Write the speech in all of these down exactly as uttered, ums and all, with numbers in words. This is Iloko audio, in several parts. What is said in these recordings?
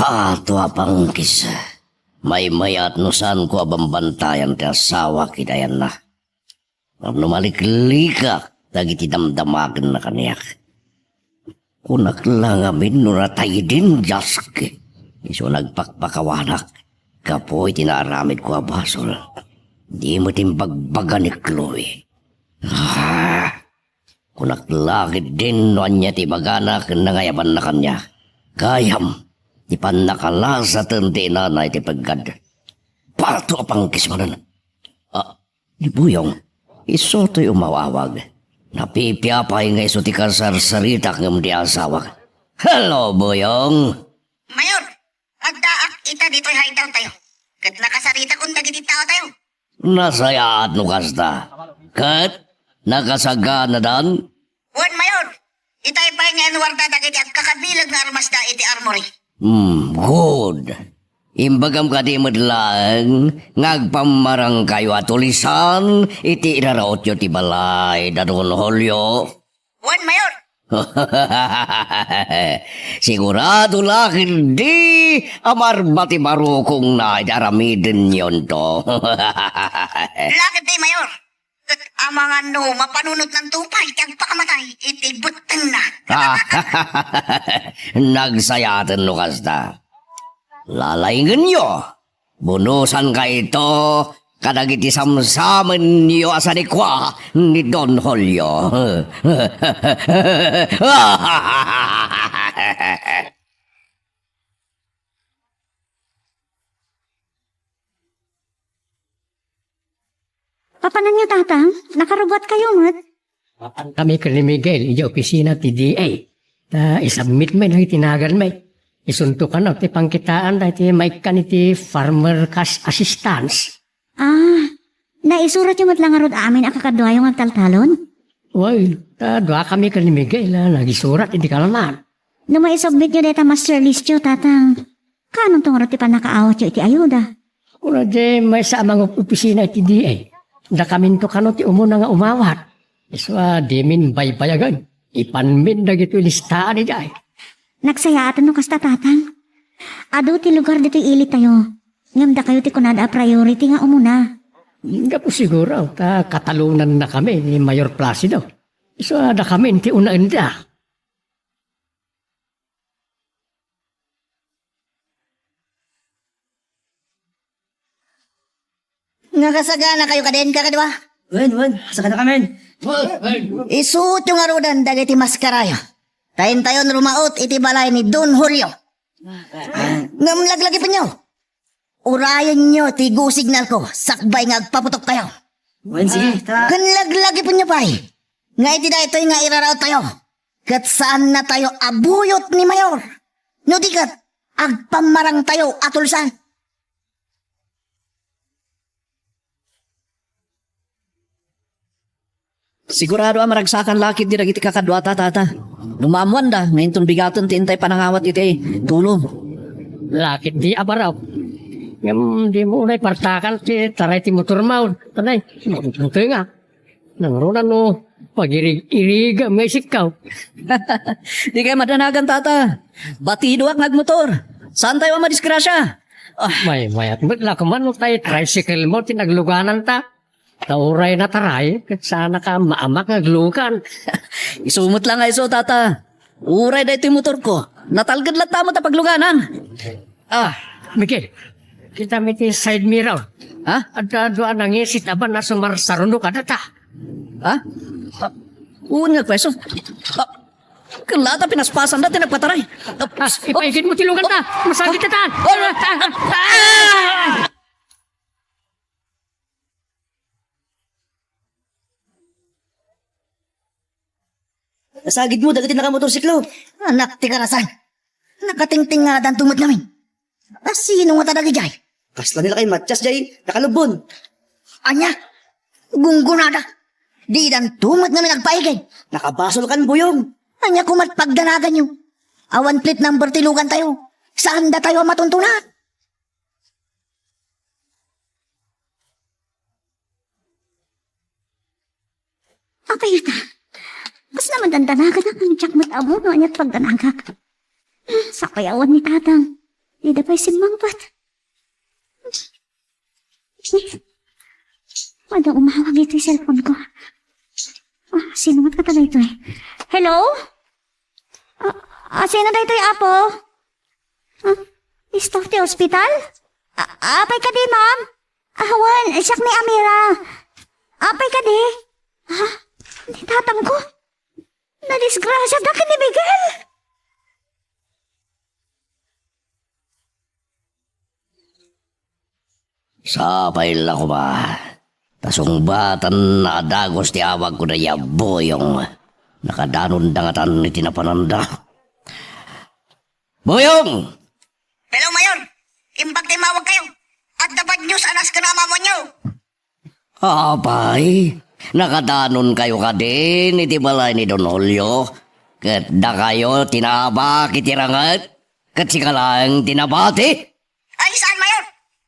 Pato a pangkis. Maymay-at no saanko a bambantayan ti asawak iti ayanna. Tapno maliklikak dagiti damdamagenna kaniak. Kunak la ngamin no natay din jaski. Isu nagpakpakawanak gapu iti naaramidko a basol. Di met imbagbaga ni Chloe. Ah! Kunak la ketdin no ania ti ibagana ken nangayabanna kaniak. Gayam ti pannakalasaten ti inana iti peggad. Pato a pangkis manen. Ah, ni Buyong, isu toy umaw-awag. Napipia pay nga isu ti kasarsaritak ngem di asawak. Hello, Buyong! Mayor, addaak ita ditoy hideout tayo. Ket nakasaritakon dagiti tao tayo. Nasayaat no kasta. Ket nakasaganadan? Wen, Mayor. Itay pay nga inuarda dagiti agkakabileg nga armasda iti armory. Hmm, good. Imbagam kadi met laeng nga agpammarangkayo a tulisan iti irarautyo ti balay da Don Julio? Wen, Mayor. Sigurado la ketdi a marba ti barukongna iti aramidenyo, Don. La ketdi, Mayor. Ket amangan no mapanunotnanto pay ti agpakamatay iti bettenna. Ah, nagsayaaten no kasta. Lalaingenyo. Bunosankayto kadagiti samsamenyo a sanikua ni Don Julio. Papananyo, Tatang? Nakarubuatkayo met? Mapankami ken ni Miguel idiay opisina ti D A. Ta isubmit mi dagiti naganmi. Isunto kano ti pangkitaan dagiti maikkan iti farmer cash assistance. Ah, naisuratyo met la ngarud amin a kakaduayo nga agtaltalon? Wen, ta duakami ken ni Miguel a nagisurat iti kalaman. No maisubmityo dayta master listyo, Tatang, kaanonto ngarud ti pannakaawatyo iti ayuda? Kuna diay maysa a mangopisina iti D A. Dakaminto kano ti umuna nga umawat. Isu a dimin baybayagen. Ipanmin dagitoy listaan idiay. Nagsayaaten no kasta, Tatang. Adu ti lugar ditoy ilitayo. Ngem dakayo ti kunada a priority nga umuna. Gapu siguro ta katalonannakami ni Mayor Placido. Isu a dakamin ti unaenda. Nakasaganakayo kadin, kakadua? Wen, wen, saganakamin. Isutyo ngaruden dagiti maskarayo. Ta intayon rumaut iti balay ni Don Julio. Ngem laglagipenyo. Urayenyo ti go signalko sakbay nga agpaputoktayo. Wen, sige, ta. Ken laglagipenyo pay nga iti daytoy nga iraraottayo, ket saannatayo a buyot ni Mayor. No di ket, agpammarangtayo a tulsan. Sigurado a maragsakan la ketdi dagiti kakaduata, Tata. Lumammuanda nga inton bigaten ti intay panangawat iti tulong. La ketdi a barok. Ngem dimo unay partakan ti taray ti motormo. Tanay, mabutoy nga. Nangruna no, pagirig-irigam nga isikkaw. Dikay madanagan, Tata. Batidoak nga agmotor. Saantayo a madisgrasya. Ah. Maymayat met la koma no tay tricyclemo ti naglugananta. Ta uray nataray, ket saanaka maamak nga aglugan. Isu met la nga isu, Tata. Uray daytoy motorko, natalged latta met a pagluganan. Ah, Miguel, kitami ti side mirror. Ha? Adda dua a nangisit a ban a sumarsaruno kadata. Ha? Ah, wen nga, kueso. Ah, ken la ta pinaspasanda ti nagpataray. Ah, ipaigidmo ti luganta. Masagit ta. Ah! Nasagidmo dagiti nakamotorsiklo. Anak ti karasan. Nakatingtingadanto met ngamin. Asino ngata dagidiay? Kasla ni lakay Matias diay nakalubbon. Ania? Gunggonada. Didanto met ngamin agpaigid. Nakabasol kan buyong. Ania koma ti pagdanaganyo? Awan plate number ti lugantayo. Saandatayo a matuntunan. Apay ita, kasla madandanagan a diak met ammo no ania ti pagdanagak. Sapay awan ni Tatang. Dida pay simmangpet. Adda umawag iti cellphone ko. Ah, sino met kata daytoy? Hello? Ah, ah, sino daytoy, Apo? Ah, staff ti ospital? Ah, apay kadi, ma'am? Ah, wen, siak ni Amira. Apay kadi? Ah, ni tatangko? Nadisgrasiada ken ni Miguel? Sapay la koma. Ta sungbaten a dagus ti awagko dayta a Buyong. Nakadanonda ngatan iti napananda. Buyong! Hello, Mayor. Imbag ta immawagkayo. Adda bad news a nasken a amamonyo. Apay, nakadanonkayo kadin iti balay ni Don Julio? Ket dakayo ti naabak iti ranget? Ket sika laeng ti nabati? Ay, saan, Mayor?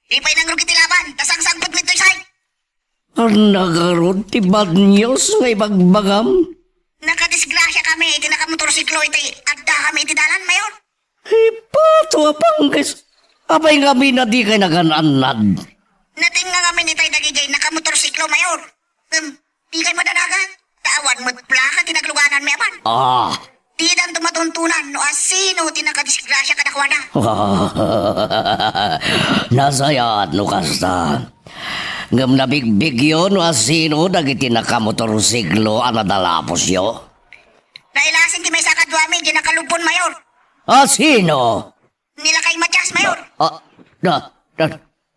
Di pay nangrugit ti laban, ta sangsangpetmi ditoy site. Ania ngarud ti bad news nga ibagbagam? Nakadisgrasia kami iti nakamotorsiklo iti adda kami iti dalan, Mayor. Ipato a panggis! Apay ngamin a dikay nagan-annad? Natengnga ngamin itay dagijay nakamotorsiklo, Mayor. Ngem, dikay madanagan. Ta awan met plaka ti naglugananmi aman. Ah. Didanto matuntunan no asino ti nakadisgrasia kadakuada. Nasayaat no kasta. Ngem nabigbigyo no asino dagiti nakamotorsiklo a nadalapusyo? Nailasin ti maysa kaduami, di nakalubon, Mayor. Asino? Ni Lakay Matias, Mayor. Ah, da, da,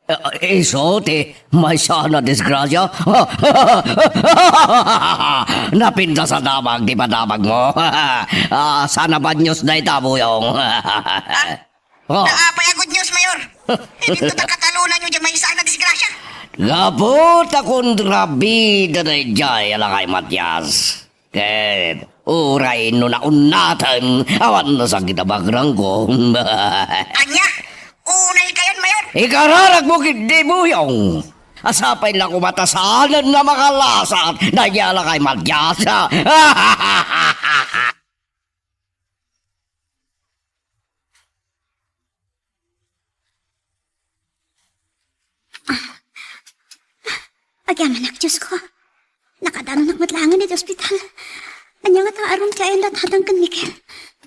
ah, isu ti maysa a nadisgrasia? Napintas a damag ti padamagmo. Ah, saan a bad news dayta, Buyong? Ah, Oh. Apay a good news, Mayor? Idinto ta katalonanyo diay maysa a nadisgrasia. Gapu ta kontrabida daydiay a Lakay Matias. Ket uray no naunnaten, awan nasakit a bagrangko. Ania? Unaykayon, Mayor? Ikararagmo ketdi, Buyong. A sapay la koma ta saanen a makalasat daydiay a Lakay Matias. Agyamanak, Diosko. Nakadanonak met laengen iti ospital. Ania ngata a room ti ayan da Tatang ken Miguel?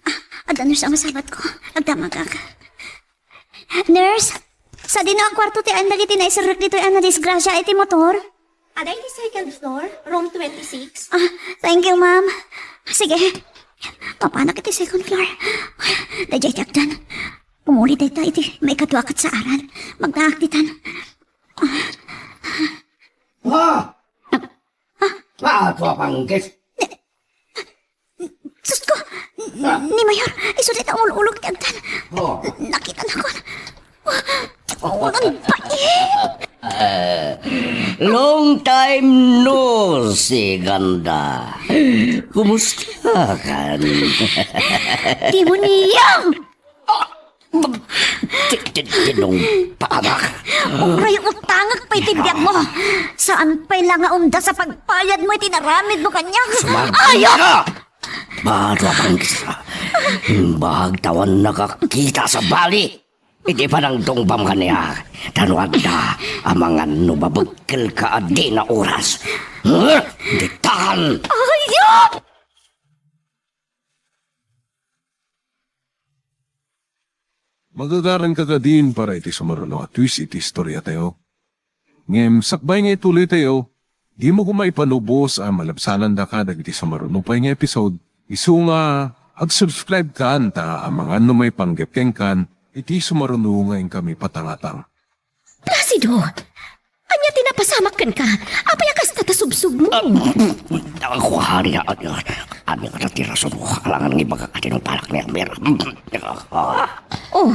Ah, adda nurse a masabatko. Agdamagak. Nurse, sadino a kuarto ti ayan dagiti naiserrek ditoy a nadisgrasia iti motor? Adda iti second floor, room twenty-six. Ah, thank you, ma'am. Sige. Mapanak iti second floor. Daydiay ti agdan. Umuli dayta iti maikadua ket saaran. Magdaak ditan. Ha? Ah, tua panggis. Sus ko! Ni Mayor, isu dayta umul-ulog ti agdan. Oh. Nakitanakon. Ti umulon, bait! Long time no see, Ganda. Kumusta ka? Demonyo! Ti-, ti-, tinungpaanak. Uray utangek pay ti biagmo. Saan pay la nga umdas a pagpayadmo iti naramidmo kaniak. Sumagmay ka! Bado a panggis. Imbag ta awan nakakita sa bali. Iti panangtungbam kaniak, ta no adda, amangan no mabekkelka a dina oras. Huh? Ditan! Ayat! Magagaranka kadin para iti sumaruno a twist iti istoriatayo. Ngem sakbay nga ituloytayo, dimo koma ipanubos a malabsanandaka dagiti sumaruno pay nga episode. Isu nga ag-subscribe kan ta amangan no maipanggep kenkan iti sumaruno nga inkami patangatang. Placido! Ania ti napasamak kenka? Apay a kasta ta subsubmo? Ah, kuari, ania, ania ngata ti rason mo? Alangan nga ibagak a tinungpaak ni Amir. Oh,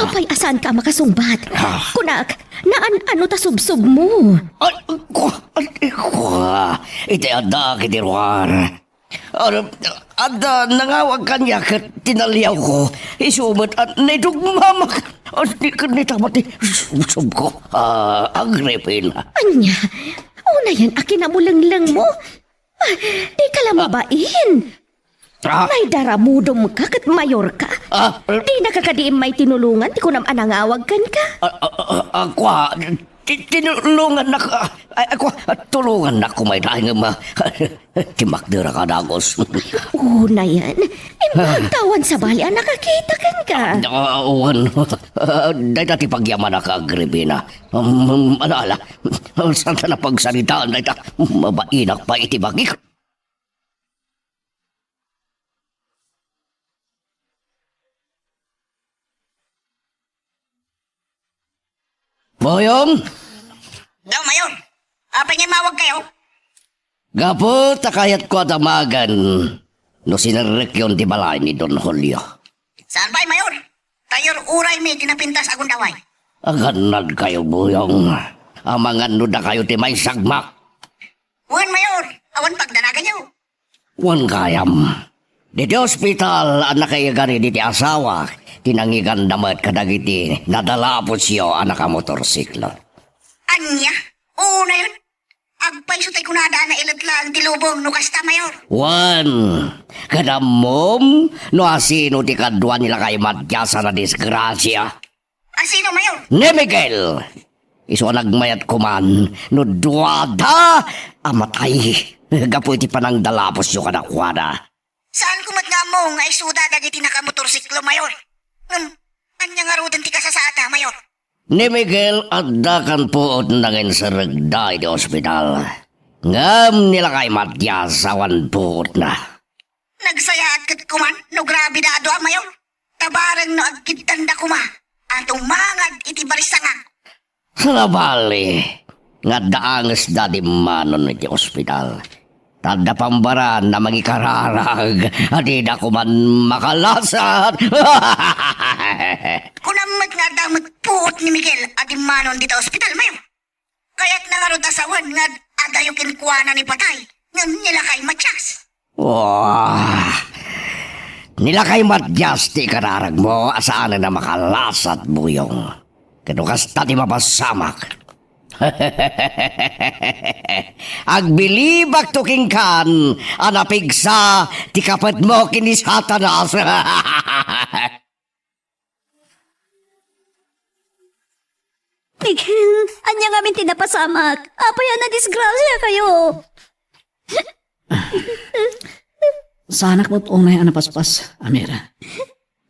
apay a saanka a makasungbat? Ah. Kunak, naan-ano ta subsubmo? Ay, ku-, ay, ku-, iti adda iti ruar. Ano, adda nangawag kaniak ket tinaliawko. Isu met a naidugmamak. Ania ket ni ta mati subsubko. Ah, Agripina. Ania? Unayen a kinamulenglengmo? Ah, dika la mabain. Ah. Naidaramudomka ket mayorka. Ah, dinaka kadi immay tinulongan ti kunam a nangawag kenka? Ah, ah, ah, ah, kua, ti-, tinulongannak, ah, ay, ah, kua, ah, tulongannak koma ita, ngem, ah, timmakderka a dagus. Unayen, imbag ta awan sabali a nakakita kenka. Ah, wen, ah, dayta ti pagyamanak, Agripina. Um, ala, ala, saanka a pagsaritaan dayta, mabainak pay iti bagik. Boyong! Daw, Mayor. Apay nga immawagkayo? Gapu ta kayatko a damagen no sinerrekyon ti balay ni Don Julio. Saan pay, Mayor? Ta uray mi ti napintas a gundaway. Agannadkayo, Boyong. Amangan no dakayo ti maisagmak. Wen, Mayor. Awan pagdanaganyo. Wen gayam. Diti ospital a nakaigari diti asawak, ti nangiganda met kadagiti nadalapusyo a nakamotorsiklo. Ania? Unayen, agpayso tay kunada a nailet laeng ti lubong no kasta, Mayor. Wen, ket ammom no asino ti kadua ni lakay Matias a nadisgrasia? Asino, Mayor? Ni Miguel! Isu a nagmayat koman no duada a matay gapu iti panangdalapusyo kadakuada. Saanko met nga ammo nga isuda dagiti nakamotorsiklo, Mayor. Ngem, ania ngaruden ti kasasaadda, Mayor? Ni Miguel, adda kan puotna nga inserrekda iti ospital. Ngem ni lakay Matias awan puotna. Nagsayaat ket koman no grabe da a dua, Mayor. Ta bareng no agkiddanda koma a tumangad iti barisangak. Sabali, nga adda angesda dimmanon iti ospital. Ta adda pambaran a mangikararag a dida koman makalasat. Kunam met nga adda met puot ni Miguel a dimmanon dita ospital, Mayor. Kayatna ngarud a sawen nga ad-, adayo kenkuana ni patay, ngem ni lakay Matias. Wah! Ni lakay Matias ti ikararagmo a saanen a makalasat, Boyong. Ket no kasta ti mapasamak. Agbilibakto kenkan a napigsa ti kapetmo ken ni Satanas. Miguel, ania ngamin ti napasamak? Apay a nadisgrasiakayo? Saanak met unay a napaspas, Amira.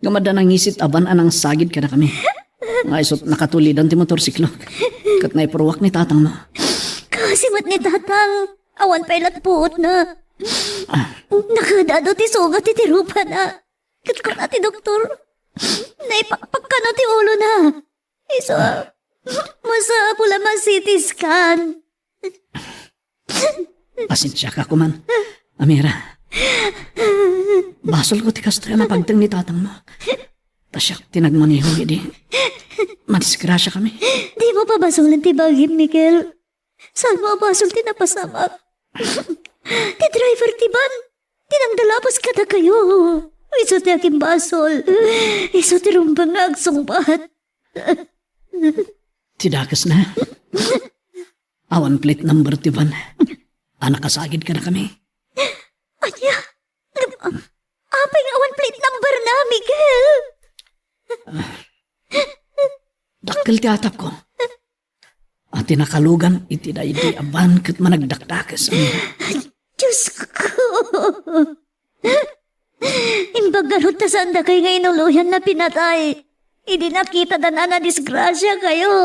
Ngem adda nangisit a van a nangsagid kadakami. Nga isut' nakatulidan ti motorsiklo. Ket naipurruak ni tatangmo. Kaasi met ni tatang. Awan pay lat puotna. Nakadado ti sugat iti rupana. Ket kuna ti doktor, naipakpak kano ti ulona. Isu a masapul a ma-C T scan. Pasensiaka koman, Amira. Basolko ti kastoy a napagteng ni tatangmo. Ta siak ti nagmaneho idi madisgrasiakami. Dimo pabasolen ti bagim, Miguel. Saanmo a basol ti napasamak? Ti driver ti van ti nangdalapos kadakayo. Isu ti agimbasol. Isu ti rumbeng nga agsungbat. Ti dakesna, awan plate number ti van a nakasagid kadakami. Ania? Apay nga awan plate number na, Miguel? Dakkel ti atapko a ti nakalugan iti daydi a van ket managdakdakes. Diosko! Imbag ngarud ta saan dakay nga inuloyan a pinatay idi nakitada a nadisgrasiakayo.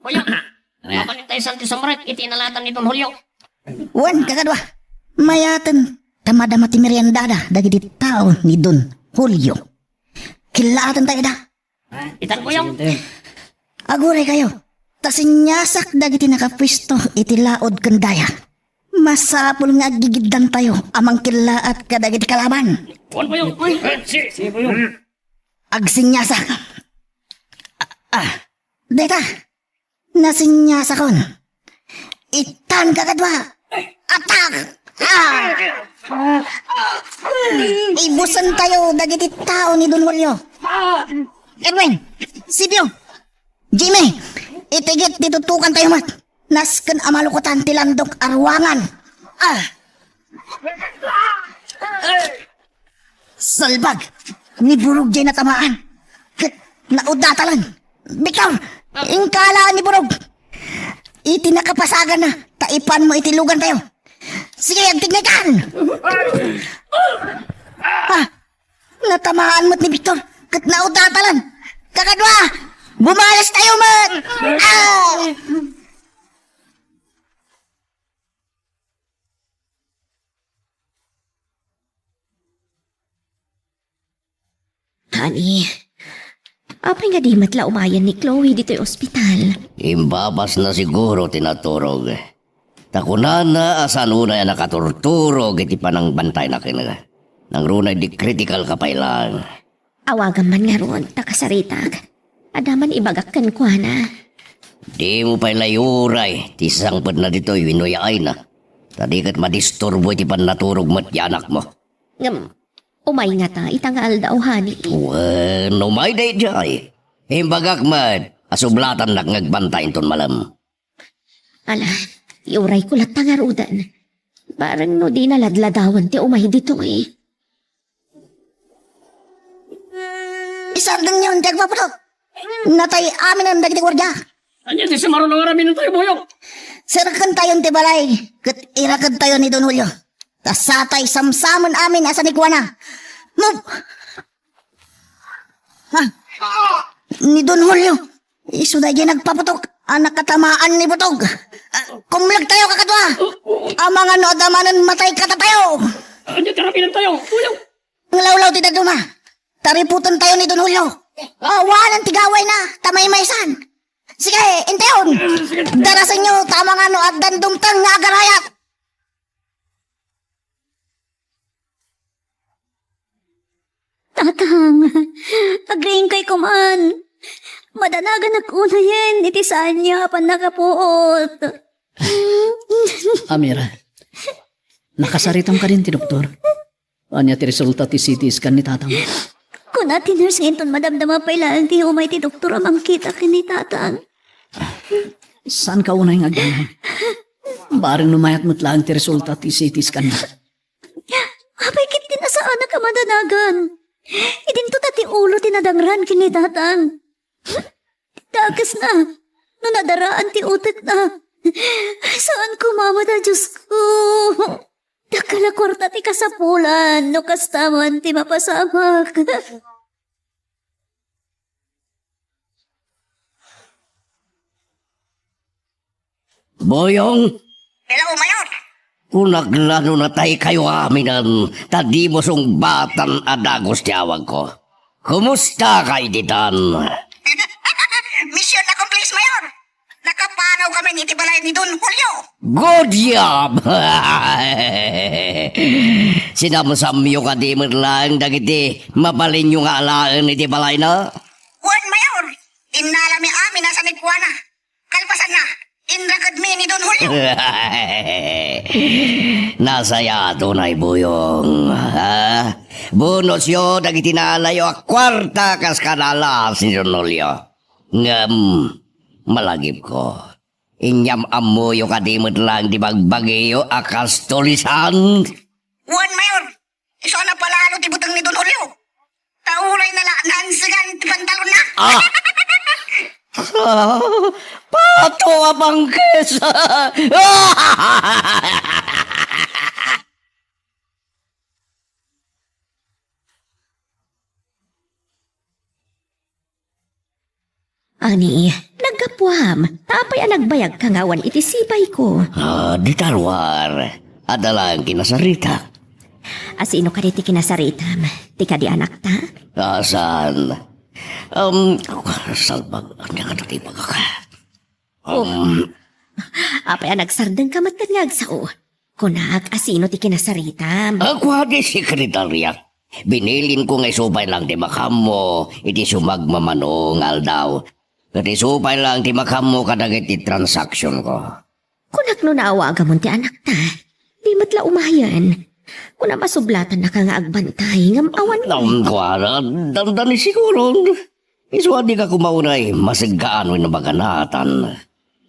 Kuya, ania? Mabalin tayo Santi Sumrek iti inalatan ni Don Julio. Wen, kakadua. Mayaten ta madama ti meriendada dagiti tao ni Don Julio. Killaatan tayo da. Itan, kuya. Aguraykayo, ta siniasak dagiti nakapuesto iti laud ken daya. Masapul nga aggigiddantayo a mangkillaat kadagiti kalaban. Kuan, kuya. Uy. Agsiniasak. Ah, ah. Dayta. Nasiniasakon. Itan, kakadua. Atak! Ah! Ibusen tayo dagiti tao ni Don Julio. Edwin, Sipio, Jimmy, itigit ti tutukan tayo met. nasken a malukotan ti landok a ruangan. Ah! Salbag! Ni Burog diay natamaan. Ket naudatalan. Victor! Inka alaen ni Burog! Iti nakapasaganna, ta ipanmo iti lugantayo. Sige, agtignaykan! Ah! Natamaan met ni Victor, ket naudatalan. Kakadua, bumalastayo met! Ah! Honey, apay nga di met la umayen ni Chloe ditoy ospital? Imbabasna siguro ti naturog. Ta kunana a saan unay a nakaturturog iti panangbantayna kenka. Nangruna idi critical ka pay laeng. Awagam man ngarud, ta kasaritak. Adda man ibagak kenkuana. Dimo pay la iuray ti sasangpetna ditoy wenno yaayna. Ta di ket madisturbo iti pannaturog met ti anakmo. Ngem, umay ngata ita nga aldaw, honey. Wen, umay daydiay. Imbagak met a sublatannak nga agbantay inton malem. Ala, iurayko latta ngaruden. Bareng no di naladladawan ti umay ditoy. Isardengyon ti agpaputok. Natay aminen dagiti guardia. Ania ti sumaruno nga aramidentayo, Boyong? Serkentayon ti balay, ket irakedtayo ni Don Julio. Ta satay samsamen amin a sanikuana. Move! Ha? Ni Don Julio. Isu daydiay nagpaputok a nakatamaan ni Butog. Ah, kumlegtayo, kakadua. Amangan no adda manen matay kadatayo. Ania ti aramidentayo, Boyong? Nglawlaw ti dadduma. Tariputentayo ni Don Julio. Awanen ti gawayna, ta maymaysan. Sige, intayon. Darasenyo, ta amangan no addan dumteng nga agarayat. Tatang, agriingkayko man. Madanaganak unayen iti saanyo a pannakapuot. Amira, nakasaritam kadin ti doktor? Ania ti resulta ti C T scan ni tatang? Kuna ti nurse nga inton madamdama pay laeng ti umay ti doktor a mangkita ken ni tatang. Saanka unay nga agdanag? Bareng no mayat met laeng ti resulta ti C T scan na. Apay ket ti nasaanak a madanagan? Idinto ta ti ulo ti nadangran ken ni tatang. Dakesna, no nadaraan ti utekna. Saan koma met a, Diosko. Dakkel a kuarta ti kasapulan no kasta man ti mapasamak. Boyong! Hello, Mayor! Kunak la no nataykayo aminen, ta dimo sungbatan a dagus ti awagko. Kumustaka iti tan? Mission accomplished, Mayor! Nakapanaw kami iti balay ni Don Julio. Good job! Sinamsamyo kadi met laeng dagiti mabalinyo nga alaen iti balayna? Wen, Mayor. Innalami amin a sanikuana. Kalpasanna, inrakedmi ni Don Julio. Nasayaat unay, Boyong. Ha? Bonusyo dagiti naalayo a kuarta kas kanalas ni Don Julio. Ngem, malagipko, inyam-ammoyo kadi met laeng ti bagbagiyo a kas tulisan? Wen, Mayor, isu a napalalo ti buteng ni Don Julio. Ta uray na la nansigan ti pantalonna. Ah! Ah, pato a bangkes! Ani, naggapuam, ta apay a nagbayagka nga awan iti sibayko? Ah, di ta ruar. Adda laeng kinasarita. A sino kadi ti kinasaritam? Ti kadi anakta? Ah, saan? Um, salbag, ania kadi ti bagak? Oh. Um, apay a nagsardengka met ket nga agsao? Kunak, a sino ti kinasaritam? Ako di sekretarya. Binilinko nga isu pay laeng ti makaammo iti sumagmamano nga aldaw. Ket isu pay laeng ti makaammo kadagiti transaksionko. Kunak no naawagamon ti anakta, di met la umayen. Kunam a sublatannaka nga agbantay, ngem awan. Naungko, a, dandani siguro. Isu a dika koma unay maseggaan wenno maganatan.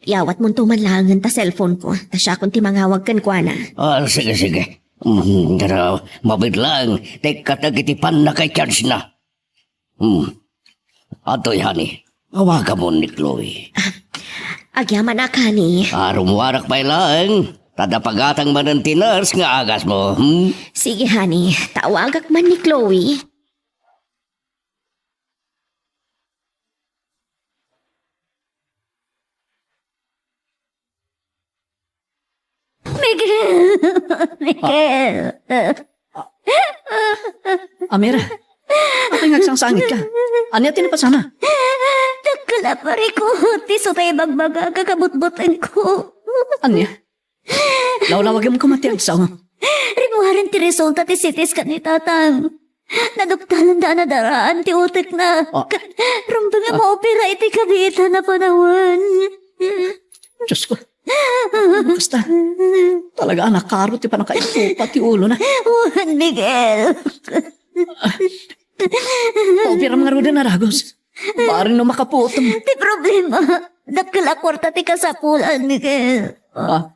Iyawatmonto man laengen ta cellphone-ko, ta siakon ti mangawag kenkuana. Ah, sige, sige. Mm, pero mabiit lang, ta ikkateg iti pannaka-charge-na. Hmm. Adtoy, honey. Awagamon ni Chloe. Agyamanak, honey. Ah, rummuarak pay laeng. Ta adda pagatang manen ti nurse nga agasmo, hmm? Sige, honey. Tawagak man ni Chloe. Miguel! Miguel! Ah. Amira, apay nga agsangsangit ka? Ania ti napasama? Dakkel a parikut, isu ta ibagbaga, kakabutbutengko. Ania? Lawlawagem koma ti agsaw. Rimmuaren ti resulta ti C T scan ni Tatang. Naduktalanda a nadaraan ti utekna. Ah. Ket rumbeng a maopera iti kabiitan a panawen. Diyos ko. Kasta, talaga a nakaro ti pannakaitupa ti ulona. Wen, Miguel. Paupiram ngaruden a dagus. Bareng no makapuotem. Ti problema, dakkel a kuarta ti kasapulan, Miguel. Ah.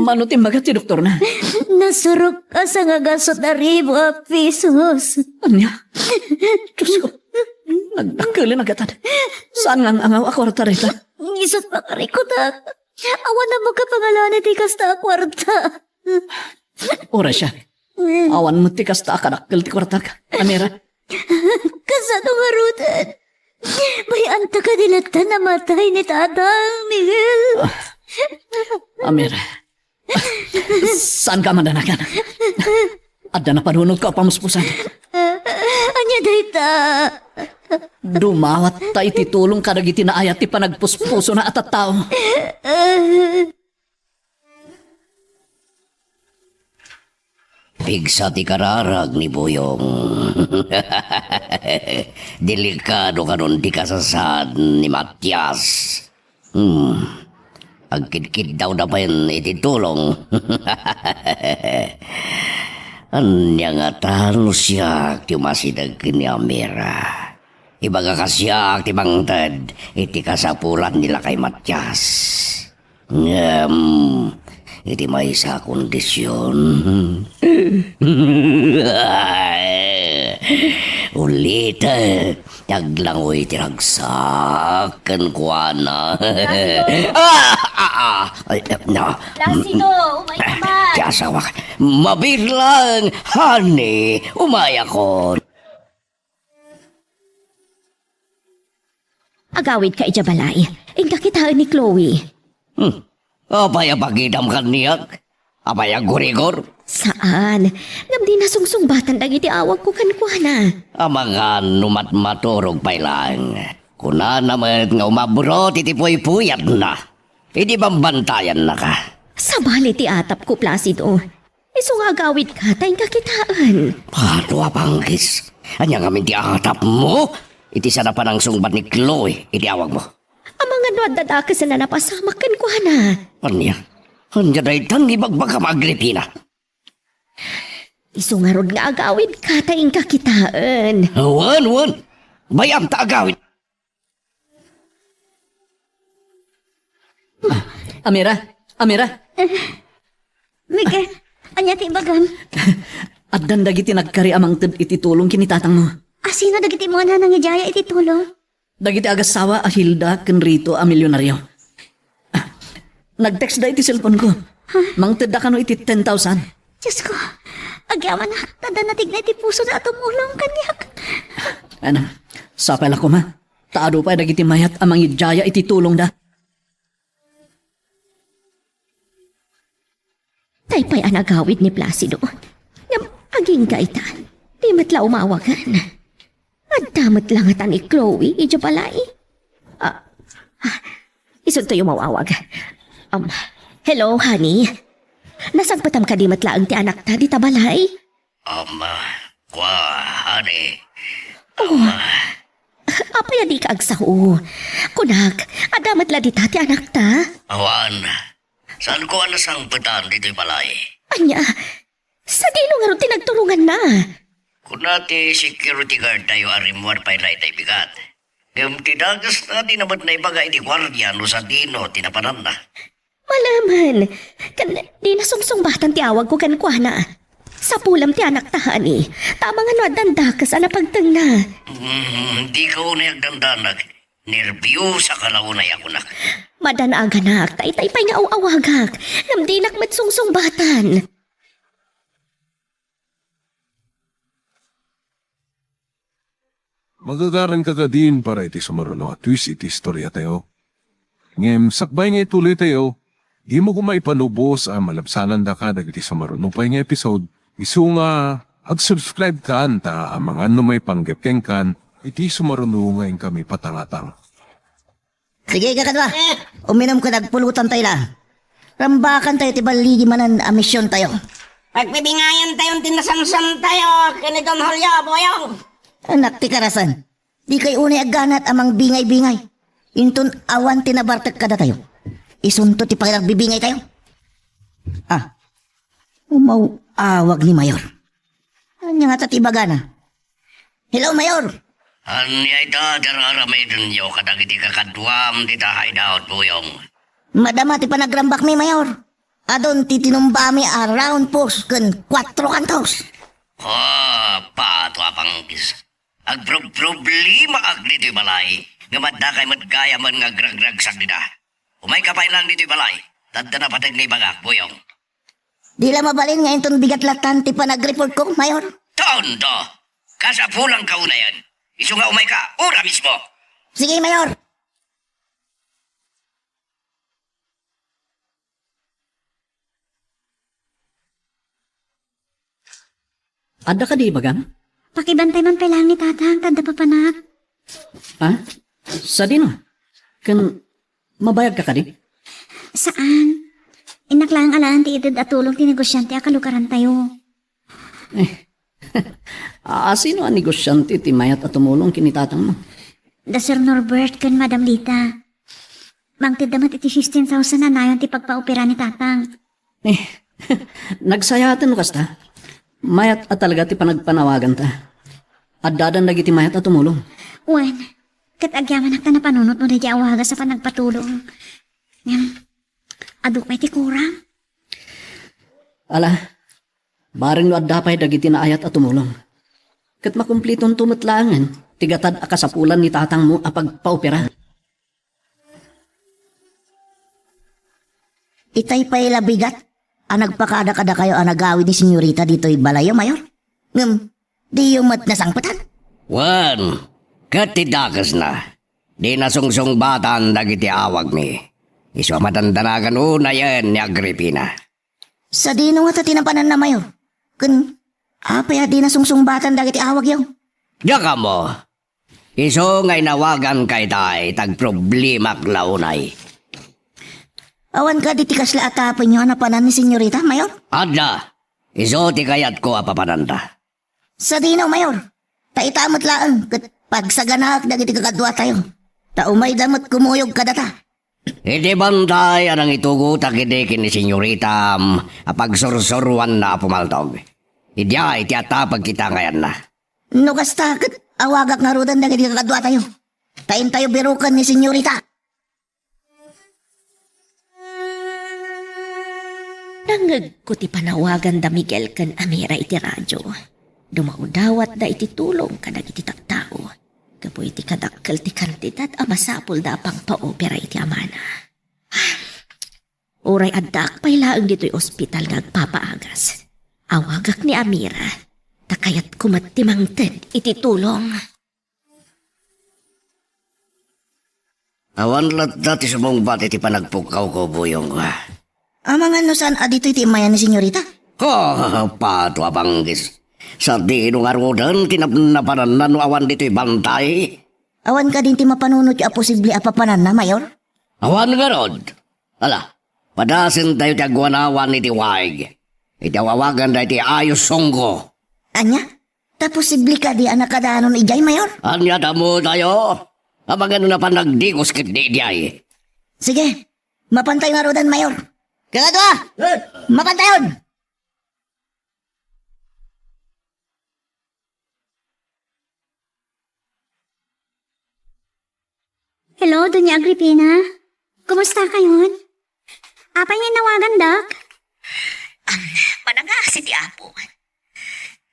Mano ti imbaga ti doktorna? Nasurok a sangagasut a ribu a pisos. Ania? Diyos ko. Nagdakkelen a gatad. Saan nga ang-angaw a kuarta dayta? Isut' pakarikutak. Awan a makapangalan iti kasta a kuarta. Uray siak. Awan met ti kasta a kadakkel ti kuartak, Amira. Kasano ngaruden? Bay-anta kadi latta namatay ni Tatang, Miguel? Ah, Amira. Saanka a madanagan? Adda napadunogko a pamuspusan. Ania dayta? Dumawatta iti tulong kadagiti naayat ti panagpuspusona a tattao. Pigsa ti kararag ni Buyong. Delikado kanon ti kasasaad ni Matias. Hmm. Agkidkiddawda payen iti tulong. Ania ngata no siak ti umasideg ken ni Amira? Ibagaka siak ti mangted iti kasapulan ni lakay Matias. Ngem iti maysa a kondision, ulite ti aglangoy ti ragsak kenkuana. Placido! Ah, ah, ah. Ay, eh, na. Placido, umay ka man. Ti asawak. Mabiit lang, honey, umayakon. Agawidka idiay balay. Inka kitaen ni Chloe. Hmm. Apay a pakidam kaniak? Apay a gurigor? Saan. Ngem di nasungsungbatan dagiti awagko kenkuana. Amangan no matmaturog pay laeng. Kunana met nga umabrot iti puypuyatna. Idi bambantayannaka. Sabali ti atapko, Placido. Isu nga agawidka ta inka kitaen. Pano a panggis? Ania ngamin ti atapmo iti saan a panangsungbat ni Chloe iti awagmo? Amangan no adda dakes a napasamak kenkuana. Ania? Ania daytan nga ibagbagam, Agripina? Isu ngarud nga agawidka ta inka kitaen. Wen, wen. Bay-am ta agawid. Ah, Amira, Amira. Miguel, ania ti ibagam? Addan dagiti nagkari a mangted iti tulong ken ni tatangmo. Asino dagiti amo a nangidiaya iti tulong? Dagiti agassawa a Hilda ken Rito a milionario. Ah, nag-textda iti cellphone-ko. Ha? Mangtedda kano iti ten thousand. Diyos ko, agyamanak, ta adda natigna iti pusoda a tumulong kaniak. Ano, sapay la koma, ta adu pay dagiti mayat a mangidiaya iti tulongda. Tay pay a nagawid ni Placido. Ngem agingga ita, di met la umawagan. Adda met la ngata ni Chloe idiay balay. Ah, ah, isuntoyo mawawag. Um, hello, honey. Nasangpetam kadi met laeng ti anakta dita balay? Um, kua, honey. Oh. Um, apay a dika agsao? Kunak, adda met la dita ti anakta? Awan. Saanko a nasangpetan ditoy balay. Ania? Sadino ngarud ti nagturonganna? Kuna ti security guard tayo a rimmuar pay dayta bigat. Ngem ti dakesna, dina met naibaga iti guardia no sadino ti napananna. Malaman, ken dina sungsungbatan ti awagko kenkuana. Sapulem ti anakta, honey. Ta amangan no addan dakes a napagtengna. Hmm, dika unay agdandanag. Nerbiosa ka la unay a kunak. Madanaganak, ta itay pay nga aw-awagak. Ngem dinak met sungsungbatan. Magagaranka kadin para iti sumaruno a twist iti istoriatayo. Ngem sakbay nga ituloytayo, dimo koma ipanubos a malabsanandaka dagiti sumaruno pay nga episode, isu nga ag-subscribe kan ta amangan no maipanggep kenkan iti sumaruno nga inkami patangatang. Sige, kakadua. Uminum ket agpulutantayo la. Rambakantayo ti balligi manen a misiontayo. Pagbibingayantayon ti nasamsamtayo ken ni Don Julio, Buyong. Anak ti karasan. Dikay unay agganat a mangbingay-bingay. Inton awan ti nabartek kadatayo, isunto ti panagbibingaytayo. Ah, umaw-awag ni Mayor. Ania ngata ti ibagana? Hello, Mayor! Ania ita ti ar-aramidenyo kadagiti kakaduam dita hideout, Buyong? Madama ti panagrambakmi, Mayor. Adun ti tinumbami a round post ken kuatro kantos. Ah, pato a panggis. Agproblemaak ditoy balay, ngem addakay met gayamen nga agragragsak dita. Umayka pay laeng ditoy balay, ta adda napateg nga ibagak, Buyong. Di la mabalin nga inton bigat lattan ti panagreport ko, Mayor. Tonto! Kasapulanka unayen. Isu nga umayka, ura mismo. Sige, Mayor. Adda kadi ibagam? Pakibantay man pay laeng ni Tatang, ta adda papanak. Ha? Sadino? Ken mabayagka kadi? Saan. Innak laeng alaen ti ited a tulong ti negosiante a kalugarantayo. Eh, a-, asino a negosiante ti mayat a tumulong ken ni tatangmo? Da Sir Norbert ken Madam Lita. Mangtedda met iti fifteen thousand a nayon ti pagpaopera ni Tatang. Eh, nagsayaten no kasta. Mayat a talaga ti panagpanawaganta. Addadan dagiti mayat a tumulong. Wen, ket agyamanak ta napanunot mo daydi awagas a panagpatulong. Ngem, adu pay ti kuram? Ala, bareng no adda pay dagiti naayat a tumulong. Ket makumplitonto met laengen ti gatad a kasapulan ni tatangmo a pagpaopera. Itay pay la bigat a nagpakada kadakayo a nagawid ni Senyorita ditoy balayyo, Mayor. Ngem, diyo met nasangpetan? Wen, ket ti dakesna, di nasungsungbatan dagiti awagmi. Isu a madandanagan unayen ni Agripina. Sadino ngata ti napananna, Mayor? Ken apay a di nasungsungbatan dagiti awagyo? Diak ammo. Isu nga inawaganka itay, ta agproblemaak la unay. Awan kadi ti kasla a tapenyo a napanan ni Senyorita, Mayor? Adda. Isu ti kayatko a papananta. Sadino, Mayor? Ta ita met laeng ket pagsaganaek dagiti kakaduatayo. Ta umayda met kumuyog kadata. Iti bantay a nangitugotak idi ken ni Senyoritam a pagsursuroanna a pumaltog. Idiay ti atapek ita nga ayanna. No kasta, ket awagak ngaruden dagiti kakaduatayo. Ta intayo biroken ni Senyorita. Nangngegko ti panawagan da Miguel ken Amira iti radio. Dumawdawatda iti tulong kadagiti tattao. Gapu iti kadakkel ti kantidat a masapulda a pangpaopera iti amana. Uray addaak pay laeng ditoy ospital nga agpapaagas, awagak ni Amira, ta kayatko met ti mangted iti tulong. Awan latta ti sumungbat iti panagpukkawko, Buyong. Amangan no saan a ditoy ti immayan ni Senyorita? Oh, pato a panggis. Sadino ngaruden ti napnapananna no awan ditoy bantay? Awan kadin ti mapanunotyo a posible a papananna, Mayor? Awan ngarud. Ala, padasentayo ti aguanawan iti waig. Iti awagan daytoy Ayos Sunggo. Ania? Ta posible kadi a nakadanon idiay, Mayor? Ania ta ammotayo? Amangan no napan nagdigos ketdi idiay. Sige, mapantayo ngaruden, Mayor. Kakadua! Eh! Mapantayon! Hello, Doña Agripina. Kumusta kayon? Apay nga inawagandak? Am, manangaasi ti Apo.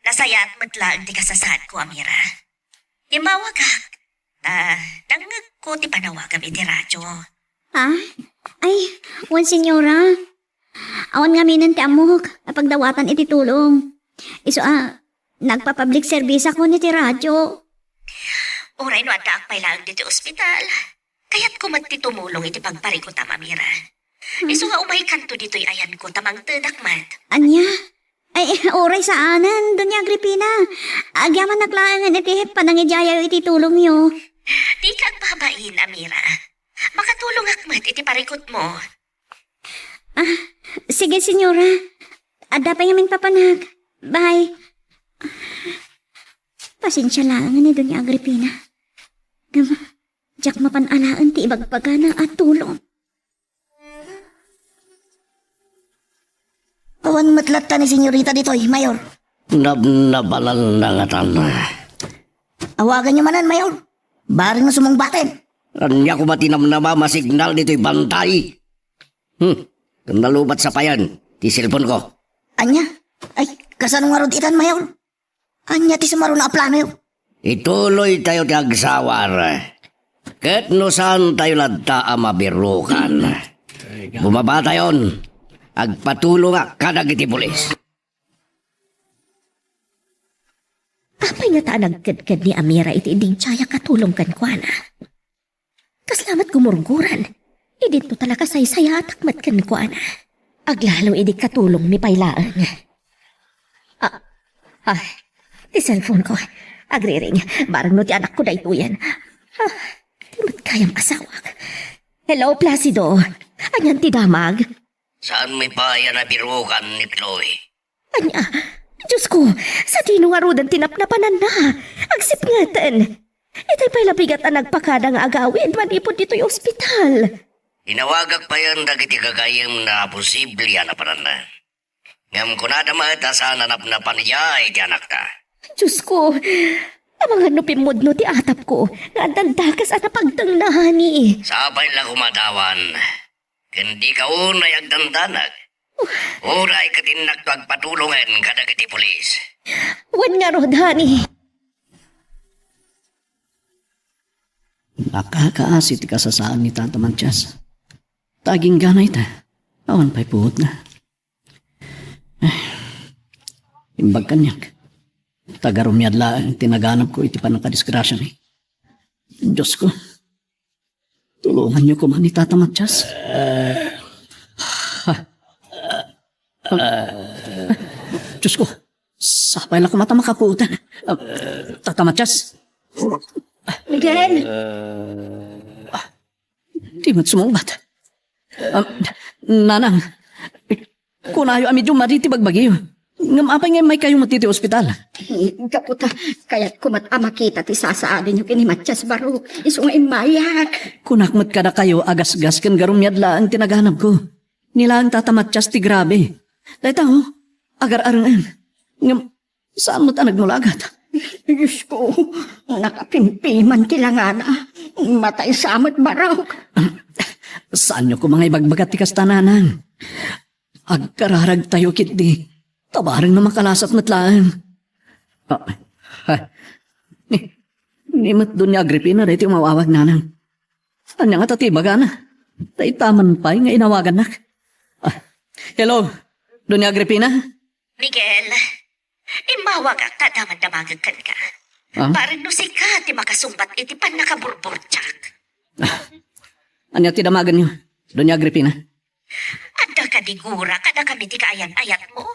Nasayaat met laeng ti kasasaadko, Amira. Immawagak. Ah, nangngegko ti panawagam iti radyo. Ha? Ay, wen, senyora. Awan ngaminen ti ammok a pagdawatan iti tulong. Isu a, nagpa-public service-akon iti radyo. Uray no addaak pay laeng ditoy ospital, kayatko met ti tumulong iti pagparikutam, Amira. Hmm. Isu nga umaykanto ditoy ayanko ta mangtedak met. Ania? Ay, uray saanen, Doña Agripina. Agyamanak laengen iti panangidiayo iti tulongyo. Dika agbabain, Amira. Makatulongak met iti parikutmo. Ah, sige, senyora. Adda pay ngamin papanak. Bye. Pasensia laeng ni Doña Agripina. Ngem, diak mapan alaen ti ibagbagana a tulong. Awan met latta ni senyorita ditoy, Mayor. Nabnabalan na ngatan. Awaganyo manen, Mayor. Bareng no sumungbaten. Ania koma ti namnamam a signal ditoy bantay? Hmm, ken nalubat sa payen ti cellphone-ko. Ania? Ay, kasano ngarud itan, Mayor? Ania ti sumaruno a planoyo? Ituloytayo ti agsawar. Ket no saantayo latta a mabirukan, bumabatayon. Agpatulongak kadagiti pulis. Apay ngata a nagkedked ni Amira iti idindiayak a tulong kenkuana? Kasla met gumurguran. Idinto talaga saysayaatak met kenkuana. Aglalo idi katulongmi pay laeng. Ah, ah, ti cellphone-ko. Agriring. Bareng no ti anakko daytoyen. Ah, di met gayam asawak. Hello, Placido. Anian ti damag? Saanmi pay a nabirukan ni Chloe? Ania? Diosko, sadino ngaruden ti napnapananna? Agsipngeten. Itay pay la bigat a nagpakada nga agawid manipud ditoy ospital. Inawagak payen dagiti gagayyemna a posible a napananna. Ngem kunada met a saan a napnapan idiay ti anakta. Diosko, amangan no pimmudno ti atapko nga addan dakes a napagtengna, honey. Sapay la koma, awan. Ken dika unay agdandanag. Uray ket innakto agpatulongen kadagiti pulis. Wen ngarud, honey. Nakakaasi ti kasasaan ni Tata Matias. Ta agingga ita, awan pay puotna. Ay, imbag kaniak. Ta garummiad laeng ti naganabko iti pannakadisgrasiami. Diosko, tulonganyo koma ni Tata Matias. Ah. Ah. Diosko, sapay la koma ta makapuotan. Ah, Tata Matias. Miguel! Ah, di met sumungbat. Ah, Nanang, kunayo a medyo madi ti bagbagiyo. Ngem apay nga immaykayo met iti ospital? Gapu ta kayatko met a makita ti sasaadinyo ken ni Matias Barok, isu nga immayak. Kunak met kadakayo a gasgas ken garummiad laeng ti naganabko. Ni laeng Tata Matias ti grabe. Dayta, oh, agar-arengen. Ngem saan met a nagmulagat. Diosko, nakapimpiman ti langana. Matay sa met Barok. Saanyo koma nga ibagbaga ti kasta, Nanang? Agkararagtayo ketdi. Ta bareng no makalasat met laeng. Ah, ah, ni, ni met Doña Agripina daytoy umaw-awag, Nanang. Ania ngata ti ibagana? Dayta man pay nga inawagannak. Ah, hello, Doña Agripina? Miguel, immawagak ta adda mandamagek kenka. Ah? Bareng no sika ti makasungbat iti pannakaburburtiak. Ah, ania ti damagenyo, Doña Agripina? Adda kadi gura kadakami ti kaayan-ayatmo?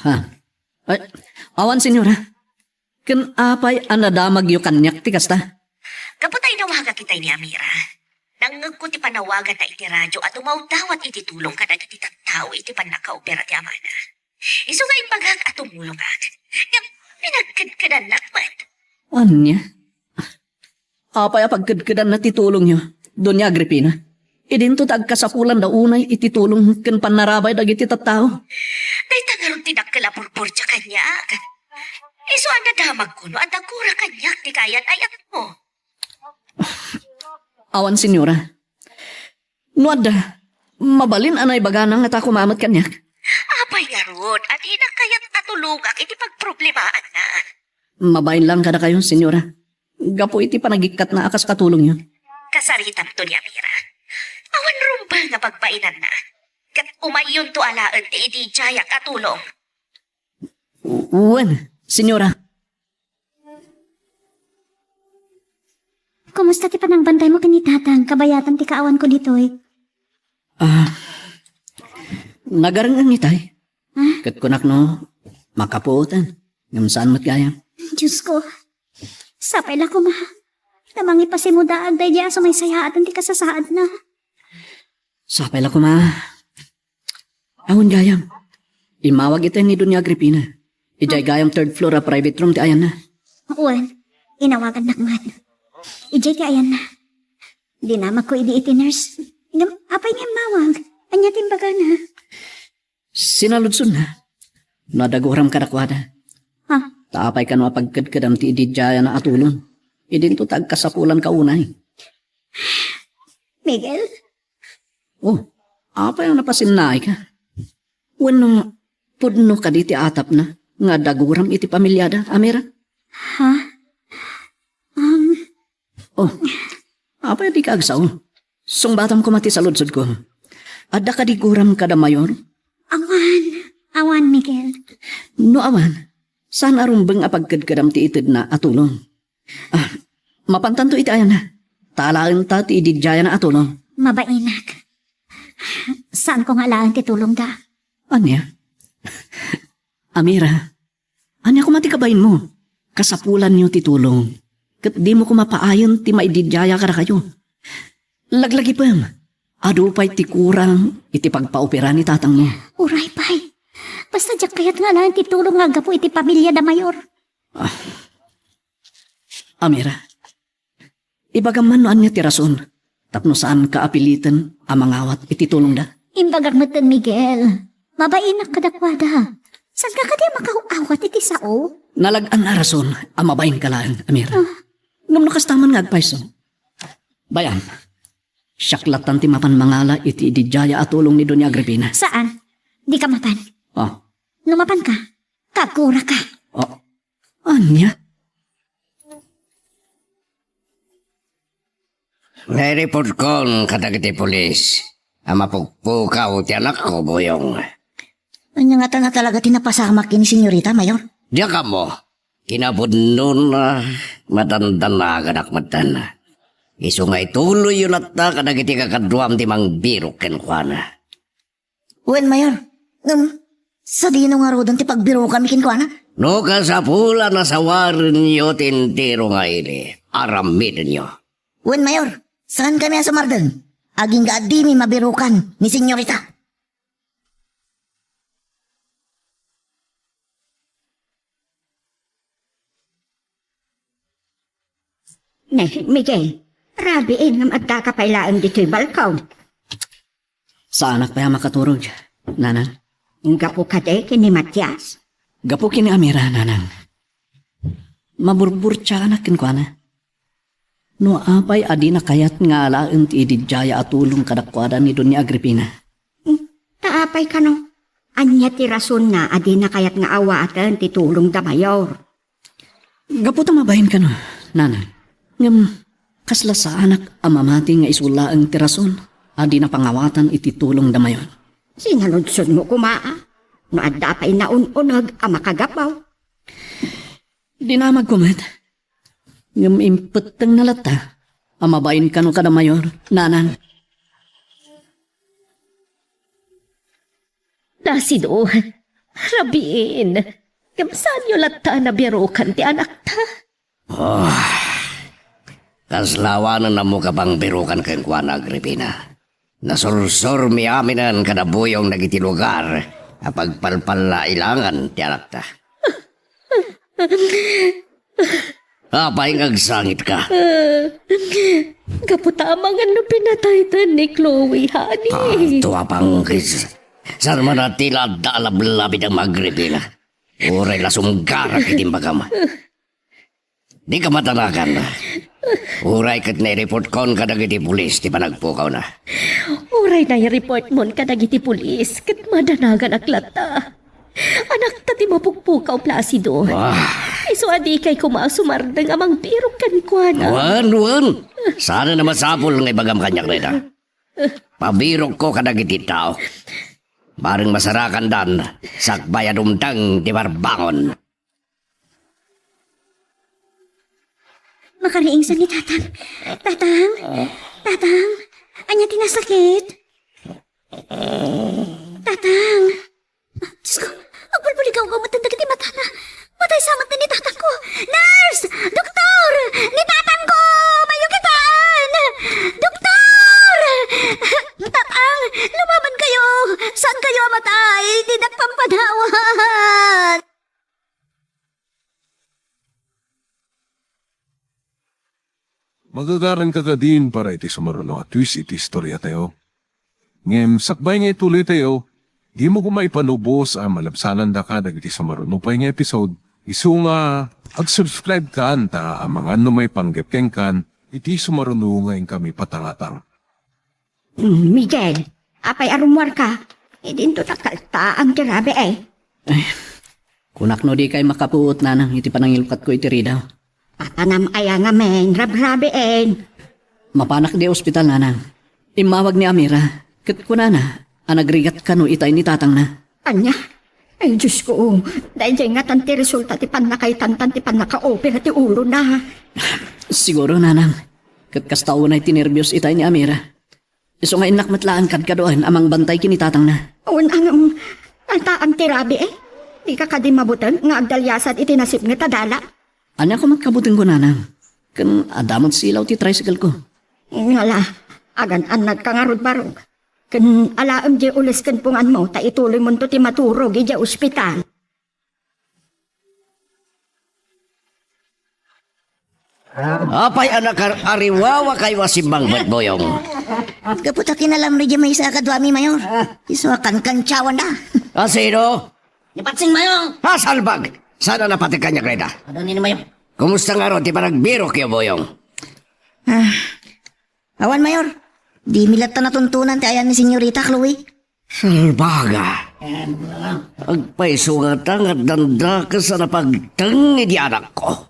Ha? Ay, awan, senyora. Ken apay a nadamagyo kaniak ti kasta? Gapu ta inawagak itay ni Amira. Nangngegko ti panawaganna iti radio a dumawdawat iti tulong kadagiti tattao iti pannakaopera ti amana. Isu nga imbagak a tumulongak. Ngem pinagkedkedannak met. Ania? Apay a pagkedkedanna ti tulongyo, Doña Agripina? Idinto ta agkasapulanda unay iti tulong ken pannarabay dagiti tattao. Dayta ngarud ti dakkel a purpurtia kaniak. Isu a nadamagko no adda gura kaniak ti kaayan-ayatmo. Awan, Senyora. No adda, mabalin a naibagana ngata koma met kaniak. Apay ngarud a dinak kayat a tulongak iti pagproblemaanna? Mabain laeng kadakayo, Senyora. Gapu iti panagikkatna a kas katulongyo. Kasaritamto ni Amira. Awan rumbeng a pagbainanna. Ket umayyonto alaen ti idi diayak a tulong. Wen, Senyora. Kumusta ti panangbantaymo ken ni Tatang kabayatan ti kaawanko ditoy? Ah, nagareng-eng itay. Ah? Ket kunak no, makapuoten. Ngem saan met gayam. Diosko, sapay la koma ta mangipasimudaag daydiay a sumaysayaaten ti kasasaadna. Sapay la koma. Awan gayam. Immawag itay ni Doña Agripina. Idiay gayam third floor a private room ti ayanna. Wen, inawagannak man. Idiay ti ayanna. Dinamagko idi iti nurse. Ngem, apay nga immawag? Ania ti imbagana? Sinaludsodna no adda guram kadakuada. Ha? Ta apay kano a pagkedkedam ti idi diayan a tulong? Idinto ta agkasapulanka unay. Miguel? Oh, apay a napasinnaayka? Wenno, pudno kadi ti atapna nga adda guram iti pamiliada, Amira? Ha? Um, Oh, apay a dika agsao? Sungbatam koma ti saludsodko. Adda kadi guram kada Mayor? Awan. Awan, Miguel. No awan, saan a rumbeng a pagkedkedam ti itedna a tulong? Ah, mapantanto iti ayanna. Ta alaenta ti idi diayan a tulong. Mabainak. Saanko nga alaen ti tulongda. Ania? Amira, ania koma ti kabainmo? Kasapulanyo ti tulong. Ket dimo koma paayen ti maididiaya kadakayo. Laglagipem, adu pay ti kurang iti pagpaopera ni tatangmo. Uray pay. Basta diak kayat nga alaen ti tulong nga aggapu iti pamiliada, Mayor. Ah. Amira, ibagam man no ania ti rason tapno saanka a piliten a mangawat iti tulongda. Imbagak metten, Miguel. Mabainak kadakuada. Saanka kadi a makaw-awat iti sao? Nalag-an a rason a mabainka laeng, Amira. Ah. Ngem no kasta man nga agpayso, bayam, siak lattan ti mapan mangala iti idi diaya a tulong ni Doña Agripina. Saan? Dika mapan? Oh. No mapanka, kaguraka. Oh. Ania? Naireportkon kadagiti pulis a mapukpukaw ti anakko, Buyong. Ania ngata nga talaga ti napasamak ken ni Senyorita, Mayor? Diak ammo. Kinapudnona, madandanaganak metten. Isu nga ituloyyo latta kadagiti kakaduam ti mangbirok kenkuana. Wen, Mayor. Ngem, sadino ngaruden ti pagbirokanmi kenkuana? No kasapulan a sawarenyo ti entero nga ili, aramidenyo. Wen, Mayor. Saankami a sumardeng. Agingga a dimi mabirokan ni Senyorita. Ne, Miguel, rabii ngem addaka pay laeng ditoy balkon. Saanak pay a makaturog, nanang. Gapu kadi ken ni Matias? Gapu ken ni Amira, nanang. Maburburtiaanak kenkuana. No apay a dina kayat nga alaen ti idi diaya a tulong kadakuada ni Doña Agripina? Hmm, ta apay kano? Ania ti rasonna a dina kayat nga awaten ti tulongda, Mayor? Gapu ta mabain kano, nanang. Ngem, kasla saanak a mamati nga isu laeng ti rason a dina pangawatan iti tulongda, Mayor. Sinaludsodmo koma, a, no adda pay naun-uneg a makagapu. Dinamagko met. Ngem impettengna latta a mabain kano kada Mayor, nanang. Nasido, rabiin. Ngem saanyo latta a nabirokan ti anakta? Oh, kasla awanen ammo a pangbirokan kenkuana, Agripina. Nasursurmi aminen kada Buyong dagiti lugar a pagpalpallailangan ti anakta. Apay nga agsangitka? Ah, gapu ta amangan no pinatayten ni Chloe, honey. Ah, tua pangkis. Saan man a ti la adda a lablabidem, Agripina? Uray la sumgarak iti imbagam. Dika madanagan. Uray ket naireportkon kadagiti pulis ti panagpukawna. Uray naireportmon kadagiti pulis, ket madanaganak latta. Anakta ti mapukpukaw, Placido. Ah. Isu a dikay koma a sumardeng a mangbirok kenkuana. Wen, wen. Saan a masapul nga ibagam kaniak dayta. Pabirokko kadagiti tao. Bareng masarakandan, sakbay a dumteng ti barbangon. Makariingsan ni Tatang. Tatang? Tatang? Ania ti nasakit? Tatang? Diyos ko, agbalbaligaw-gaw met dagiti matana. Matay sa met ni Tatang ko. Nurse! Doktor! Ni Tatang ko! Mayo kitaen! Doktor! Tatang, lumaban kayo! Saan kayo a matay? Dinak pampadawat! Magagaran ka kadin para iti sumaruno a twist iti istoriatayo. Ngem sakbay nga ituloytayo, dimo koma ipanubos a malabsanandaka dagiti sumaruno pay nga episode, isu nga ag-subscribe kan ta amangan no maipanggep kenkan iti sumaruno nga inkami patangatang. Mm, Miguel, apay a rummuarka? Idinto nakaltaang ti rabii, eh. Ay, kunak no dikay makapuot, nanang, iti panangilukatko iti ridaw. Papanam aya ngamin, rabrabiin? Mapanak di ospital, nanang. Immawag ni Amira, ket kunana a nagrigat kano itay ni tatangna. Ania? Ay, Diyos ko, daydiay ngatan ti resulta ti pannakaitantan ti pannakaopera ti ulona. Siguro, nanang, ket kasta unay ti nerbios itay ni Amira. Isu nga innak met laeng kadkaduaen a mangbantay ken ni tatangna. Wen, ngem, altaang ti rabii, eh. Dika kadi mabuteng nga agdaliasad iti nasipnget a dala? Ania koma met kabutengko, nanang? Ken adda met silaw ti tricycle ko. Ngala, agan-annadka ngarud, barok. Ken alaem diay ules ken punganmo, ta ituloymonto ti maturog idiay ospital. Apay a nakar-, ariwawa kayo a simmangpet, Boyong? Gapu ta kinalamno diay maysa a kaduami, Mayor. Isu a kankantiawanda. A sino? Ni Patsing, Mayor. A, salbag! Saan a napateg kaniak dayta? Adda ni, Mayor. Kumusta ngarud ti panagbirokyo, Boyong? Ah, awan, Mayor. Dimi latta natuntunan ti ayan ni Senyorita Chloe. Salbaga. Agpayso ngata nga addandakes a napagteng idi anakko.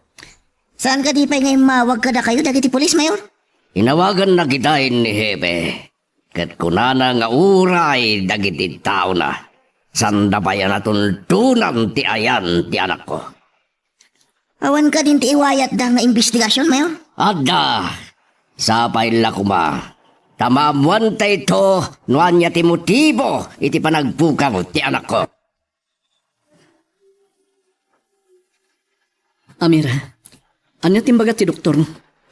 Saan kadi pay nga immawag kadakayo dagiti pulis, Mayor? Inawagannak itay ni Hepe, ket kunana nga uray dagiti taona, saanda pay a natuntunan ti ayan ti anakko. Awan kadin ti iwayatda nga imbestigasion, Mayor? Adda. Sapay la koma ta maammoantayto no ania ti motibo iti panagpukaw ti anakko. Amira, ania ti imbaga ti doktor?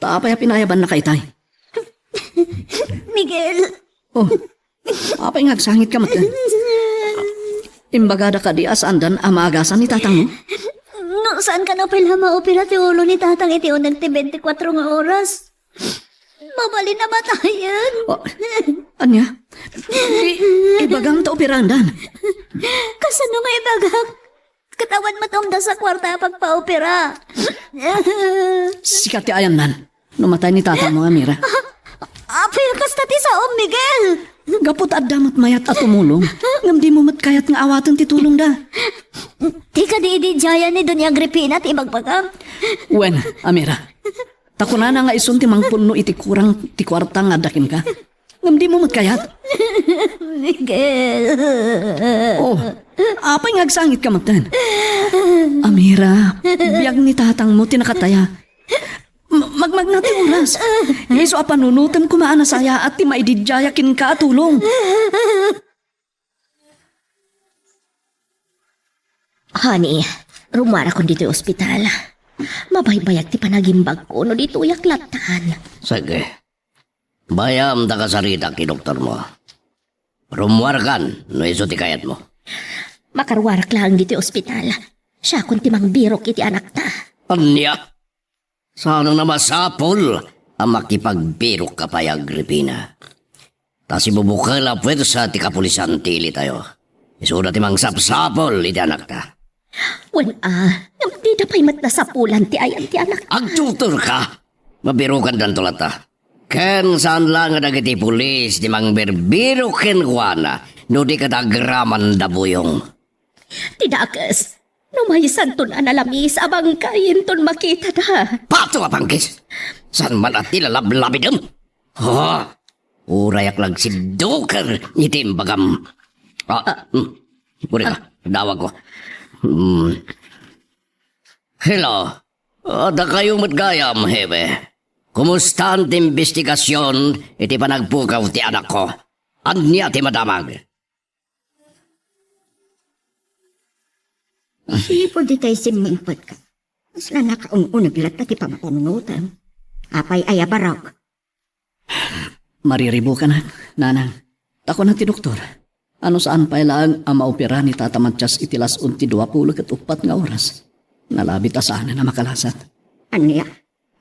Ta apay a pinayabannaka itay? Miguel. Oh, apay nga agsangitka met? Imbagada kadi a saandan a maagasan ni tatangmo? No saan kano pay la maopera ti ulo ni tatang iti uneg ti bentikuatro nga oras, mabalin a matayen. Oh, ania? I-, ibagam ta operaandan. Kasano nga ibagak? Ket awan met umdas a kuarta a pagpaopera. Sika ti ayannan no matay ni tatangmo, Amira. Apay a kasta ti saom, Miguel? Gapu ta adda met mayat a tumulong, ngem dimo met kayat nga awaten ti tulongda. Ti kadi idi diayan ni Doña Agripina ti ibagbagam? Wen, Amira, ta kunana nga isun ti mangpunno iti kurang ti kuarta nga adda kenka. Ngem dimo met kayat? Miguel. Oh, apay nga agsangitka metten? Amira, biag ni tatangmo ti nakataya. M-, magmagna ti oras. Isu a panunotem koma a nasayaat ti maididiaya kenka a tulong. Honey, rummuarakon ditoy ospital. Mabaybayag ti panagimbagko no ditoyak lattan. Sige. Bayam ta kasaritak ti doktormo. Rummuarkan no isu ti kayatmo. Makaruarak laeng ditoy ospital. Siakon ti mangbirok iti anakta. Ania? Saan a masapul a makipagbirokka pay, Agripina. Ta sibubukel a puwersa ti kapulisan ti ilitayo. Isuda ti mangsapsapul iti anakta. Wen a, ngem dida pay met nasapulan ti ayan ti anak. Agtuturka! Mabirukandanto latta. Ken saan laeng a dagiti pulis ti mangbirbirok kenkuana no di kada agramanda, Buyong. Ti dakes, no maysanton a nalamis a bangkay inton makitada. Pato a pangkis! Saan man a ti lalablabidem? Ha? Urayak la agsidduker iti imbagam. Ah, ah, hmm. Uri ka, ah, dawag ko. Hmm. Hello. Ah, dakayo met gayam, Hepe. Kumustan ti imbestigasion iti panagpukaw ti anakko? Ania ti madamag? Sipud itay simmingpet ka. Kasla nakaun-uneg latta ti pampanunotem. Apay aya, Barok? Mariribukanak, nanang. Ta kuna ti doktor, ano saan pay laeng a maopera ni Tata Matias iti las-on ti duapulo ket uppat nga oras. Nalabit a saanen a makalasat. Ania?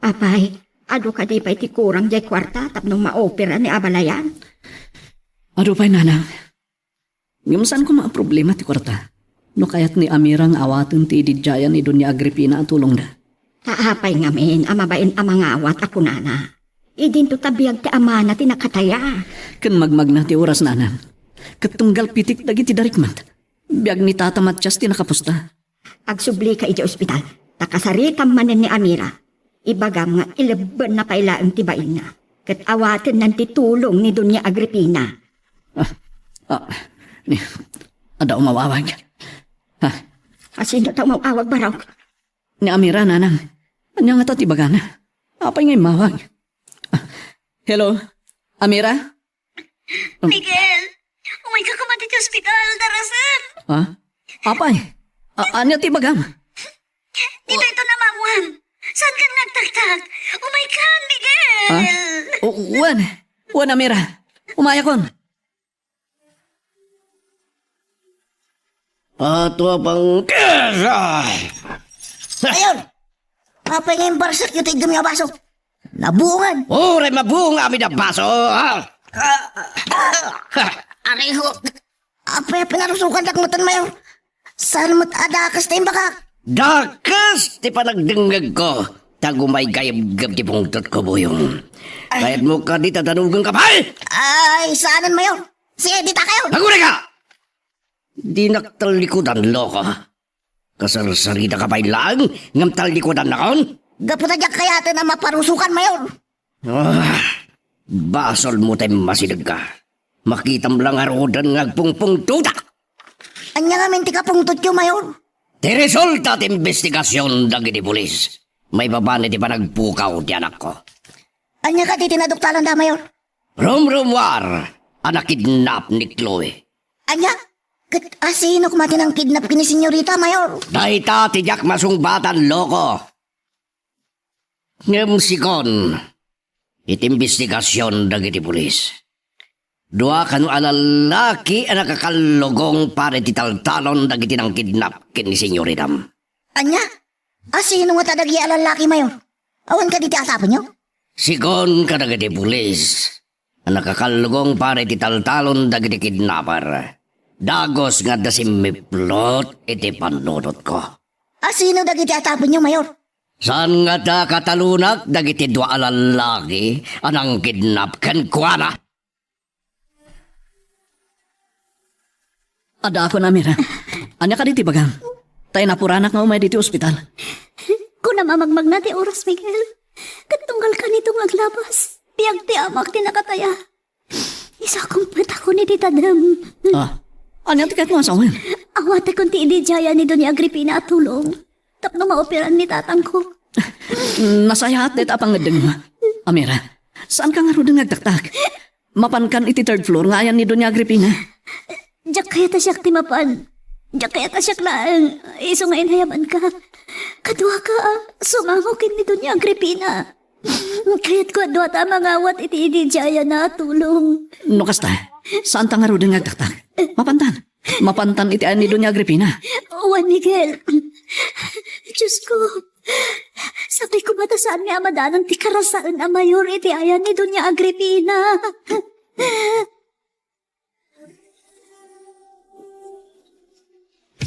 Apay, adu kadi pay ti kurang jay kuarta tapno maopera ni abalayan? Adu pay, nanang. Ngem saan koma a problema ti kuarta no kayat ni Amira nga awaten ti ididiayan ni Doña Agripina a tulongda. Ta apay ngamin a mabain a mangawat a kunana? Idinto ta biag ti amana ti nakataya. Ken magmagna ti oras, nanang. Ket tunggal pitik dagiti darikmat. Biag ni Tata Matias ti nakapusta. Agsublika idiay ospital, ta kasaritam manen ni Amira. Ibagam nga ilebbenna pay laeng ti bainna, ket awatennan ti tulong ni Doña Agripina. Ah, ah, ni, adda umawawag. Ha? Asino ta umawawag, Barok? Ni Amira, nanang. Ania ngata ti ibagana? Apay nga immawag? Ah, hello? Amira? Miguel, umayka koma ditoy ospital, darasen. Ha? Apay? A-, ania ti ibagam? Ditoy to namamuan. Saan kan nagtaktak? Umayka, Miguel! Ha? O, wen. Wen, Amira. Umayakon. Ato a pangkesa! Mayor! Apay nga imbarsak yu ti iddem nga baso? Nabuongan! Uray mabuong amin a baso, ha? Aray ko! Apay a pinarusokan dak metten, Mayor? Saan met a dakes ti imbagak? Dakes ti panagdengngegko, ta gumaygayabgab ti pungtotko, Buyong. Ay. Kayatmo kadi ta danugenka pay? Ay, saanen, Mayor. Si Edita kayo. Agurayka! Dinak tallikudan, loko. Kasarsaridaka pay laeng ngem tallikudannakon? Gapu ta diak kayaten a maparusokan, Mayor. Ah, basolmo ta immasidegka. Makitam la ngaruden nga agpungpungtotak. Ania ngamin ti kapungtotyo, Mayor? Ti resulta ti imbestigasion dagiti pulis maipapan iti panagpukaw ti anakko. Ania kadi ti naduktalanda, Mayor? Rumrumuar a nakidnap ni Chloe. Ania? Ket asino koma ti nangkidnap ken ni Senyorita, Mayor? Dayta ti diak masungbatan, loko. Ngem segun iti imbestigasion dagiti pulis, dua kano a lallaki a nakakallugong para iti taltalon dagiti nangkidnap ken ni Senyoritam. Ania? Asino ngata dagiti a lallaki, Mayor? Awan kadi ti asapenyo? Segun kadagiti pulis a nakakallugong para iti taltalon dagiti kidnapper, dagus nga adda simmiplot iti pannunotko. Asino dagiti asapenyo, Mayor? Saan ngata katalonak dagiti dua a lallaki a nangkidnap kenkuana? Addaakon, Amira. Ania kadi ti ibagam? Ta inapuranak nga umay ditoy ospital. Kunam a magmagna ti oras, Miguel. Ket tunggal kanito nga aglabas, biag ti amak ti nakataya. Isakong petako ni ti tadem. Ah, ania ti kayatmo a sawen? Awatekon ti ididiayan ni Doña Agripina a tulong tapno maoperan ni tatangko. Nasayaat dayta a pangngeddengmo. Amira, saanka ngaruden nga agtaktak? Mapankan iti third floor nga ayan ni Doña Agripina. Diak kayat a siak ti mapan. Diak kayat a siak laeng. Isu nga inayabanka. Kaduaka a sumango ken ni Doña Agripina. Kayatko a duata a mangawat iti ididiayanna a tulong. No kasta, saanta ngaruden nga agtaktak? Mapantan. Mapantan iti ayan ni Doña Agripina. Juan Miguel. Diosko. Sakay koma ta saan nga amadanan ti karasaen a Mayor iti ayan ni Doña Agripina.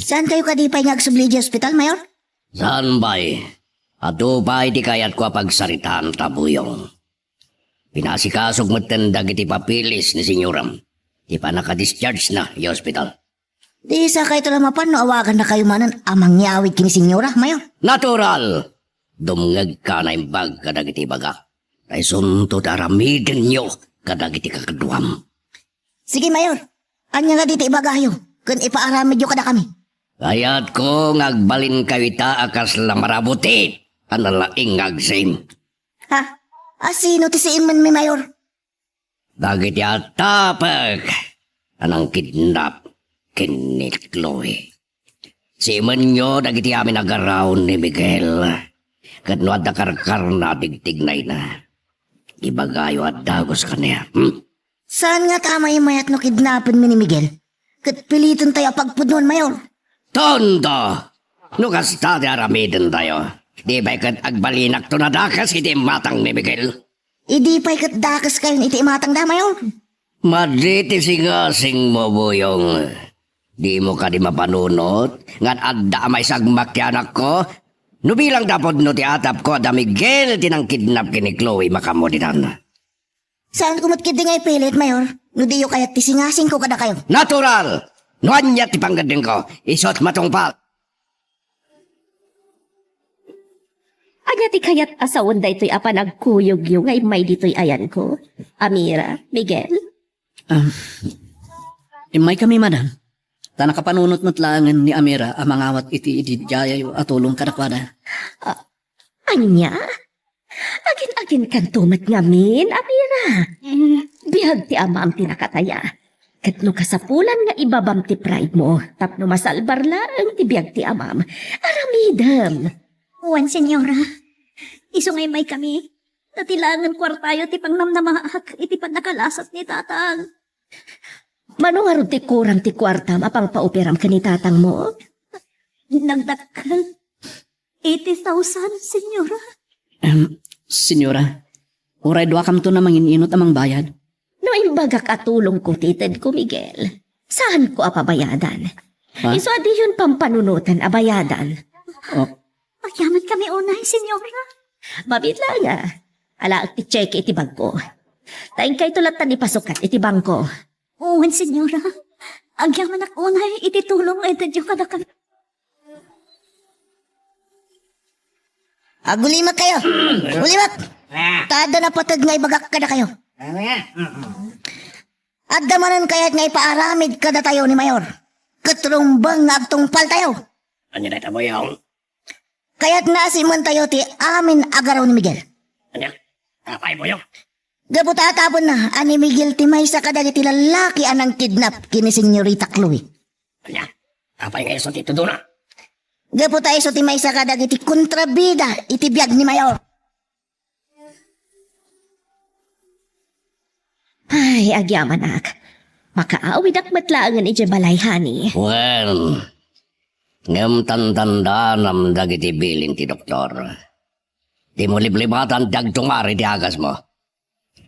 Saankayo kadi pay nga agsubli idiay ospital, Mayor? Saan pay? Adu pay ti kayatko a pagsaritaan ta, Buyong. Pinasikasog metten dagiti papeles ni senyoram ti pannakadischarge na iti ospital. Di sakayto la mapan no awagannakayo manen a mangyawid ken ni senyora, Mayor? Natural! Dumngegka a naimbag kadagiti ibagak. Ta isunto ti aramidenyo kadagiti kakaduam. Sige, Mayor. Ania nga dita ibagayo ken ipaaramidyo kadakami? Kayatko nga agbalinkayo ita a kasla marabutit a nalaing nga agsiim. Ha? A sino ti siimmenmi, Mayor? Dagiti attapek a nangkidnap ken ni Chloe. Siimenyo dagiti amin a garaw ni Miguel. Ket no adda karkarna a tigtignayna, ibagayo a dagus kaniak. Hmm? Saan nga ta maymayat no kidnapenmi ni Miguel? Ket pilitentayo a pagpudnon, Mayor. Tonto! No kasta ti aramidentayo, di pay ket agbalinakton a dakes iti imatang ni Miguel. Idi pay ket dakeskayon iti imatangda, Mayor? Madi ti singasingmo, Buyong. Dimo kadi mapanunot nga adda a maysa a agmaki a anakko? No bilang ta pudno ti atapko, adda Miguel ti nangkidnap ken ni Chloe, makaammo ditan. Saanko met ketdi nga ipilit, Mayor, no diyo kayat ti singasingko kadakayo. Natural! No ania ti panggeddengko, isu't matungpal. Ania ti kayat a sawen daytoy a panagkuyogyo nga immay ditoy ayanko? Amira, Miguel? Ah, immaykami, madam. Ta nakapanunot met laengen ni Amira a mangawat iti idiayo a tulong kadakuada. Ah, ania? Agin-aginkanto met ngamin, Amira. Biag ti amam ti nakataya. Ket no kasapulan nga ibabam ti pride mo, tapno masalbar laeng ti biag ti amam, aramidem. Wen, senyora. Isu nga immaykami, ta ti laengen kuartayo ti pangnamnamaak iti pannakalasat ni tatang. Mano ngarud ti kurang ti kuartam a pangpaoperam ken ni tatangmo? Nagdakkel. Eighty thousand, senyora. Em, senyora, uray duakamto a mangin-inut a mangbayad. No imbagak a tulongko ti itedko, Miguel, saanko a pabayadan. Ha? Isu a diyon pampanunotan a bayadan. Oh. Agyamankami unay, senyora. Mabiit laeng a. Alaek ti tseke iti bagko. Ta inkayto latta ni pasukat iti bangko. Wen, senyora. Agyamanak unay iti tulong nga itedyo kadakami. Agulimek kayo. Agulimek. Ta adda napateg nga ibagak kadakayo. Adda manen kayat nga ipaaramid kadatayo ni Mayor. Ket rumbeng nga agtungpaltayo. Ania dayta, Buyong? Kayatna a simmentayo ti amin a garaw ni Miguel. Ania? Apay, Buyong? Gapu ta atapenna a ni Miguel ti maysa kadagiti lallaki a nangkidnap ken ni Senyorita Chloe. Ania? Apay nga isu ti itudona? Gapu ta isu ti maysa kadagiti kontrabida iti biag ni Mayor. Ay, agyamanak. Makaawidak met laengen idiay balay, honey. Wen, ngem tantandaanam dagiti bilin ti doktor. Dimo liblibatan ti agtungar iti agasmo.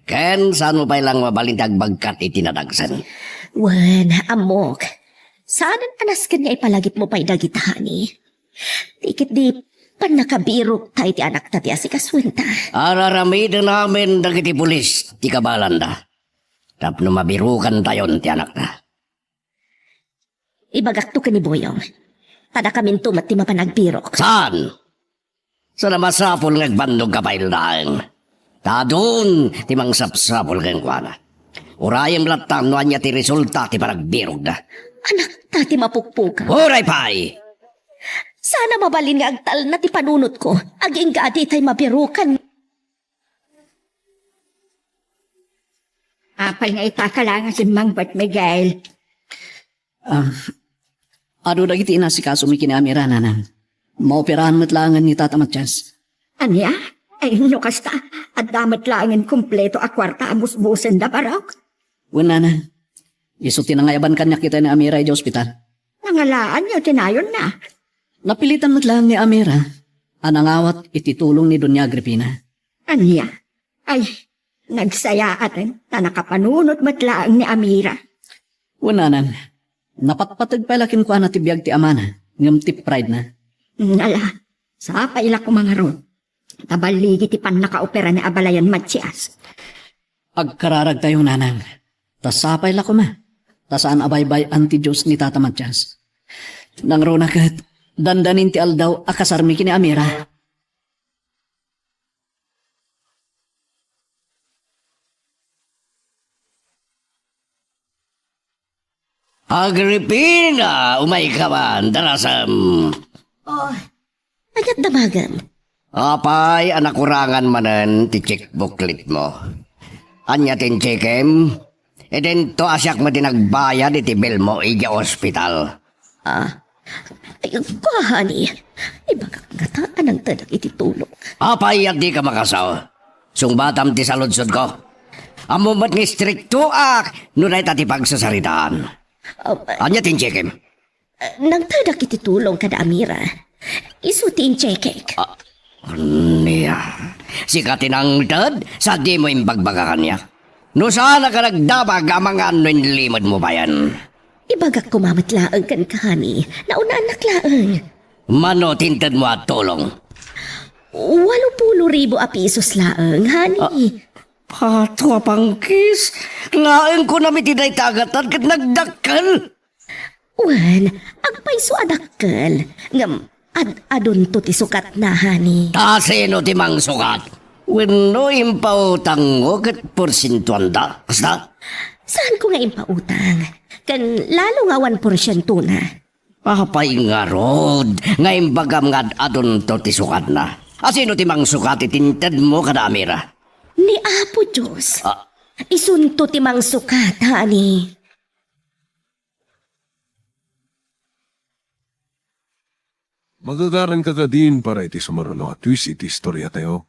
Ken saanmo pay laeng mabalin ti agbagkat iti nadagsen. Wen, ammok. Saanen a nasken nga ipalagipmo pay dagita, honey. Ti ketdi pannakabirokta iti anakta ti asikasuenta. Ar-aramiden amin dagiti pulis ti kabalanda tapno mabirokantayon ti anakta. Ibagakto ken ni Buyong. Ta dakaminto met ti mapan agbirok. Saan? Saan a masapul nga agbannogka pay laeng. Ta adun ti mangsapsapul kenkuana. Urayem latta no ania ti resulta ti panagbirokda. Anakta ti mapukpukam. Uray pay! Saan a mabalin nga agtalna ti panunotko agingga a ditay mabirokan. Apay nga ita ka laeng a simmangpet, Miguel? Ah, adu dagiti inasikasomi ken ni Amira, nanang. Maoperahan met laengen ni Tata Matias. Ania? Ay, no kasta, adda met laengen kompleto a kuarta a busbusenda, barok? Wen, nanang. Isu ti nangayaban kaniak ita ni Amira idiay ospital. Nangalaanyo ti nayonna? Napilitan met laeng ni Amira a nangawat iti tulong ni Doña Agripina. Ania? Ay, nagsayaaten ta nakapanunot met laeng ni Amira. Wen, nanang, napatpateg pay la kenkuana ti biag ti amana, ngem ti pride na. Ngala, sapay la koma ngarud. Ta balligi ti pannakaopera ni abalayan Matias. Agkararagtayo, nanang. Ta sapay la koma. Ta saan a baybay-an ti Dios ni Tata Matias. Nangruna ket, dandanin ti aldaw a kasarmi ken ni Amira. Agripina, umayka man, darasem. Oh, ania't damagem? Apay a nakurangan manen ti checkbookletmo? Ania ti chekem? Idinto a siak met ti nagbayad iti billmo idiay ospital. Ah, ay, kuani, ibagak ngata a nangtedak iti tulong. Apay a dika makasao? Sungbatam ti saludsodko. Ammom met nga istriktoak no dayta ti pagsasaritaan. Ah, ania ti chekem? Nangtedak iti tulong kada Amira. Isu ti inchekek. Ah, ania? Sika ti nangted, sadino imbagbaga kaniak? No saan a ka nagdamag amangan no inlimedmo payen. Ibagak koma met laeng kenka, honey. Naunaan nak laeng. Mano ti intedmo a tulong? Walo pulo ribu a pisos laeng, honey. Ah, pato a pangkis. Laeng kunam iti dayta a gatad ket nagdakkel. Wen, agpayso a dakkel, ngem ad-adunto ti sukatna, honey. Ta sino ti mangsukat? Wenno impautangmo ket porsientuanda? Kasta? Saanko nga impautang. Ken lalo nga awan porsientona. Apay ngarud nga imbagam nga ad-adunto ti sukatna? A sino ti mangsukat iti intedmo kada Amira? Ni Apo Dios. Ah. Isunto ti mangsukat, honey. Magagaranka kadin para iti sumaruno a twist iti istoriatayo.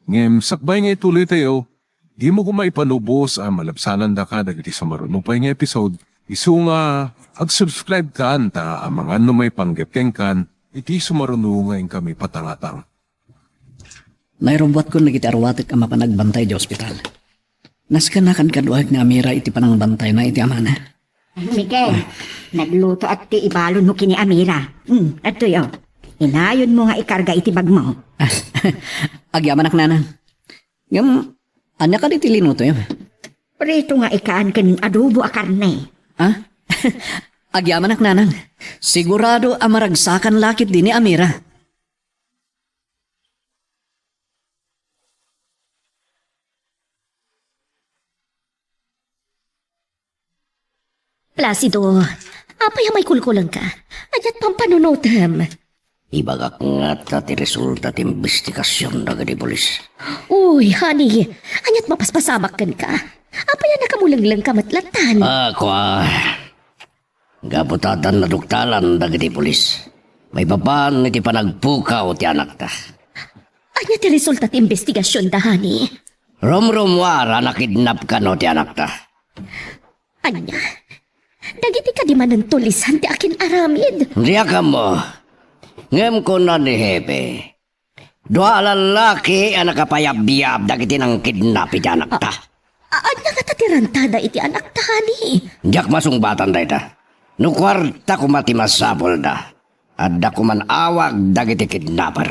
Ngem sakbay nga ituloytayo, dimo koma ipalubos a malabsanandaka dagiti sumaruno pay nga episode, isu nga ag-subscribe-kan ta amangan no maipanggep kenkan iti sumaruno nga inkami patangatang. Nairubbuatkon dagiti aruatek a mapan agbantay idiay ospital. Nasken a kaduak ni Amira iti panangbantayna iti amana. Miguel, naglutoak ti ibalonmo ken ni Amira. Hmm, adtoy, o. Inayonmo nga ikarga iti bagmo. Agyamanak, nanang. Ngem, ania kadi ti linutoyo? Prito nga ikan ken adobo a karne. Ha? Agyamanak, nanang. Sigurado a maragsakan la ketdi ni Amira. Placido, apay a maikulkulengka? Ania't pampanunotem? Ibagak ngata ti resulta ti imbestigasion dagiti pulis. Uy, honey, ania't mapaspasamak kenka? Apay a nakamulenglengka met lattan? Ah, kua. Gapu ta addan naduktalan dagiti pulis maipapan iti panagpukaw ti anakta. Ania ti resulta ti imbestigasionda, honey? Rumrumuar a nakidnap kano ti anakta. Ania? Dagiti kadi manen tulisan ti akin-aramid? Diak ammo. Ngem kuna ni Hepe, dua a lallaki a nakapayabyab dagiti nangkidnap iti anakta. A-, ania ngata ti rantada iti anakta, honey? Diak masungbatan dayta. No kuarta koma ti masapulda, adda koman awag dagiti kidnapper.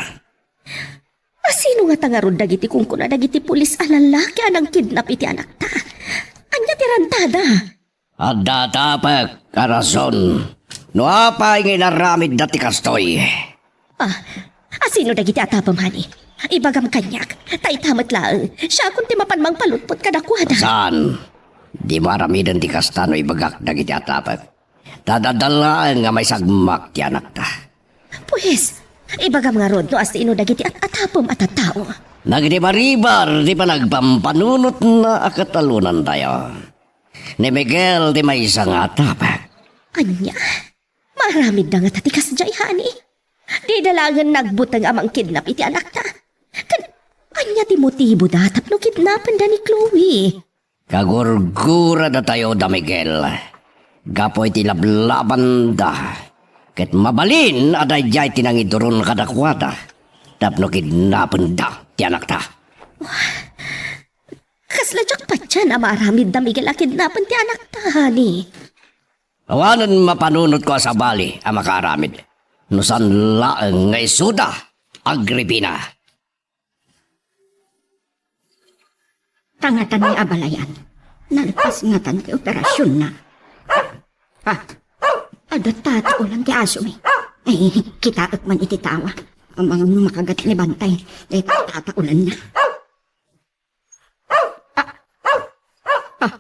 A sino ngata ngarud dagiti kunkuna dagiti pulis a lallaki a nangkidnap iti anakta? Ania ti rantada? Adda atapek a rason no apay nga inaramidda ti kastoy. Ah, a sino dagiti atapem, honey? Ibagam kaniak, ta ita met laeng, siakon ti mapan mangpalutpot kadakuada. Saan? Dimo aramiden ti kasta no ibagak dagiti atapek. Ta adda laeng nga maisagmak ti anakta. Pues, ibagam ngarud no a sino dagiti at-atapem a tattao. Nagribarribar ti panagpampanunotna a katalonantayo. Ni Miguel ti maysa nga atapek. Ania? Maaramidda ngata ti kasdiay, honey? Dida laengen nagbuteng a mangkidnap iti anakta. Ken ania ti motiboda tapno kidnapenda ni Chloe? Kagurguradatayo da Miguel gapu iti lablabanda ket mabalin a daydiay ti nangiduron kadakuada tapno kidnapenda ti anakta. Kasla diak patien a maaramid da Miguel a kidnapen ti anakta, honey. Awanen mapanunotko a sabali a makaaramid no saan laeng nga isuda, Agripina. Kangatan ni abalayan. Nalpas ngatan ti operasionna. Ah, adda tataolan ti asomi. Ay, kitaek man iti tawa. Amangan no makagat ni Bantay, dayta tataolanna. Ah, ah,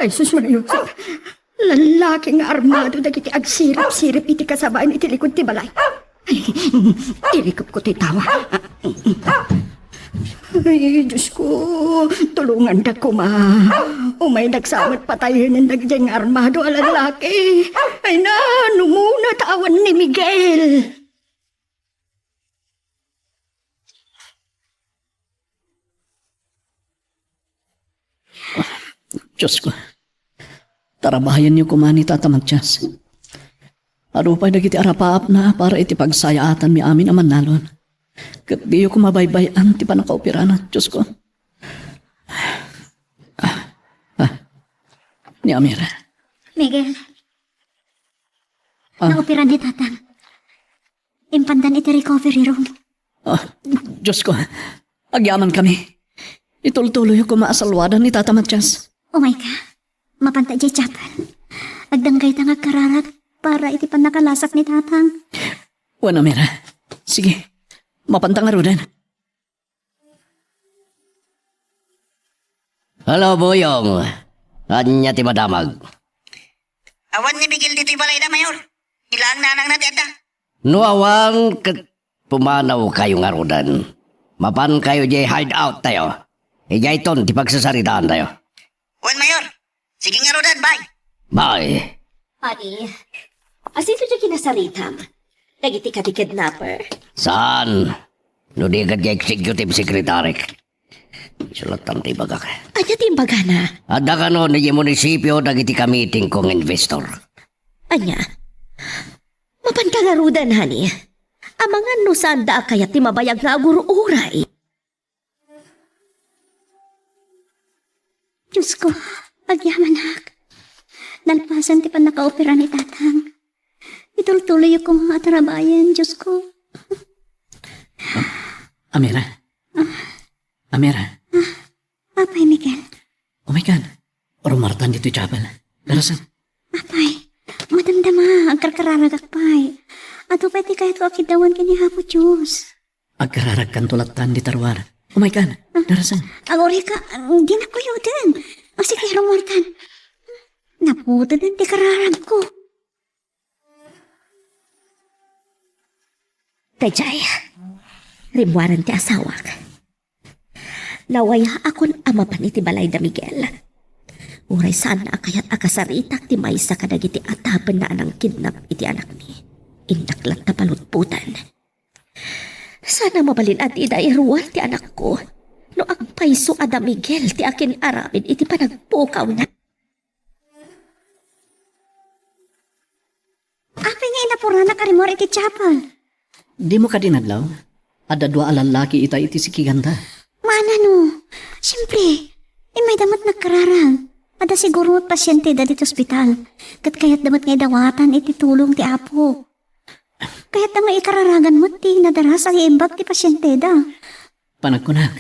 ay, sus, Maria Jose. Lallaki nga armado dagiti agsirip-sirip iti kasabaen iti likod ti balay. Ay, irikepko ti tawa. Ay, Diyos ko, tulonganda koma. Umaynak sa met patayen dagiti nga armado a lallaki. Ay na, numuna ta awan ni Miguel. Diyos ko, tarabayanyo koma ni Tata Matias. Adu pay dagiti arapaapna para iti pagsayaatanmi amin a mannalon. Ket diyo koma baybay-an ti pannakaoperana, Diyos ko. Ah, ah, ni Amira. Miguel, Ah. Naoperan ni Tatang. Impandan iti recovery room. Ah, Diyos ko, agyamankami. Itultuloyyo koma a salwadan ni Tata Matias. Umayka. Mapanta idiay chapel. Agdanggayta nga agkararag para iti pannakalasak ni Tatang. Wen, Amira. Sige, mapanta ngaruden. Hello, Buyong. Ania ti madamag? Awan ni Miguel ditoy balayda, Mayor. Ilaang nanangna ti adda. No awan ket pumanawkayo ngaruden. Mapankayo idiay hideout tayo. Idiayton ti pagsasaritaantayo. Wen, Mayor. Sige ngaruden, bye. Bye. Ay, asino ti kinasaritam? Dagiti kadi kidnapper? Saan? No di ket ti executive secretary. Sulatan ti ibagak. Ania ti imbagana? Adda kano idiay munisipio dagiti kamiting ko nga investor. Ania? Mapanka ngaruden, honey. Amangan no saanda a kayat ti mabayag nga agur-uray. Diyos ko, agyamanak. Nalpasan ti pannakaopera ni Tatang. Itultuloyyo koma a tarabayen, Diyos ko. Amira. Amira. Apay, Miguel. Umaykan. Rumartan ditoy chapel. Darasan. Apay, madamdama, agkarkararagak pay. Adu pay ti kayatko a kiddawan ken ni Apo Dios. Agkararagkanto lattan dita ruar. Umaykan, darasan. Agurayka, dinak kuyoden. O, sige, rumartan. Naputeden ti kararagko. Daydiay, rimmuaren ti asawak. Nawayaakon a mapan iti balayda Miguel. Uray saanna a kayat a kasaritak ti maysa kadagiti atapenna a nangkidnap iti anakmi, innak latta palutpoten. Saan a mabalin a dida iruar ti anakko no agpayso a da Miguel ti akin-aramid iti panagpukawna. Apay nga inapuranak a rimmuar iti chapel? Dimo kadi nadlaw? Adda dua a lallaki itay iti sikiganda. Manano? Siempre, immayda met nagkararag. Adda siguro met pasienteda ditoy ospital. Ket kayatda met nga idawatan iti tulong ti Apo. Kayatda nga ikararagan met ti nadaras a iimbag ti pasienteda. Panagkunak,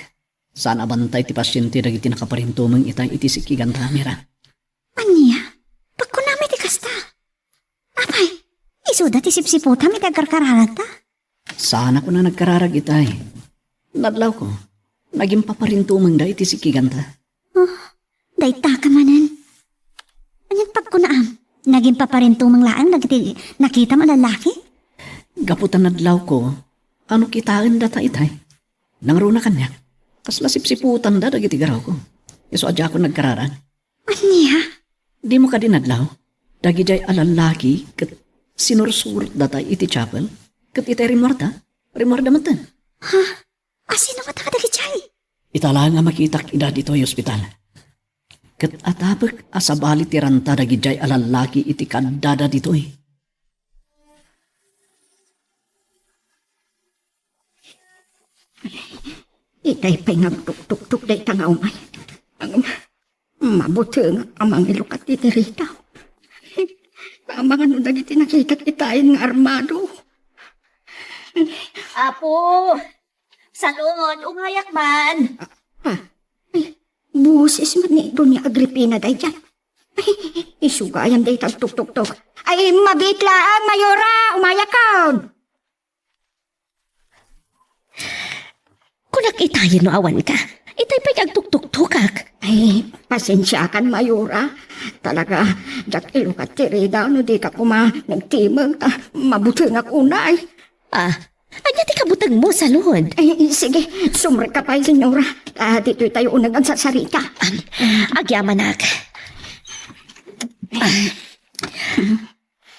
saan a bantay ti pasiente dagiti nakaparintumeng itay iti sikiganda, Mira. Ania? Pagkunam iti kasta? Apay, isuda ti sipsiputam iti agkarkararagta? Saan a kuna nagkararag itay. Nadlawko, nagimpaparintumengda iti sikiganda. Oh, dayta ka manen. Anian pagkunaam? Nagimpaparintumeng laeng dagiti nakitam a lallaki? Gapu ta nadlawko, ano kitaendata itay. Nangruna kaniak, kasla sipsiputanda dagiti garawko. Isu a diakon nagkararag. Ania? Dimo kadi nadlaw? Dagidiay a lallaki ket sinursurotdata iti chapel, ket itay rimmuarda, rimmuarda metten. Ha? Asino met kadagitiay? Ita laeng a makitak ida ditoy ospital. Ket atapek a sabali ti ranta dagidiay a lallaki iti kaddada ditoy. Itay pay nga agtuktuktok dayta nga umay. Ang mabuteng a mangilukat iti ritaw. Amangan no dagiti nakitak itayen nga armado. Apo, salud, ungayak man. Ah, ah. Ay, Boses met ni Doña Agripina daydiay. Ay, isu gayam dayta agtuktoktok. Ay, mabiit laeng, Mayora, umayakon. Kunak itayen no awanka. Itay pay agtuktoktokak. Ay, pasensiakan, Mayora. Talaga, diak ilukat ti rida no dika koma nagtimeng ta mabutengak unay. Ah, ania ti kabutengmo, Salud? Ay, sige, sumrekka pay, senyora. Ah, ditoy tayo uneg agsarsarita. Ah, agyamanak. Ah.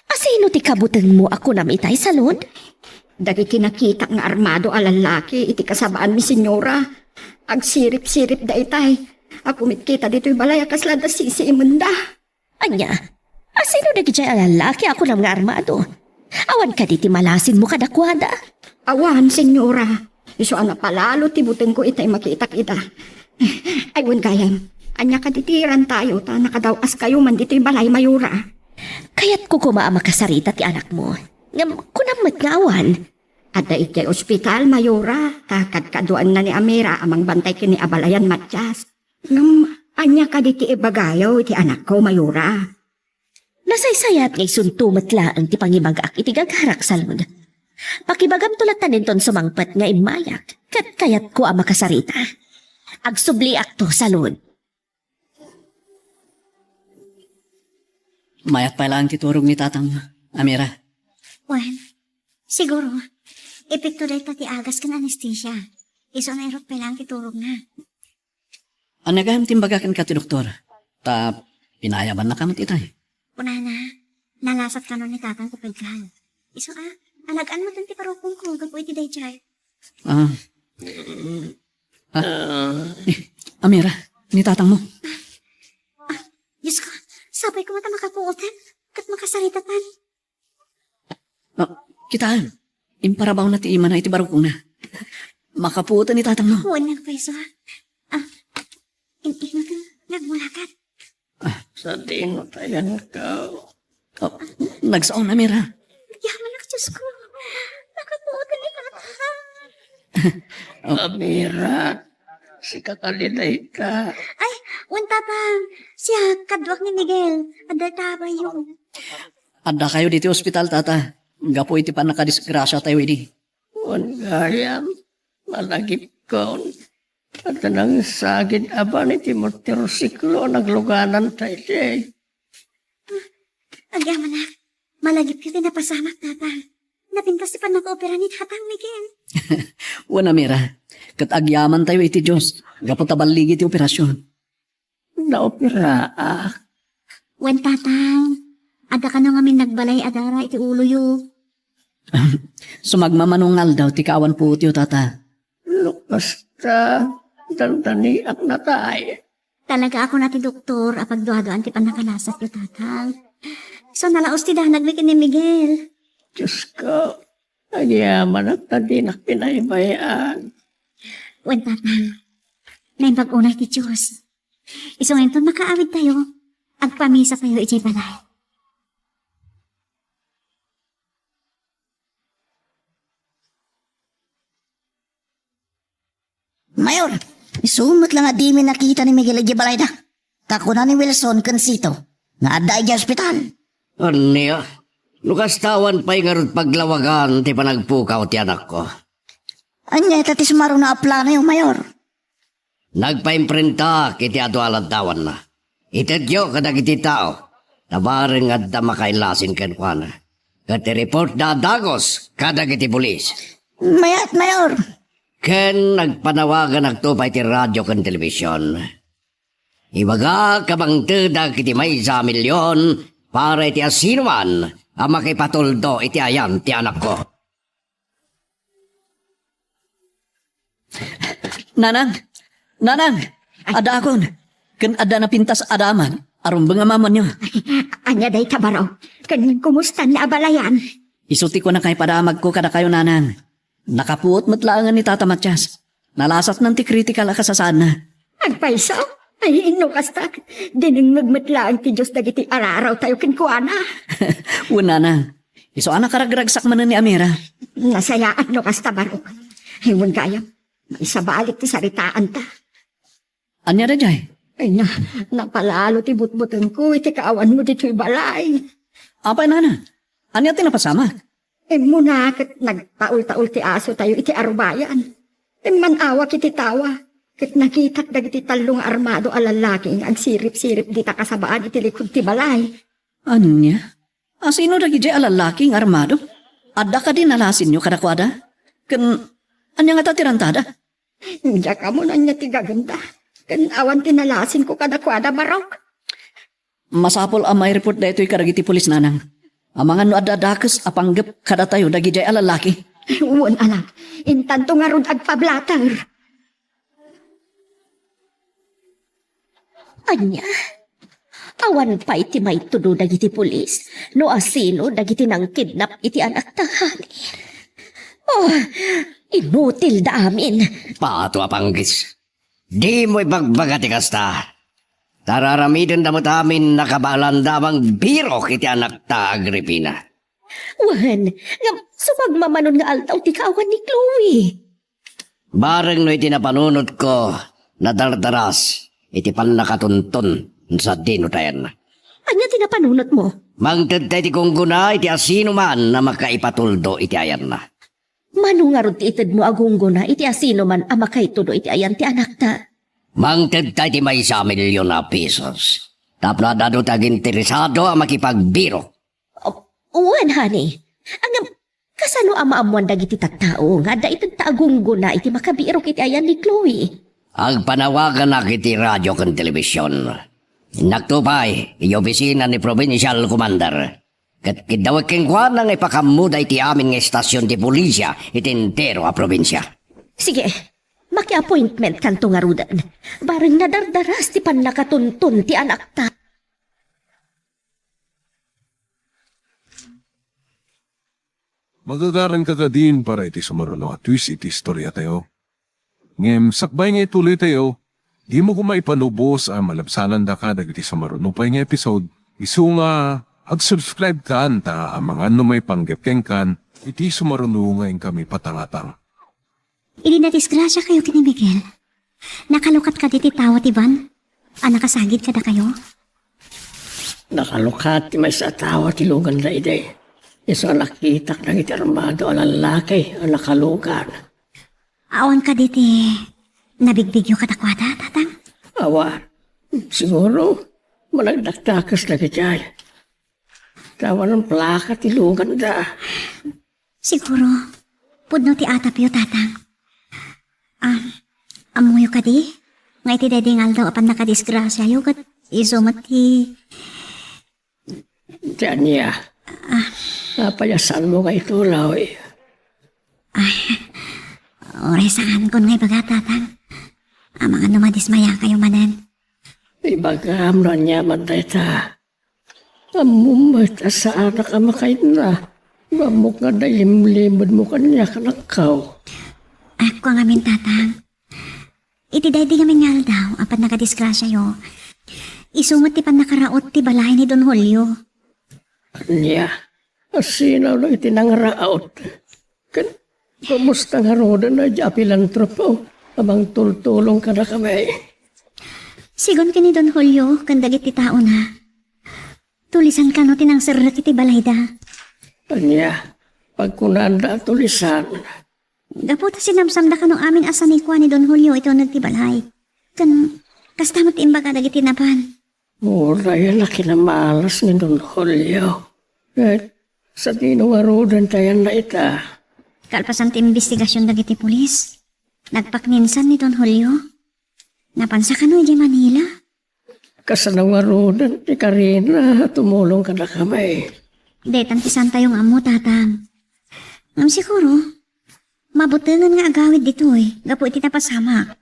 Asino ti kabutengmo a kunam itay, Salud? Dagiti nakitak nga armado a lallaki iti kasabaanmi, senyora. Agsirip-siripda itay. Akumit kita ditoy balay a kasla da sisiimenda. Ania? Asino dagiti a lallaki a kunam nga armado? Awan kadi ti malasinmo kadakuada? Awan, senyora. Isu a napalalo ti butengko itay makitak ida. Ay, wen gayam. Ania kadi ti irantayo ta nakadaw-askayo man ditoy balay, Mayora? Kayatko koma a makasarita ti anakmo. Ngem kunam met nga awan. Adda idiay ospital, Mayora, ta kadkaduaenna ni Amira a mangbantay ken ni abalayan Matias. Ngem ania kadi ti ibagayo iti anakko, Mayora? Nasaysayat nga isunto met laeng ti pangibagak iti gagarak, Salud. Pakibagamto latta inton sumangpet nga immayak, ket kayatko a makasarita. Agsubliakto, Salud. Mayat pay laeng ti turog ni tatang, Amira. Wen, siguro, epekto dayta ti agas ken anestesia. Isu a nairut pay laeng ti turogna. Ania gayam ti imbaga kenka ti doktor? Ta pinayabannaka met itay. Kunana, nalasat kano ni tatang ti paggal. Isu a, alag-an met ti barukongko gapu iti daydiay. Ah. Ah. Eh, Amira, ni tatangmo. Ah, Diyos ko, sapay ko met a makapuotan ket makasaritatan. Ah, kitaem, imparabawna ti imana iti barukongna. Makapuotan ni tatangmo. Wen, nagpayso. Ah, in-, ino ti nagmulakat? Ah, sadino tayan ka? Oh, nagsaon, Amira. Yaman ak, Diyos ko. Nakapuotan ni tatang. Oh. Amira, sika kadi dayta. Ay, wen, tatang. Siak, kaduak ni Miguel. Adda ta bayyo. Addakayo ditoy ospital, tata. Gapu iti pannakadisgrasiatayo idi. Wen gayam, malagipkon. Adda nangsagid a ban iti motorsiklo a naglugananta idi. Agyamanak, malagipko ti napasamak, tatang. Napintas ti pannakaopera ni tatang, Miguel. Wen, Amira, ket agyamantayo iti Dios gapu ta balligi ti operasion. Naoperaak. Wen, tatang, adda kano ngamin nagbalay a dara iti uloyo. Sumagmamano nga aldaw ti kaawan puotyo, tata. No kasta, dandaniak natay. Talaga a kuna ti doktor a pagduaduan ti pannakalasatyo, tatang. Isu a nalaus ti danagmi ken ni Miguel. Diyos ko, agyamanak ta dinak pinaybay-an. Wen, tatang, naimbag unay ti Dios. Isu nga inton makaawidtayo, agpamisatayo idiay balay. Mayor, isu met la nga dimi nakita ni Miguel idiay balayda. Ta kuna ni Wilson ken Sito nga adda idiay ospital. Ania? No kasta, awan pay ngarud paglawagan ti panagpukaw ti anakko. Ania ita ti sumarona a planoyo, Mayor? Nagpaimprintaak iti adu a laddawanna. Itedyo kadagiti tao, ta bareng adda makaillasin kenkuana. Ket i-report da a dagus kadagiti pulis. Mayat, Mayor. Ken nagpanawaganakto pay iti radio ken telebision. Ibagak a mangtedak iti maysa a milion para iti asinoman a makipatuldo iti ayan ti anakko. Nanang! Nanang! Ay. Addaakon! Ken adda napintas a damag a rumbeng a mamanyo. Ania dayta, Baro? Ken kumusta ni abalayan? Isu ti kunakay padamagko kadakayo, Nanang. Nakapuot met laengen ni Tata Matias. Nalasatnan ti kritikal a kasasaadna. Agpayso? Ay, no kasta, dinengngeg met laeng ti Dios dagiti ararawtayo kenkuana. Wen, Nanang. Isu a nakaragragsak manen ni Amira. Nasayaat no kasta, Baro. Ay, wen gayam, maisabalik ti saritaanta. Ania daydiay? Ay na, napalalo ti butbutengko iti kaawanmo ditoy balay. Apay, nana? Ania ti napasamak? Immuna ket nagtaultaul ti asotayo iti arubayan. Imman-awak iti tawa, ket nakitak dagiti tallo nga armado a lallaki nga agsirip-sirip dita kasabaan iti likud ti balay. Ania? Asino dagidiay a lallaki nga armado? Adda kadi nalasinyo kadakuada? Ken ania ngata ti rantada? Diak ammo no ania ti gagenda. Ken awan ti nalasinko kadakuada, Barok. Masapul a maireport daytoy kadagiti pulis, nanang. Amangan no adda dakes a panggep kadatayo dagidiay a lallaki. Wen, anak. Intanto ngarud agpablater. Ania? Awan pay ti maitudo dagiti pulis no asino dagiti nangkidnap iti anakta, honey. Oh, inutilda amin. Pato a panggis. Dimo ibagbaga ti kasta. Tararamidenda met amin a kabaelanda a mangbirok iti anakta, Agripina. Wen, ngem sumagmamanon nga aldaw ti kaawan ni Chloe. Bareng no iti napanunotko, nadardaras iti pannakatunton sadino ti ayanna. Ania ti napanunotmo? Mangtedta iti gunggona iti asinoman a makaipatuldo iti ayanna. Mano ngarud ti itedmo a gunggona iti asinoman a makaitudo iti ayan ti anakta? Mangtedta iti maysa a milyon a pesos tapno ad-adu ti aginteresado a makipagbirok. Oh, wen, honey. Ngem, kasano a maammoan dagiti tattao nga adda itedta a gunggona iti makabirok iti ayan ni Chloe? Agpanawaganak iti radio ken telebision. Innakto pay iti opisina ni Provincial Commander. Ket kiddawek kenkuana nga ipakammoda iti amin nga estasion ti pulisya iti entero a probinsia. Sige, maki-appointment kanto ngaruden. Bareng nadardaras ti pannakatunton ti anakta. Magagaran ka kadin para iti sumaruno a twist iti istoriatayo. Ngem sakbay nga ituloytayo, dimo koma ipalubos a malabsanandaka dagiti sumaruno pay nga episode, isu nga ag-subscribe kan ta amangan no maipanggep kenkan iti sumaruno nga inkami patangatang. Idi nadisgrasiakayo ken ni Miguel, nakalukat kadi ti tawa ti van a nakasagid kadakayo? Nakalukat ti maysa a tawa ti luganda idi. Isu a nakitak dagiti armado a lallaki a nakalugar. Awan kadi ti nabigbigyo kadakuada, Tatang? Awan. Siguro, managdakdakes dagiti ay. Tawanan plaka ti luganda. Siguro, pudno ti atapyo, Tatang. Ah, ammoyo kadi nga iti daydi nga aldaw a pannakadisgrasiayo ket isu met ti... Ti ania? Ah. Napayasanmo nga itulaw, eh. Ay, uray saankon nga ibaga, Tatang. Amangan no madismayakayo manen. Ibagam no aniaman dayta. Ammom met a saanak a makainna. Ammok nga nalimlimedmo kaniak, anakko. Ayanko ngamin, Tatang. Iti daydi ngamin nga aldaw a pannakadisgrasiayo, isu met ti pannakaraot ti balay ni Don Julio. Ania? Asino no iti nangraot? Ken kumusta ngaruden daydi a pilantropo a mangtultulong kadakami? Sigun ken ni Don Julio ken dagiti taona, tulisan kano ti nangserrek iti balayda. Ania? Pagkunanda a tulisan? Gapu ta sinamsamda kano amin a sanikua ni Don Julio iti uneg ti balay. Ken kasta met ti imbaga dagiti napan. Uray a nakinamalas ni Don Julio. Ket sadino ngaruden ti ayanna ita? Kalpasan ti imbestigasion dagiti pulis, nagpakninsan ni Don Julio. Napansa kano idiay Manila? Kasano ngaruden ti karina a tumulong kadakami? Daytan ti saantayo nga ammo, Tatang. Ngem siguro, mabutengen nga agawid ditoy gapu iti napasamak.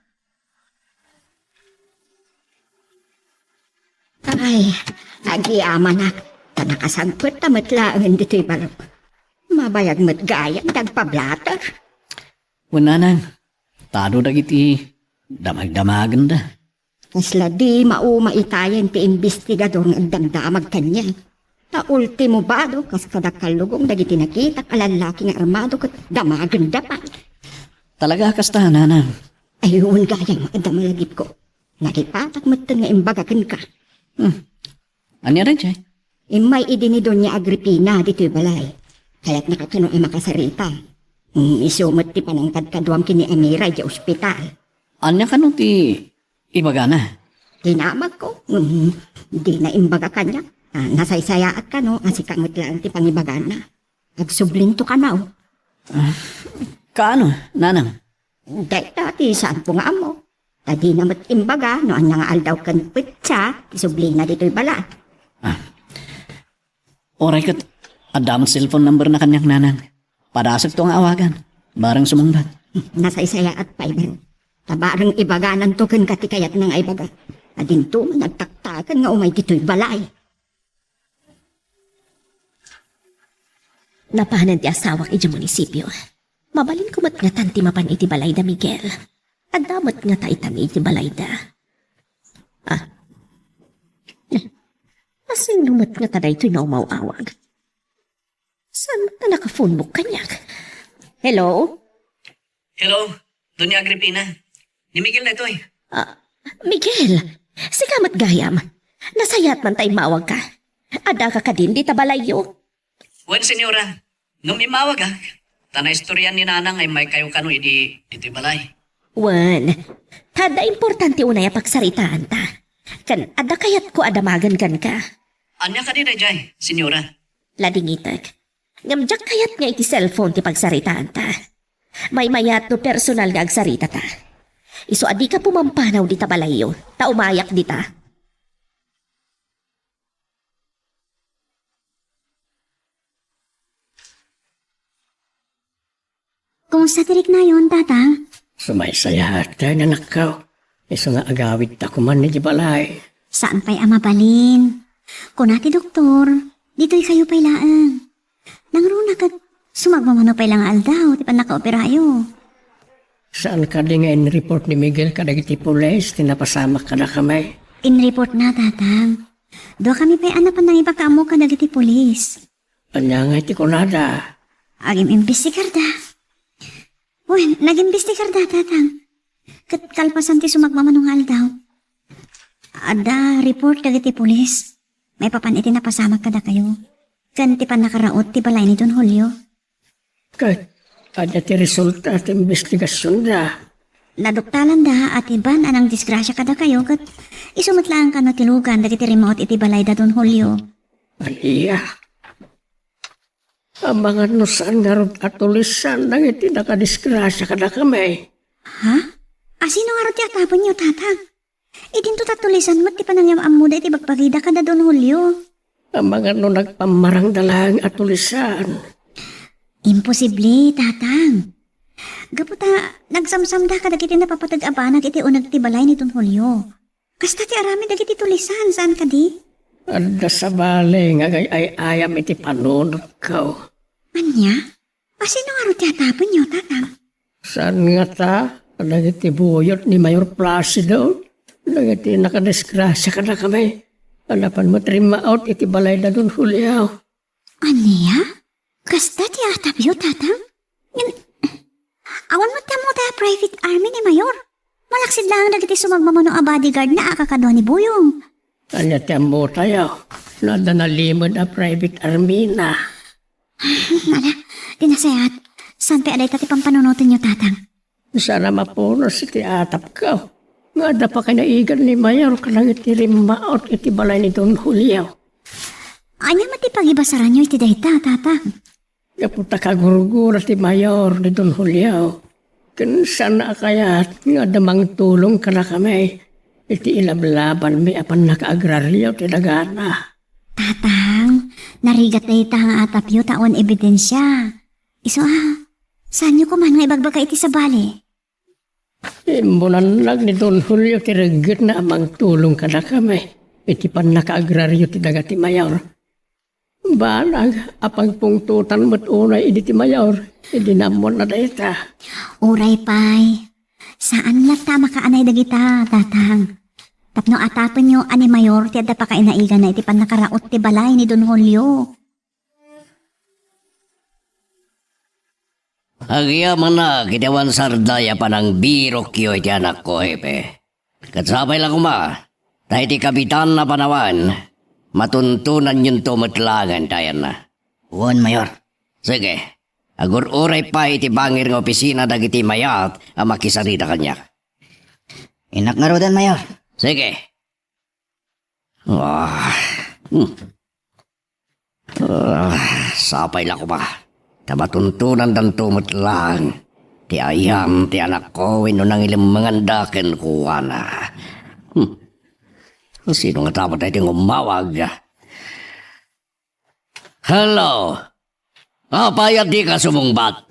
Ay, agyamanak, ta nakasangpet ta met laengen ditoy balok. Mabayag met gayam ti agpablater. Wen, nanang, tado dagiti damagdamagenda. Kasla di mauma itayen ti imbestigador nga agdamdamag kaniak. Ta ultimo bado, kas kada kallugong dagiti nakitak a lallaki nga armado ket damagenda pay. Talaga a kasta, nanang? Ay, wen gayam, adda malagipko. Nakipatak metten nga imbaga kenka. Hmm. Ania daydiay? Immay idi ni Doña Agripina ditoy balay. Kayatnaka kano a makasarita. Hmm, isu met ti panangkadkaduam ken ni Amira idiay ospital. Ania kano ti ibagana? Dinamagko. Hmm, dina imbaga kaniak. Ah, nasaysayaat kano a sika met laeng ti pangibagana. Agsublinto kano. Ah, kaano, nanang? Dayta ti saanko nga ammo. Ta dina met imbaga no ania nga aldaw ken petsa ti sublina ditoy balay. Ah. Uray ket adda met cellphone number na kaniak, nanang. Padasakto nga awagan. Bareng sumungbat. Nasaysayaat pay, Bal. Ta bareng ibagananto kenka ti kayatna nga ibaga. Adinto man nagtaktakan nga umay ditoy balay. Napanen ti asawak idiay munisipio. Mabalinko met ngatan ti mapan iti balay da Miguel. Adda met ngata itami iti balay da. Ah. Asino met ngata daytoy nga umaw-awag? Saan ta nakaphonebook kaniak? Hello? Hello, Doña Agripina. Ni Miguel daytoy. Ah, Miguel, sika met gayam. Nasayaat man ta immawagka. Addaka kadin dita balayyo? Wen, senyora. Ngem immawagak, ta naistorian ni Nanang nga immaykayo kano idi ditoy balay. Wen, ta adda importante unay a pagsaritaanta. Ken adda kayatko a damagen kenka. Ania kadi daydiay, senyora? Ladingitek. Ngem diak kayat nga iti cellphone ti pagsaritaanta. Maymayat no personal nga agsaritata. Isu a dika pumampanaw dita balayyo, ta umayak dita. Kumusta ti riknayon, Tatang? Sumaysayaat, anakko. Isu nga agawidta koma idiay balay. Saan pay a mabalin. Kuna ti doktor, ditoykayo pay laeng. Nangruna ket sumagmamano pay la nga aldaw ti pannakaoperayo. Saan kadi nga in-report ni Miguel kadagiti pulis ti napasamak kadakami? In-report na, Tatang. Duakami pay a napan nangipakaammo kadagiti pulis. Ania ngay ti kunada? Agim-imbestigarda. Wen, nag-imbestigarda, Tatang. Ket kalpasan ti sumagmamano nga aldaw, adda report dagiti pulis maipapan iti napasamak kadakayo ken ti pannakaraot ti balay ni Don Julio. Ket adda ti resulta ti imbestigasionda. Naduktalanda a ti ban a nangdisgrasia kadakayo ket isu met laeng kano ti lugan dagiti rimmaut iti balay da Don Julio. Ania? Amangan no saan ngarud a tulisan dagiti nakadisgrasia kadakami. Ha? Asino ngarud ti atapenyo, Tatang? Idinto ta tulisan met ti panangam-ammoda iti bagbagida kada Don Julio. Amangan no nagpammarangda laeng a tulisan. Imposible, Tatang. Gapu ta nagsamsamda kadagiti napapateg a banag iti uneg ti balay ni Don Julio. Kasta ti aramid dagiti tulisan, saan kadi? Adda sabali nga agay-ay-ayam iti panunotko. Ania? Asino ngarud ti atapenyo, Tatang? Saan ngata, dagiti buyot ni Mayor Placido, dagiti nakadisgrasia kadakami, a napan met rimmaut iti balay da Don Julio. Ania? Kasta ti atapyo, Tatang? Ngem, awan met ti ammota a private army ni Mayor. Malaksid laeng dagiti sumagmamano a bodyguard na a kakadua ni Buyong. Ania ti ammotayo no adda nalimed a private army na? Ala, di nasayaat. Saan pay a dayta ti pampanunotenyo, Tatang? Saan a mapunos iti atapko nga adda pakainaigan ni Mayor kadagiti rimmaut iti balay ni Don Julio. Ania met ti pagibasaranyo iti dayta, Tatang? Gapu ta kagurgura ti Mayor ni Don Julio, ken saan a kayat nga adda mangtulong kadakami iti ilablabanmi a pannakaagraryo ti dagana. Tatang, narigat dayta nga atapyo ta awan ebidensia. Isu a, saanyo koma nga ibagbaga iti sabali? Immunannag ni Don Julio ti reggetna a mangtulong kadakami iti pannakaagraryo ti daga ti Mayor. Banag a pagpungtotan met unay idi ti Mayor idi naammoanna dayta. Uray pay, saan latta a makaanay dagita, Tatang. Tapno atapenyo a ni Mayor ti adda pakainaigana iti pannakaraot ti balay ni Don Julio. Agyamanak iti awan sarday a panangbirokyo iti anakko, Hepe. Ket sapay la koma, ta iti kabitan a panawen, matuntonanyonto met laengen ti ayanna. Wen, Mayor. Sige, agur-uray pay iti bangir nga opisina dagiti mayat a makisarita kaniak. Innak ngaruden, Mayor. Sige. Ah, hmm. Ah, sapay la koma. Ta matuntonandanto met laeng ti ayan ti anakko wenno nangilemmenganda kenkuana. Hmm. Sino nga tama tayo ti ngumawag? Hello. Apay a dika sumungbat?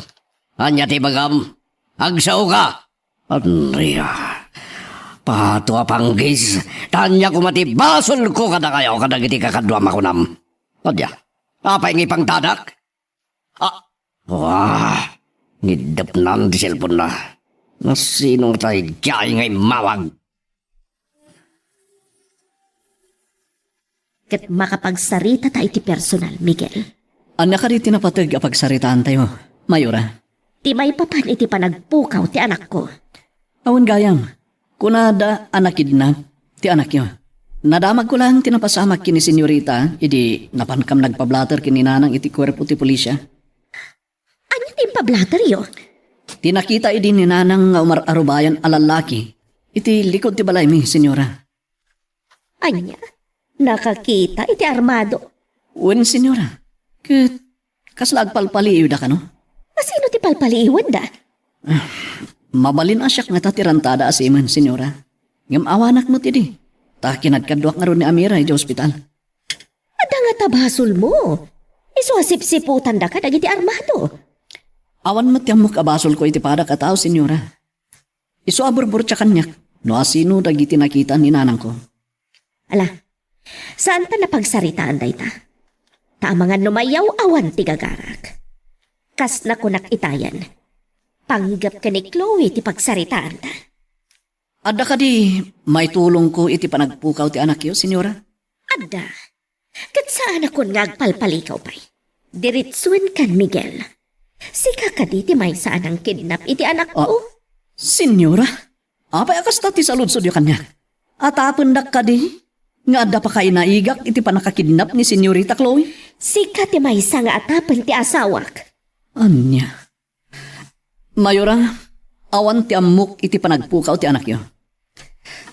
Ania ti ibagam? Agsao ka? Andrea. Pato a panggis. Ta ania koma ti basolko kadakayo kadagiti kakaduam a kunam? Ania? Apay nga ipangdadak? Ah. Wah. Niddepnan ti cellphone na. Nasino nga tayo nga immawag? Ket makapagsarita ta iti personal, Miguel. Ania kadi ti napateg a pagsaritaantayo, Mayora? Ti maipapan iti panagpukaw ti anakko. Awan gayam, kunada a nakidnap ti anakyo. Nadamagko laeng ti napasamak ken ni Senyorita idi napankam nagpablater ken ni Nanang iti kuerpo ti pulisya. Ania ti impablateryo? Ti nakita idi ni Nanang nga umar-arubayan a lallaki iti likod ti balaymi, Senyora. Ania? Nakakita iti armado? Wen, Senyora. Ket kasla agpalpaliiwda kano? Asino ti palpaliiwenda? Mabalin a siak ngata ti rantada a seaman, Senyora. Ngem awanak met idi. Ta kinadkaduak ngarud ni Amira iti ospital. Adda ngata basolmo. Isu a sipsiputandaka dagiti armado. Awan met ti ammok a basolko iti padak a tao, Senyora. Isu a burburtia kaniak no asino dagiti nakita ni nanangko. Ala, saanta a pagsaritaan dayta. Ta amangan no mayaw-awan ti gagarak. Kas nakunak itayan, panggep ken ni Chloe ti pagsaritaanta. Adda kadi maitulongko iti panagpukaw ti anakyo, Senyora? Adda. Ket saanakon nga agpalpalikaw pay. Diretsuen kan Miguel. Sika kadi ti maysa a nangkidnap iti anakko? Ah, Senyora, apay a kasta ti saludsodyo kaniak? Atapendak kadi nga adda pakainaigak iti pannakakidnap ni Senyorita Chloe? Sika ti maysa nga atapen ti asawak. Ania? Mayora, awan ti ammok iti panagpukaw ti anakyo.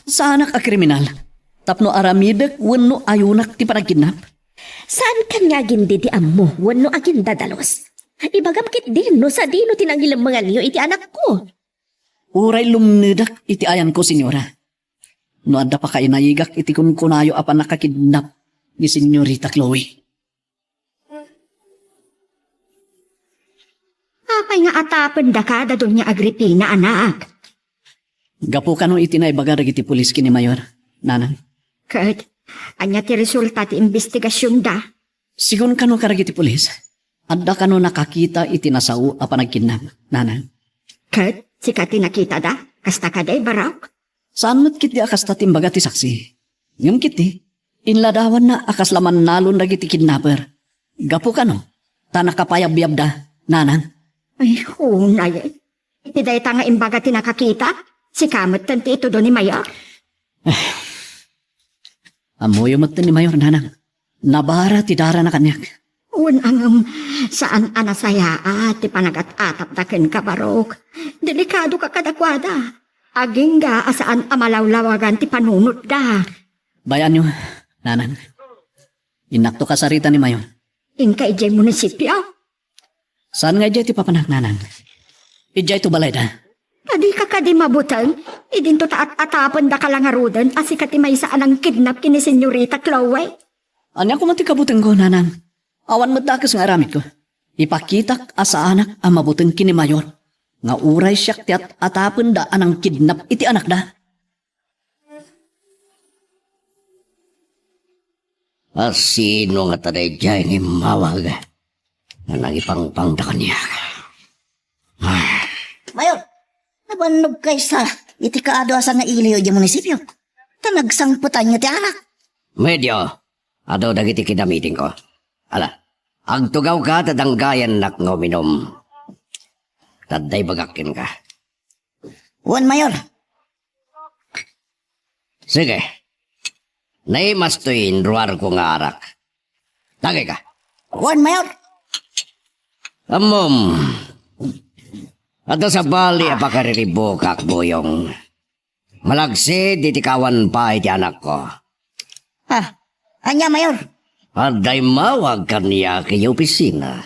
Saanak a kriminal tapno aramidek wenno ayonak ti panagkidnap. Saankan nga agindidi ammo wenno agindadalus. Ibagam ketdin no sadino ti nangilemmenganyo iti anakko. Uray lumnedak iti ayanko, Senyora. No adda pakainaigak iti kunkunayo a pannakakidnap ni Senyorita Chloe. Apay nga atapendaka da Doña Agripina, anak? Gapu kano iti naibaga dagiti pulis ken ni Mayor, nanang. Ket, ania ti resulta ti imbestigasionda? Sigun kano kadagiti pulis, adda kano nakakita iti nasao a panagkidnap, nanang. Ket, sika ti nakitada? Kasta kadi, Barok? Saan met ketdi a kasta ti imbaga ti saksi. Ngem ketdi, inladawanna a kasla mannalon dagiti kidnapper. Gapu kano, ta nakapayabyabda, nanang. Ay, unay. Iti dayta nga imbaga ti nakakita, sika metten ti itudo ni Mayor? Ammoyo metten ni Mayor, nanang. Nabara ti darana kaniak. Wen, ngem saan a nasayaat ti panagat-atapda kenka, Barok. Delikadoka kadakuada. Agingga a saan a malawlawagan ti panunotda. Bayaanyo, nanang. Innakto kasarita ni Mayor. Inka idiay munisipio? Saan nga idiay ti papanak, nanang? Idiay to balayda. Adika kadi mabuteng? Idinto ta at-atapendaka la ngaruden a sika ti maysa a nangkidnap ken ni Senyorita Chloe. Ania koma ti kabutengko, nanang? Awan met dakes nga aramidko. Ipakitak a saanak a mabuteng ken ni Mayor nga uray siak ti at-atapenda a nangkidnap iti anakda. A sino nga ta daydiay nga immawag nga nangipangpangda kaniak? Mayor, nabannog kaysa iti kaadu a sangailiyo idiay munisipio. Ta nagsangpetanyo ti arak. Medio, adu dagiti kinamitingko. Ala, agtugawka ta danggayannak nga uminum. Ta adda ibagak kenka. Wen, Mayor. Sige. Naimas toy inruarko nga arak. Dagayka. Wen, Mayor. Ammom, adda sabali a pakariribukak, Buyong. Malagsid iti kawan pay ti anakko. Ah, ania, Mayor? Adda immawag kaniak idiay opisina.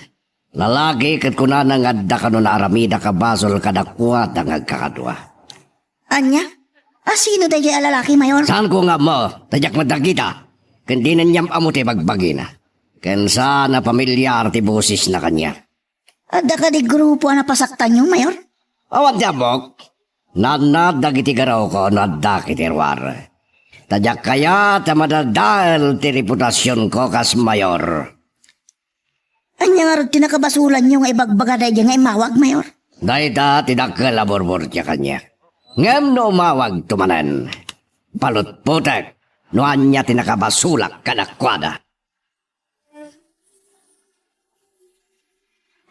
Lalaki ket kunana nga adda kano naaramidak a basol kadakuada nga agkakadua. Ania? A, sino daydiay a lalaki, Mayor? Saanko nga ammo, ta diak met nakita. Ken dina aniam ammo ti bagbagina. Ken saan a pamilyar ti bosesna kaniak. Adda kadi grupo a napasaktanyo, Mayor? Awan ti ammok. Naannad dagiti garawko no adda iti ruar. Ta diak kayat a madadael ti reputasionko kas mayor. Ania ngarud ti nakabasulanyo nga ibagbaga daydiay nga immawag, Mayor? Dayta ti dakkel a burburtia kaniak. Ngem no umawagto manen, palutpotek no ania ti nakabasolak kadakuada.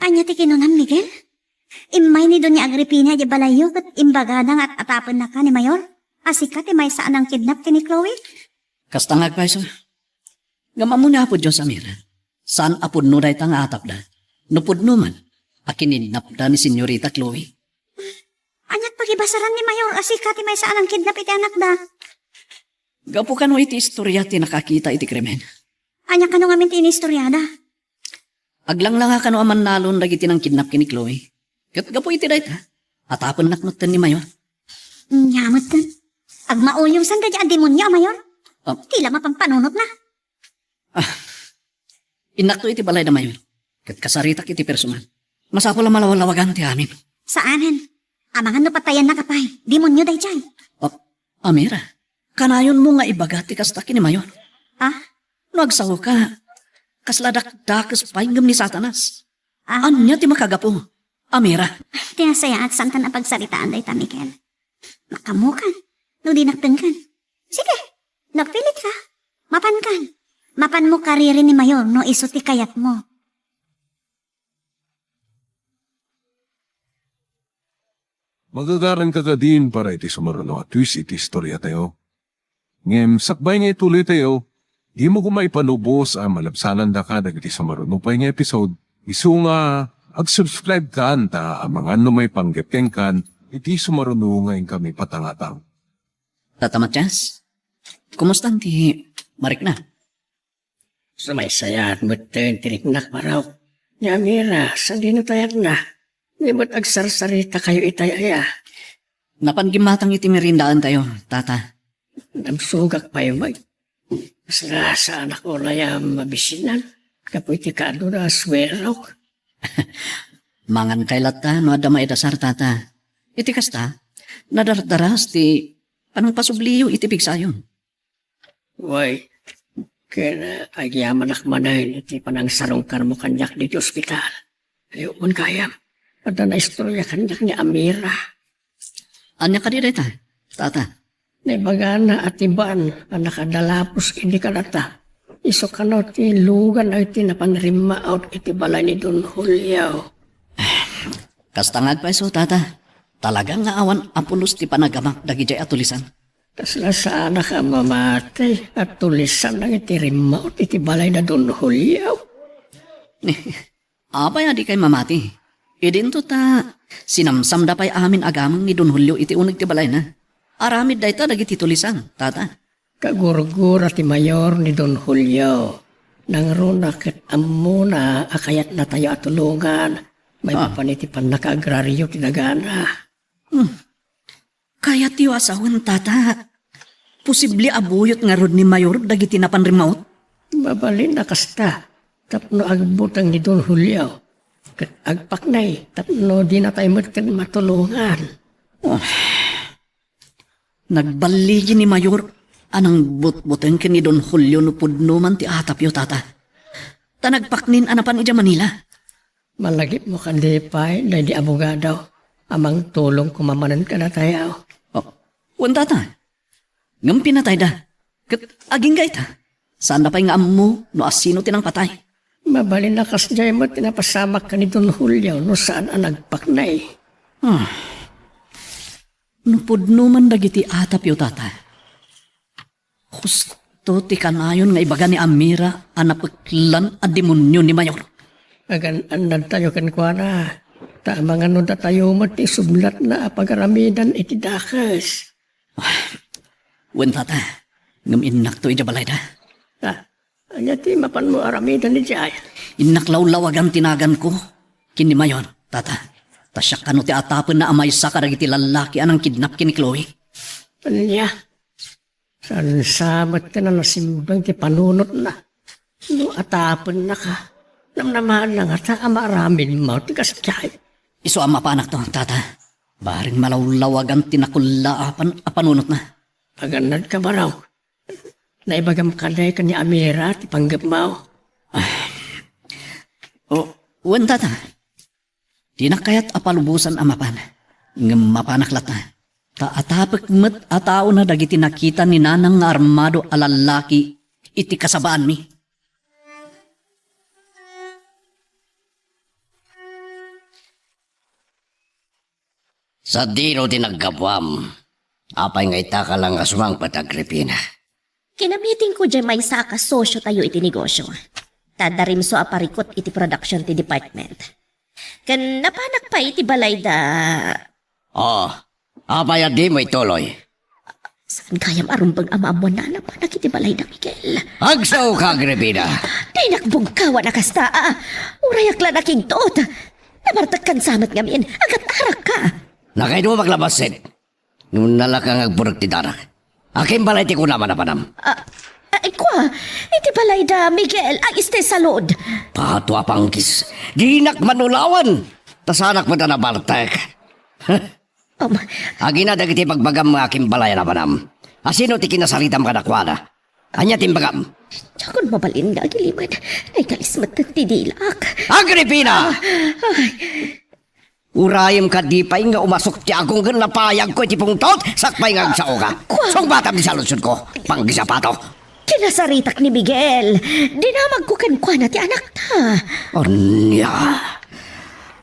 Ania ti kinunam, Miguel? Immay ni Doña Agripina idiay balayyo ket imbagana nga at-atapennaka ni Mayor a sika ti maysa a nangkidnap ken ni Chloe? Kasta nga agpayso. Ngem ammo ni Apo Dios, Amira, saan a pudno dayta nga atapda. No pudno man a kinidnapda ni Senyorita Chloe. Aniat pagibasaran ni Mayor a sika ti maysa a nangkidnap iti anakda? Gapu kano iti istoria ti nakakita iti krimen. Ania kano ngamin ti inistoriada? Aglanglanga kano a mannalon dagiti nangkidnap ken ni Chloe. Ket gapu iti dayta, atapennak metten ni Mayor. Nia metten. Agmauyosan daydiay a demonio a Mayor. Ah. Ti la mapan panunotna. Ah, innakto iti balayda, Mayor. Ket kasaritak iti personal. Masapul a malawlawagan ti amin. Saanen. Amangan no patayannaka pay. Demonio daydiay. Ah, Amira, kanayonmo nga ibaga ti kasta ken ni Mayor. Ah? No agsaoka, kasla dakdakes pay ngem ni Satanas. Ah? Ania ti makagapu, Amira? Ti nasayaat, saantan a pagsaritaan dayta, Miguel. Makaammokan no dinak denggen. Sige, no agpilitka, mapankan. Mapanmo kariri ni Mayor no isu ti kayatmo. Magagaranka kadin para iti sumaruno a twist iti istoriatayo. Ngem sakbay nga ituloytayo, dimo koma ipanubos a malabsanandaka dagiti sumaruno pay nga episode, isu nga ag-subscribe kan ta amangan no maipanggep kenkan iti sumaruno nga inkami patangatang. Tata Matias, kumusta ti marikna? Sumaysayaat metten ti riknak, Barok. Ni Amira, sadino ti kayatna? Ni met agsarsaritakayo itay aya? Napan gimmatang iti meriendaentayo, Tata. Namsugak pay met. Kasla saanak uray a mabisinan gapu iti kaaduna a suerok. Mangankay latta no adda maidasar, Tata. Iti kasta, nadardaras ti panangpasubliyo iti pigsayo. Wen, ket agyamanak manen iti panangsarungkarmo kaniak ditoy ospital. Ay, wen gayam, adda naistorya kaniak ni Amira. Ania kadi dayta, Tata? Naibagana a ti ban a nakadalapos idi kadata, isu kano ti lugan a iti napan rimmaut iti balay ni Don Julio. Kasta nga agpayso, Tata. Talaga nga awan a pulos ti panagamak dagidiay a tulisan. Kasla saanak a mamati a tulisan dagiti rimmaut iti balay na Don Julio. Apay a dikay mamati? Idinto ta sinamsamda pay amin a gameng ni Don Julio iti uneg ti balayna. Aramid dayta dagiti tulisan, Tata. Kagurgura ti mayor ni Don Julio. Nangruna ket ammona a kayatnatayo a tulongan maipapan iti pannakaagrario ti dagana. Hmm. Kayatyo a sawen, Tata. Posible a buyot ngarud ni Mayor dagiti napan rimmaut? Mabalin a kasta, tapno agbuteng ni Don Julio. Ket agpaknay, tapno dinatay met ket matulongan. Oh. Nagballigi ni Mayor a nangbutbuteng ken ni Don Julio no pudno man ti atapyo, Tata. Ta nagpaknin a napan idiay Manila. Malagipmo kadi pay daydi abogado a mangtulong koma manen kadatayo. Oh, wen, Tata. Ngem pinatayda. Ket agingga ita, saanda pay nga ammo no asino ti nangpatay. Mabalin a kasdiay met ti napasamak ken ni Don Julio no saan a nagpaknay. Hmm. No pudno man dagiti atapyo, Tata, Husto ti kanayon nga ibaga ni Amira a napeklan a demonio ni Mayor. Agan-annadtayo kenkuana, ta amangan no datayo met ti isublatna a pagaramidan iti dakes. Wen, tata, ngem innakto idiay balayda. Ah, ania ti mapanmo aramiden idiay? Innak lawlawagan ti naganko ken ni Mayor, tata. Ta siak kano ti atapenna a maysa kadagiti lallaki a nangkidnap ken ni Chloe. Ania? Saan sa met ti nanasimbeng ti panunotna? No atapennaka, namnamaanna ngata a maaramidmo ti kasdiay? Isu a mapanakto, tata. Bareng malawlawagan ti nakullaapan a panunotna. Agannadka, Barok. Naibagam kadi ken ni Amira ti panggepmo. O, wen, tata. Dinak kayat a palubosan a mapan, ngem mapanak latta. Ta atapek met a taona dagiti nakita ni nanang nga armado a lallaki iti kasabaanmi. Sadino ti naggapuam? Apay nga itaka la nga sumangpet, Agripina? Kinamitingko diay maysa a kasosiotayo iti negosio. Ta adda rimso a parikut iti production ti department. Ken napanak pay iti balay da. Oh, apay a dimo ituloy? Saan gayam a rumbeng a maammoanna a napanak iti balay da Miguel? Agsaoka, Agripina. Dinak bungkawan a kasta, a. Urayak la nakigtot. Nabartekkan sa met ngamin, agatarakka. Nakaidumak la bassit. Ngem nalaka nga agburek ti darak. Akin balay ti kunam a napanam? Ah, ah, kua, iti balay da Miguel a este salud. Pato a panggis, dinak manulawan. Ta saanak met a nabartek. Um, Agina dagiti bagbagam nga akin balay a napanam. Asino ti kinasaritam kadakuada? Ania ti imbagam? Diakon mabalin nga agilimed. Naikalis met ti dilak. Agripina! Ah, ay. Urayem kadi pay nga umasok ti agong ken napayagko iti pungtot, sakbay nga agsaoka. Kua- Sungbatam ti saludsodko. Panggisapato. Kinasaritak ni Miguel. Dinamagko kenkuana ti anakta. Ania?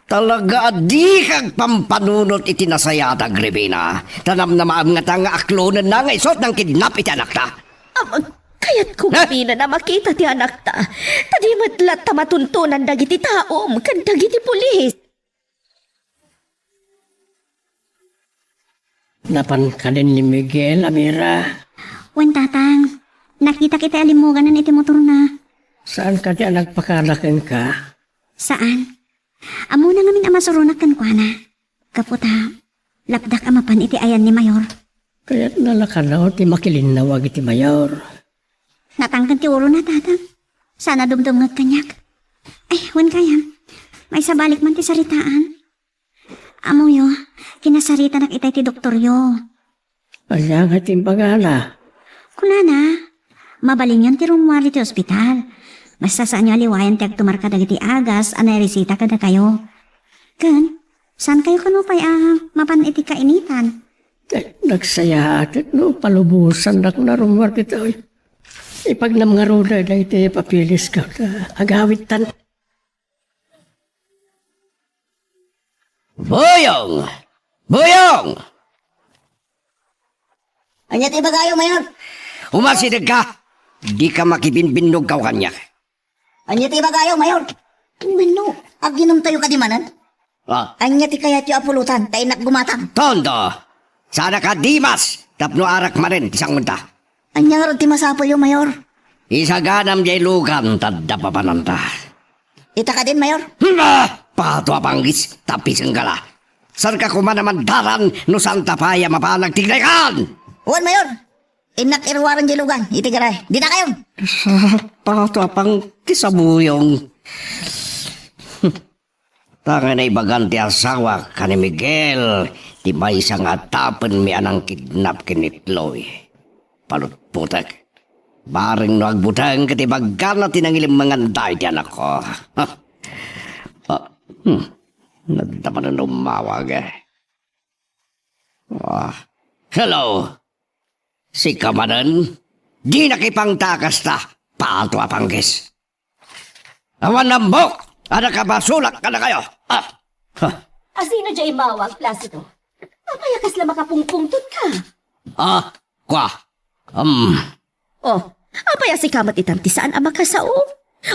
Talaga a dika agpampanunot iti nasayaat, Agripina. Ta namnamaam ngata nga aklonenna nga isu ti nangkidnap iti anakta. Am, kayatko Eh? Ngamin a makita ti anakta. Ta di met latta matuntunan dagiti taom ken dagiti pulis. Napan kadin ni Miguel, Amira? Wen, Tatang. Nakitak iti alimmuganan iti motorna. Saan kadi a nagpakada kenka? Saan. Ammona ngamin a masuronak kenkuana. Gapu ta, lapdak a mapan iti ayan ni Mayor. Kayatna la kano ti makilinnawag iti Mayor. Natangken ti ulona, Tatang. Saan a dumdumngeg kaniak. Ay, wen gayam. Maisabalik man ti saritaan. Ammoyo, kinasaritanak itay ti doktoryo. Ania nga ti imbagana? Kunana, mabalinyon ti rummuar iti ospital. Basta saanyo a liwayan ti agtumar kadagiti agas a nairesita kadakayo. Ken, saankayo kano pay a mapan iti kainitan? Eh, nagsayaatek no palubosannak nga rummuar ditoy. Ipagnam ngarud dayta iti papeles ket, ah, agawidtan. Buyong! Buyong! Ania ti ibagayo, Mayor? Umasidegka! Dika makibinbinnogkaw kaniak. Ania ti ibagayo, Mayor? Wenno, aginomtayo kadi manen? Ah. Ania ti kayatyo a pulotan, ta innak gumatang? Tondo! Saanak a dimas tapno arak manen ti sangonta. Ania ngarud ti masapulyo, Mayor? Isaganam diay lugan ta adda papananta. Ita kadin, Mayor? Hmm, ah! Pato a panggis, tapisengka la. Saanka koma a mandalan no saanta pay a mapanak ti kinayakan! Wen, Mayor. Innak iruaren diay lugan iti garahe. Dita kayon! Pato a panggis a buyong. Ta nga naibagan ti asawak ken ni Miguel ti maysa nga atapenmi a nangkidnap ken ni Chloe. Palutpotek. Bareng no agbuteng ket ibaggana ti nangilimmengan daydi anakko. Ha? Ah, hmm. Nadda manen ummawag, eh. Ah. Hello. Sika manen? Dinak ipangta a kasta, pato a panggis. Awan nambok a nakabasolak kadakayo. Ah. Ha. Asino diay immawag, Placido? Apay a kasla makapungpungtot ka? Ah, kua. Um, Oh, apay a sika met itan ti saan a makasao?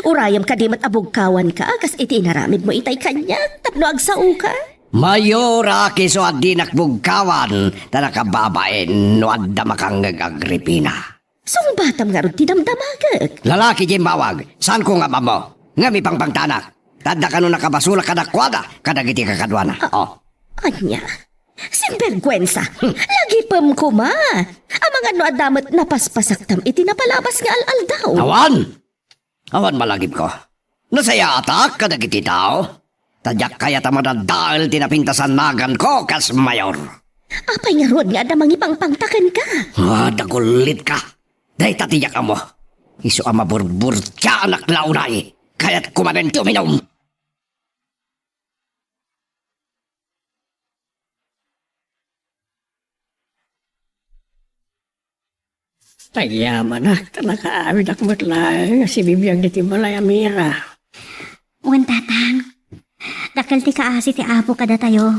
Urayem kadi met a bugkawanka, kas iti inaramidmo itay kaniak, tapno agsaoka? Mayor, a kiso a dinak bugkawan, ta nakababain no adda makangngeg, Agripina. Sungbatam ngarud ti damdamagek. Lalaki diay immawag, saanko nga ammo. Ngem ipangpangtanak. Ta adda kano nakabasolak kadakuada kadagiti kakaduana. Ah, oh. Ania? Sinberguensa! Lagipem koma! Amangan no adda met napaspasaktam iti napalabas nga al-aldaw. Awan! Awan malagipko. Nasayaatak kadagiti tao. Ta diak kayat a madadael ti napintas a naganko kas mayor. Apay ngarud nga adda mangipangpangta kenka? Ah, dagulitka. Dayta ti diak ammo. Isu a maburburtiaanak la unay. Kayatko manen ti uminum. Agyamanak, ta nakaawid ak met laeng a sibibiag ditoy balay a Mira. Wen, Tatang. Dakkel ti kaasi ti Apo kadatayo.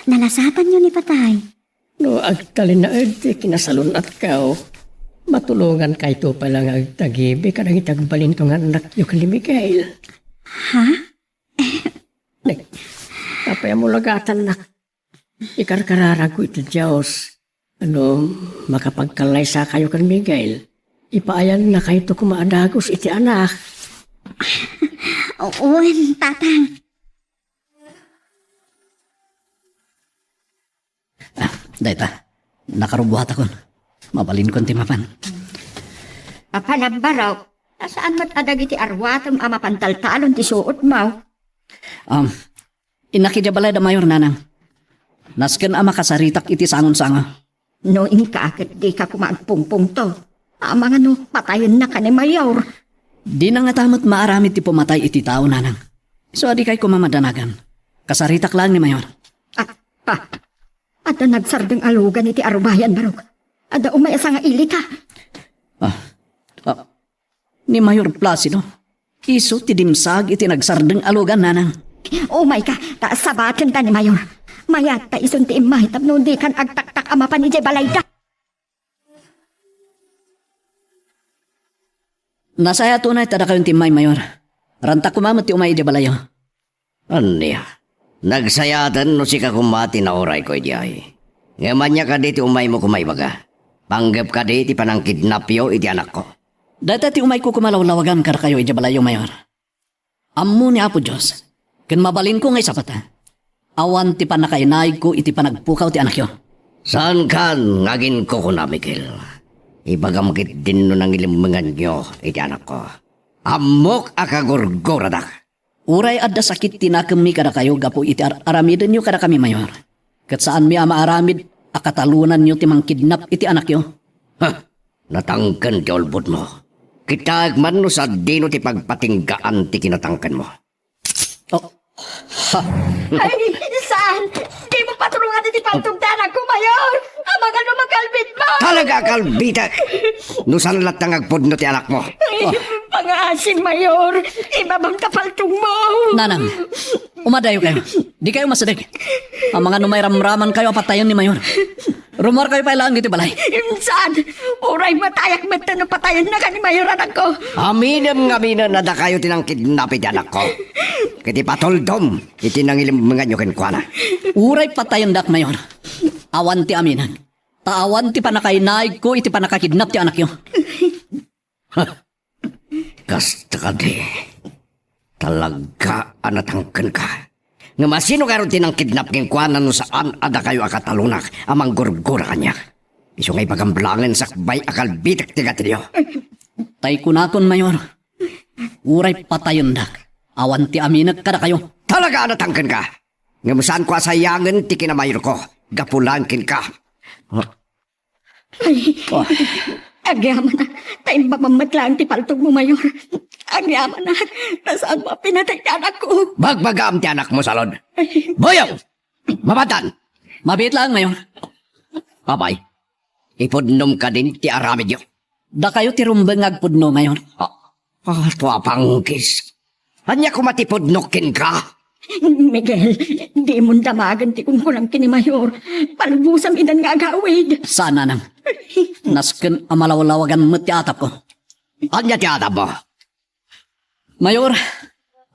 Nalasatanyo ni patay. No agtalinaed ti kinasalun-atko, matulongankayto pay la nga agtagibi kadagiti agbalinto nga annakyo ken ni Miguel. Ha? Ne, apay a mulagatannak? Ikarkararagko iti Dios. No makapagkallaysakayo ken Miguel, ipaayannakayto koma a dagus iti anak. Wen, Tatang. Ah, dayta. Nakarubuatakon. Mabalinkon ti mapan. Apan, Barok, ta saan met a dagiti aruatem a mapantaltalon ti suotmo? Um, innak idiay balay da Mayor, Nanang. Nasken a makasaritak iti sangon-sango. No inka ket dika koma agpungpungto. Amangan no patayennaka ni Mayor. Dina ngata met maaramid ti pumatay iti tao, Nanang. Isu a dikay koma madanagan. Kasaritak laeng ni Mayor. Ah, ah. Adda nagsardeng a lugan iti arubayan, Barok. Adda umay a sangailika. Ah, ah, ni Mayor Placido. Isu ti dimsaag iti nagsardeng a lugan, Nanang. Umayka, ta sabatenta ni Mayor. Mayat ta isun ti immay tapno dikan agtaktak a mapan idiay balayda. Nasayaat unay ta dakayon ti immay, Mayor. Rantak koma met ti umay idiay balayyo. Ania? Nagsayaten no sika koma ti naurayko idiay. Ngem ania kadi ti umaymo koma ibaga? Panggep kadi ti panangkidnapyo iti anakko? Dayta ti umayko koma lawlawagan kadakayo idiay balayyo, Mayor. Ammo ni Apo Dios, ken mabalinko nga isapata, awan ti pannakainaigko iti panagpukaw ti anakyo. Saankan nga aginkukuna, Miguel. Ibagam ketdin no nangilemmenganyo iti anakko. Ammok a kagurguradak. Uray adda sakit ti nakemmi kadakayo gapu iti ar-, aramidenyo kadakami, Mayor. Ket saanmi a maaramid a katalonanyo ti mangkidnap iti anakyo. Ha! Natangken ti ulbodmo. Kitaek man no sadino ti pagpatinggaan ti kinatangkenmo. Oh. Ha. Ay, saan? Di mo patulongan iti paltog ti anakko, Mayor! Amangan no makalbit mo! Talaga a kalbitek! No saan latta nga agpudno ti anakmo? Ay, pangaasim, Mayor! Ibabam ta paltog mo! Nanang, umadayo kayo. Di kayo masideg. Amangan no mairamraman kayo a patayen ni Mayor. Rumuar kayo pay laeng ditoy balay. Saan? Uray matayak met no patayenna ken ni Mayor anakko. Aminem nga aminen a dakayo ti nangkidnap iti anakko. Ket ipatuldom iti nangilemmenganyo kenkuana. Uray patayendak, Mayor. Awan ti aminan. Ta awan ti pannakainaigko iti pannakakidnap ti anakyo. Kasta kadi, talaga a natangkenka. Ngem asino ngarud ti nangkidnap kenkuana no saan a dakayo a katalonak a manggurgura kaniak? Isu nga ibagam laengen sakbay a kalbitek ti gatilyo. Tay kunakon, Mayor, uray patayendak, awan ti aminek kadakayo. Talaga a natangkenka. Ngem saanko a sayangen ti kinamayorko gapu laeng kenka. Ay, oh. Agyamanak, ta imbabam met laeng ti paltogmo, Mayor. Agyamanak, ta saanmo a pinatay ti anakko. Bagbagaam ti anakmo, Salud. Ay. Boyong! Mapaddan! Mabiit laeng, Mayor. Apay, ipudnom kadin ti aramidyo? Dakayo ti rumbeng nga agpudno, Mayor. Ah, ah, tua panggis. Ania koma ti pudnok kenka? Miguel, dimon damagen ti kunkunam ken ni Mayor. Palubosam idan nga agawid. Saan, Nanang. Nasken a malawlawagan met ti atapko. Ania ti atapmo? Mayor,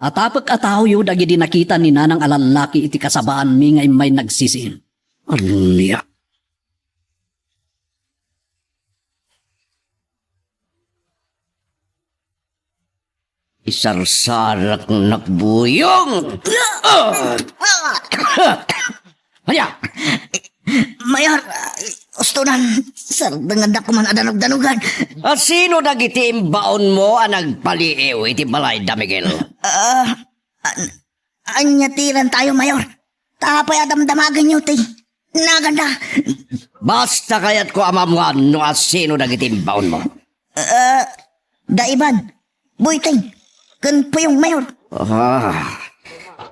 atapek a taoyo dagidi nakita ni Nanang a lallaki iti kasabaanmi nga immay nagsisiim. Ania? Isarsarak nakbuyong! Ania? Mayor, ustonan, sardengandakon man a danugdanugan. A sino dagiti imbaonmo a nagpaliiw iti balayda, Miguel? Ah, an-, ania ti ilantayo, Mayor? Ta apay a damdamagenyo ti naganda? Basta kayatko a maammoan no a sino dagiti imbaonmo. Ah, da Iban, Buiteng, ken Puyong, Mayor. Ah,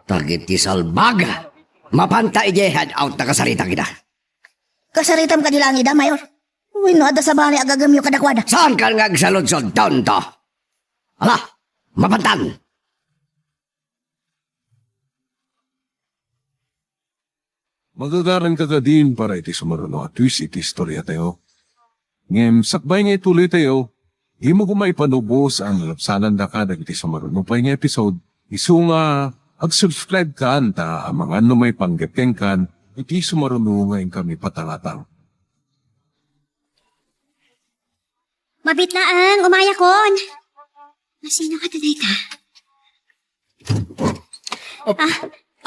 dagiti salbag. Mapanta idiay hideout ta kasaritak ida. Kasaritam kadi laeng ida, Mayor? Wenno adda sabali a gagemyo kadakuada? Saankan nga agsaludsod, tonto? Ala, mapantan! Magagaranka kadin para iti sumaruno a twist iti istoriatayo. Ngem sakbay nga ituloytayo, dimo koma ipanubos a nalabsanandaka dagiti sumaruno pay nga episode, isu nga ag-subscribe kan ta amangan no maipanggep kenkan iti sumaruno nga inkami patangatang. Mabit laeng, umayakon. Nasino ka dayta? Oh, Ah.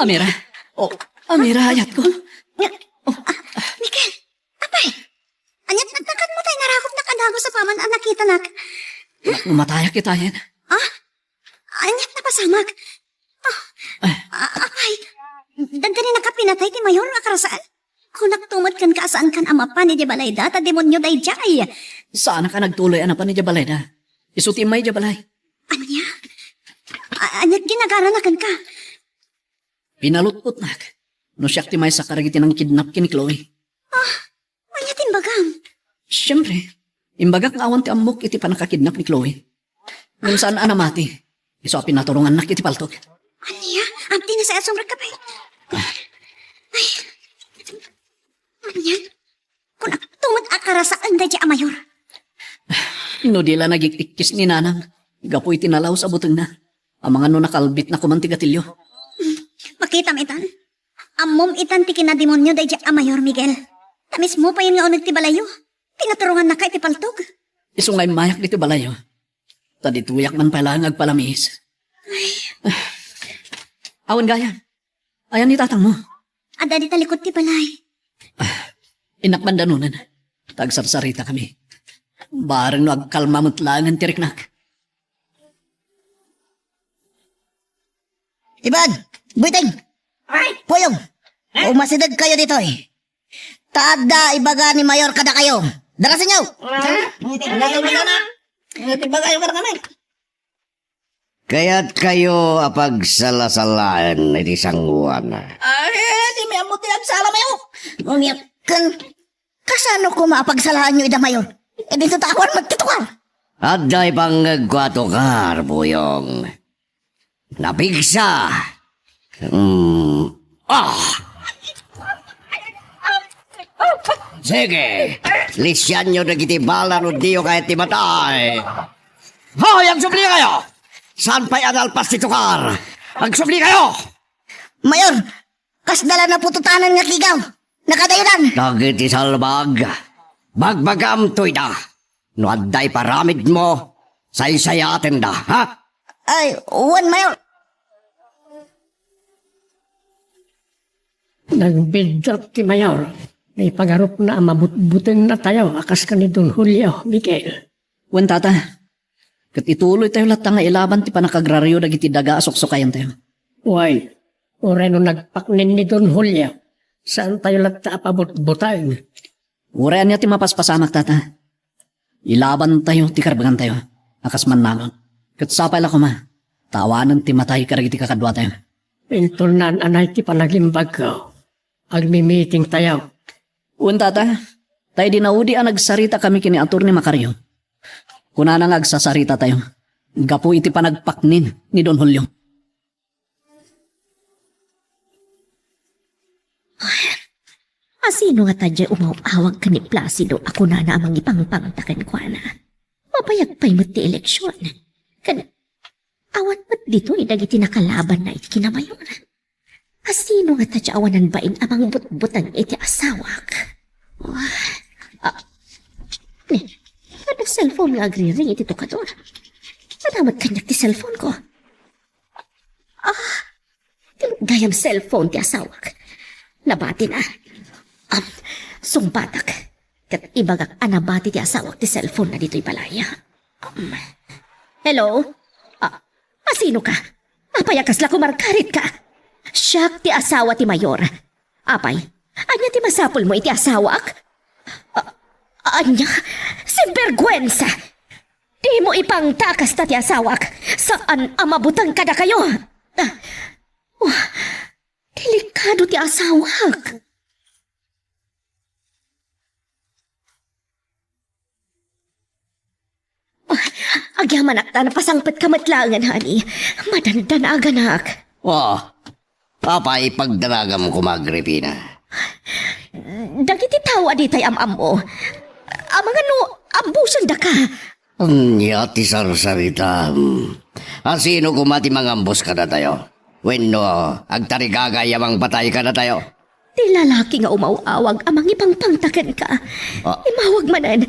Amira. Oh, Amira, ayatko. Ah, Miguel, apay. Ania't nagtakadmo tay narakopnak a dagus apaman a nakitanak? Umatayak itayen. Ah? Ania't napasamak? Ah, Ay. a-, apay. Dandaninaka pinatay ti mayor nga karasaan? Kunakto met kenka a saankan a mapan idiay balayda ta demonio daydiay. Saanak a nagtuloy a napan idiay balayda. Isu ti immay idiay balay. Ania? A-, ania't ginagarana kenka? Pinalutpotnak no siak ti maysa kadagiti nangkidnap ken ni Chloe. Ah, ania ti imbagam? Siempre, imbagak nga awan ti ammok iti pannakakidnap ni Chloe. Ngem saan a namati. Isu a pinaturongannak iti paltog. Ania? Amti na sa asumrek ka pay. Ay. Ania? Kunakto met a karasaan daydiay a mayor. No di la nagik-ikkis ni Nanang, gapu iti nalaus a butengna, amangan no nakalbitna koman ti gatilio. Makitam itan. Ammom itan ti kinademonio daydiay a mayor, Miguel. Ta mismo payen nga uneg ti balayyo. Pinaturongannaka iti paltog. Isu nga immayak ditoy balayyo. Ta ditoyak man pay laeng agpalamiis. Ay. Awan gayam. Ayan ni tatangmo? Adda dita likod ti balay. Innak man danonen. Ta agsarsarita kami. Bareng no agkalma met laengen ti riknak. Iban! Buiteng! Ay! Puyong! Eh? Umasideg kayo ditoy. Ta adda ibaga ni Mayor kadakayo. Darasenyo! Ah? Ano yung ibaga na? Ano yung ibaga yung kadakami? Kayat kayo a pagsala-salaen iti sangoan. Ay, di mi ammo ti agsala mayo. Unya, ken kasano koma a pagsalaanyo ida mayor? E, dito ta awan met ti tukar. Adda ipangngegko a tukar, Buyong. Napigsa. Mm. Ah! Sige, lisianyo dagiti bala no diyo kayat ti matay. Hoy, agsubli kayo! Saan pa'y analpas ti tukar? Agsubli kayo! Mayor, kasda la napututanan nga kigaw. Nakadayonan. Dagiti salbag, bagbagam toy da. No adda iparamidmo, saysayatenda, ha? Ay, wen, Mayor. Nagbiddut ti Mayor. Ipagarupna a mabutbutengna tayo a kas ken ni Don Julio, Miguel. Wen, Tata. Ket ituloy tayo latta nga ilaban ti pannakagraryo dagiti daga a suksukayan tayo. Wen, uray no nagpaknen ni Don Julio, saan tayo latta a pabutbuteng. Uray ania ti mapaspasamak, Tata. Ilaban tayo ti karbengan tayo, a kas mannalon. Ket sapay la koma, ta awanen ti matay kadagiti kakadua tayo. Inton naan-anay ti panagimbagko, agmi-meeting tayo. Wen, Tata, ta idi naudi a nagsarita kami ken ni Attorney Macario, kunana nga agsasarita tayo gapu iti panagpaknen ni Don Julio. Asino ngata diay umaw-awag ken ni Placido a kunana a mangipangpangta kenkuana? Mabayag pay met ti eleksion. Ken awan met ditoy dagiti nakalabanna iti kinamayor. Asino ngata diay awanan bain a mangbutbuteng iti asawak? Ah, ah, ni, adda cellphone nga agriring iti tukador. Adda met kaniak ti cellphone ko. Ah, ti met gayam cellphone ti asawak. Nabatina. Am, sungbatak. Ket ibagak a nabati ti asawak ti cellphone na ditoy balay. Am, hello? Ah, asino ka? Apay a kasla kumarkarit ka? Siak ti asawa ti mayor. Apay, ania ti masapulmo iti asawak? Ah, ania? Sinberguensa! Dimo ipangta a kasta ti asawak. Saan a mabuteng kadakayo. Ah, wah, delikado ti asawak. Ah, agyamanak ta napasangpetka met laengen, honey. Madandanaganaak. Wah, Apay pagdanagam koma, Agripina? Dagiti tao a ditay am-ammo, amangan no ambusendaka. Ania ti sarsaritam? Asino koma ti mangambus kadatayo? Wenno agtarigagay a mangpatay kadatayo? Ti lalaki nga umaw-awag a mangipangpangta kenka. Ah. Immawag manen.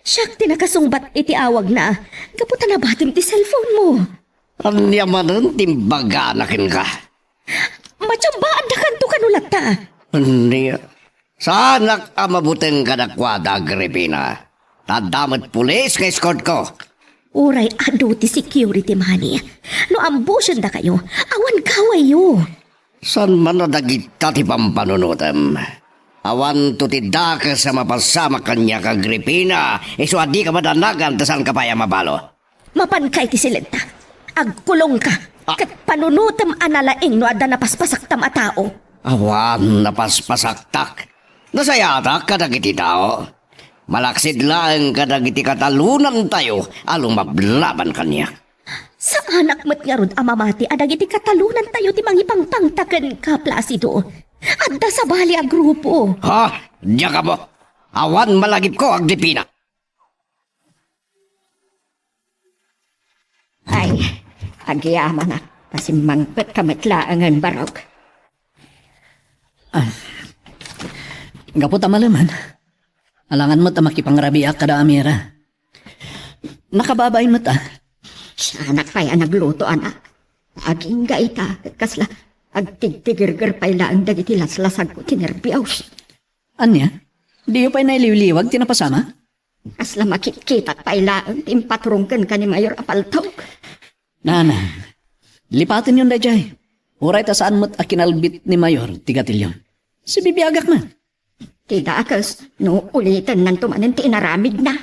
Siak ti nakasungbat iti awagna gapu ta nabatim ti cellphone mo. Ania manen ti imbagana kenka? Matsamba, adda kanto kano latta. Ania? Saanak a mabuteng kadakuada, Agripina. Ta adda met pulis nga eskortko. Uray adu ti security money. No ambusendakayo, awan gawayyo. Saan man a dagita ti pampanunotem? Awanto ti dakes a mapasamak kaniak, Agripina, isu a dika madanagan ta saanka pay a mabalo. Mapanka iti silenta. Agkulongka. Ah. Ket panunotem a nalaing no adda napaspasaktam a tao. Awan napaspasaktak. Nasayatak kadagiti tao. Malaksid laeng kadagiti katalonantayo a lumablaban kaniak. Saanak met ngarud a mamati a dagiti katalonantayo ti mangipangpangta kenka, Placido. Adda sabali a grupo. Ha? Diak ammo. Awan malagipko, Agripina. Ay, agyamanak, ta simmangpetka met laengen, Barok. Ah, gapu ta maleman, alangan met a makipangrabiak kada Amira. Nakababain met, ah. Saanak pay a nagluto, anak. Agingga ita, ket kasla agtigtigerger pay laeng dagiti laslasagko ti nerbios. Ania? Diyo pay nailiwliwag ti napasamak? Kasla makitkitak pay laeng ti impatrong kenka ni Mayor a paltog. Nanang, lipatenyon daydiay. Uray ta saan met a kinalbit ni Mayor ti gatilyo. Sibibiagak man. Ti dakes, no ulitennanto manen ti inaramidna.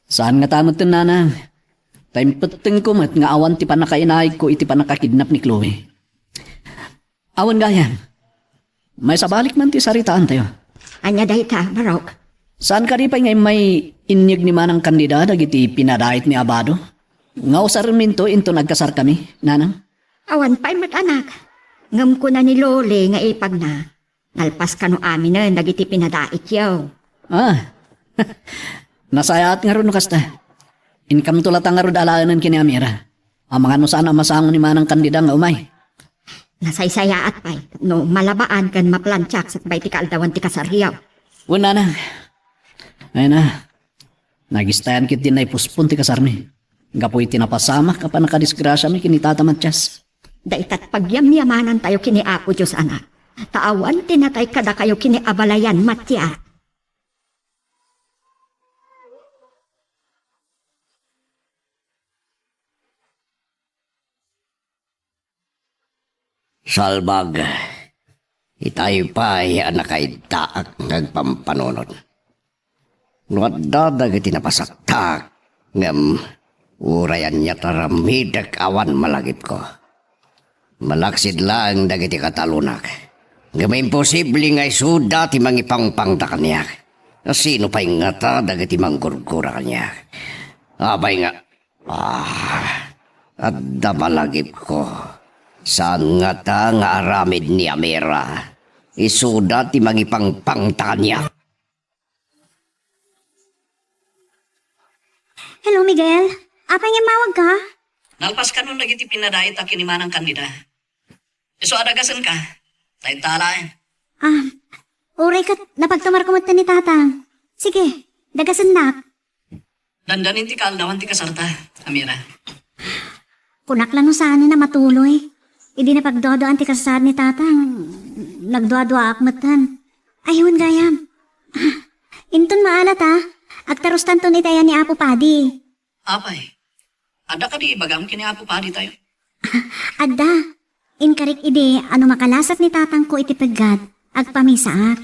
Saan ngata metten, nanang. Ta impettengko met nga awan ti pannakainaigko iti pannakakidnap ni Chloe. Awan gayam. Maisabalik man ti saritaantayo. Ania dayta, Barok? Saan kadi pay nga immay inyeg ni Manang Candida dagiti pinadait ni Abado? Nga usarminto inton agkasarkami, nanang? Awan pay met, anak. Ngem kuna ni Loli nga ipagna, nalpas kano aminen dagiti pinadaityo. Ah, nasayaat ngarud no kasta. Inkamto latta ngarud alaenen ken ni Amira. Amangan no saan a masango ni Manang Candida nga umay. Nasaysayaat pay no malabaan ken maplantiak sakbay ti kaaldawan ti kasaryo. Wen, nanang. Ay na, nagistayan ketdi naipuspon ti kasarmi. Gapu iti napasamak a pannakadisgrasiami ken ni Tata Matias. Daytat pagyamyamanantayo ken ni Apo Dios, anak. Ta awan ti natay kadakayo ken ni abalayan, Matias. Salbag, itay pay a nakaiddaak nga agpampanunot. No adda dagiti napasaktak, ngem uray ania ti aramidek awan malagipko. Malaksid laeng dagiti katalonak, ngem imposible nga isuda ti mangipangpangta kaniak. Sino pay ngata dagiti manggurgura kaniak? Apay nga, ah, adda malagipko. Saan ngata nga aramid ni Amira. Isuda ti mangipangpangta kaniak. Hello, Miguel. Apay nga immawagka? Nalpas kanon dagiti pinadait a kinimanang kandida. Isu a dagasenka. Dayta laeng. Ah, uray ket napagtumarko metten ni Tatang. Sige, dagasennak. Dandanin ti kaaldawan ti kasarta, Amira. Kunak la no saan a matuloy. Idi napagduaduaan ti kasasaad ni Tatang, nagduaduaak metten. Ay, wen gayam. Inton maalat, a, agtarustanton iti ayan ni Apo Padi. Apay, adda kadi ibagam ken ni Apo Padi tayo? Adda. Inkarik idi a no makalasat ni Tatangko iti peggat, agpamisaak.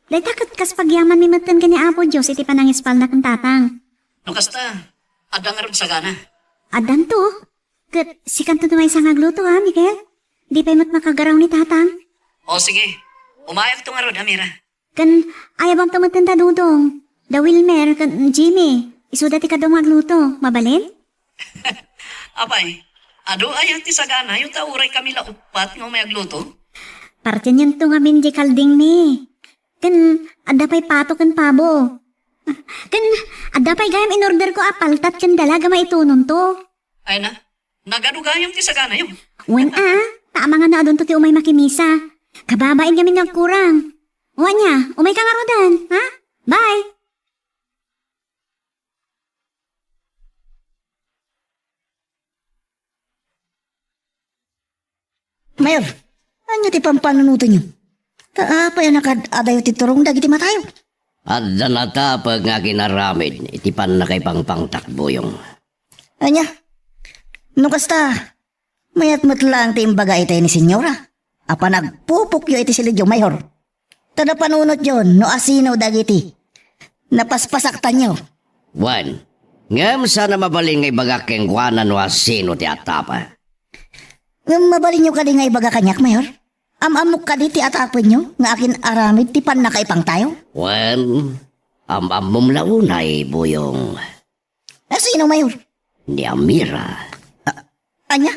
Dayta ket kas pagyamanmi metten ken ni Apo Dios iti panangispalna ken Tatang. No kasta, adda ngarud sagana? Addanto. Ket sikanto ti maysa nga agluto, a, Miguel? Di pay met makagaraw ni Tatang? O, sige. Umayakto ngarud, Amira. Ken ayabamto metten da Dudong, da Wilmer, ken Jimmy. Isuda ti kaduam nga agluto. Mabalin? Apay, adu aya ti saganayo ta uray kami la uppat nga umay agluto? Partienyo ngamin diay kaldingmi. Ken adda pay pato ken pabo. Ken adda pay gayam inorderko a paltat ken dalag a maitunonto. Ay na, nagadu gayam ti saganayo. Wen a, ta amangan no adunto ti umay makimisa. Kababain ngamin nga agkurang. O ania, umayka ngaruden, ha? Bye! Mayor, ania ti pampanunotenyo? Ta apay a nakaad-adayo ti turong dagiti matayo? Adda natapek nga aginaramid iti pannakaipangpangtak, Buyong. Ania? No kasta, mayat met laeng ti imbaga itay ni Senyora a panagpupokyo iti silidyo, Mayor. Ta napanunotyo no asino dagiti napaspasaktanyo. Wen, ngem saan a mabalin nga ibagak kenkuana no asino ti atapa. Ngem mabalinyo kadi nga ibaga kaniak, Mayor? Am-ammok kadi ti atapenyo nga akin-aramid ti pannakaipangtayo? Wen, am-ammom la unay, Buyong. Asino, Mayor? Ni Amira. A-, ania?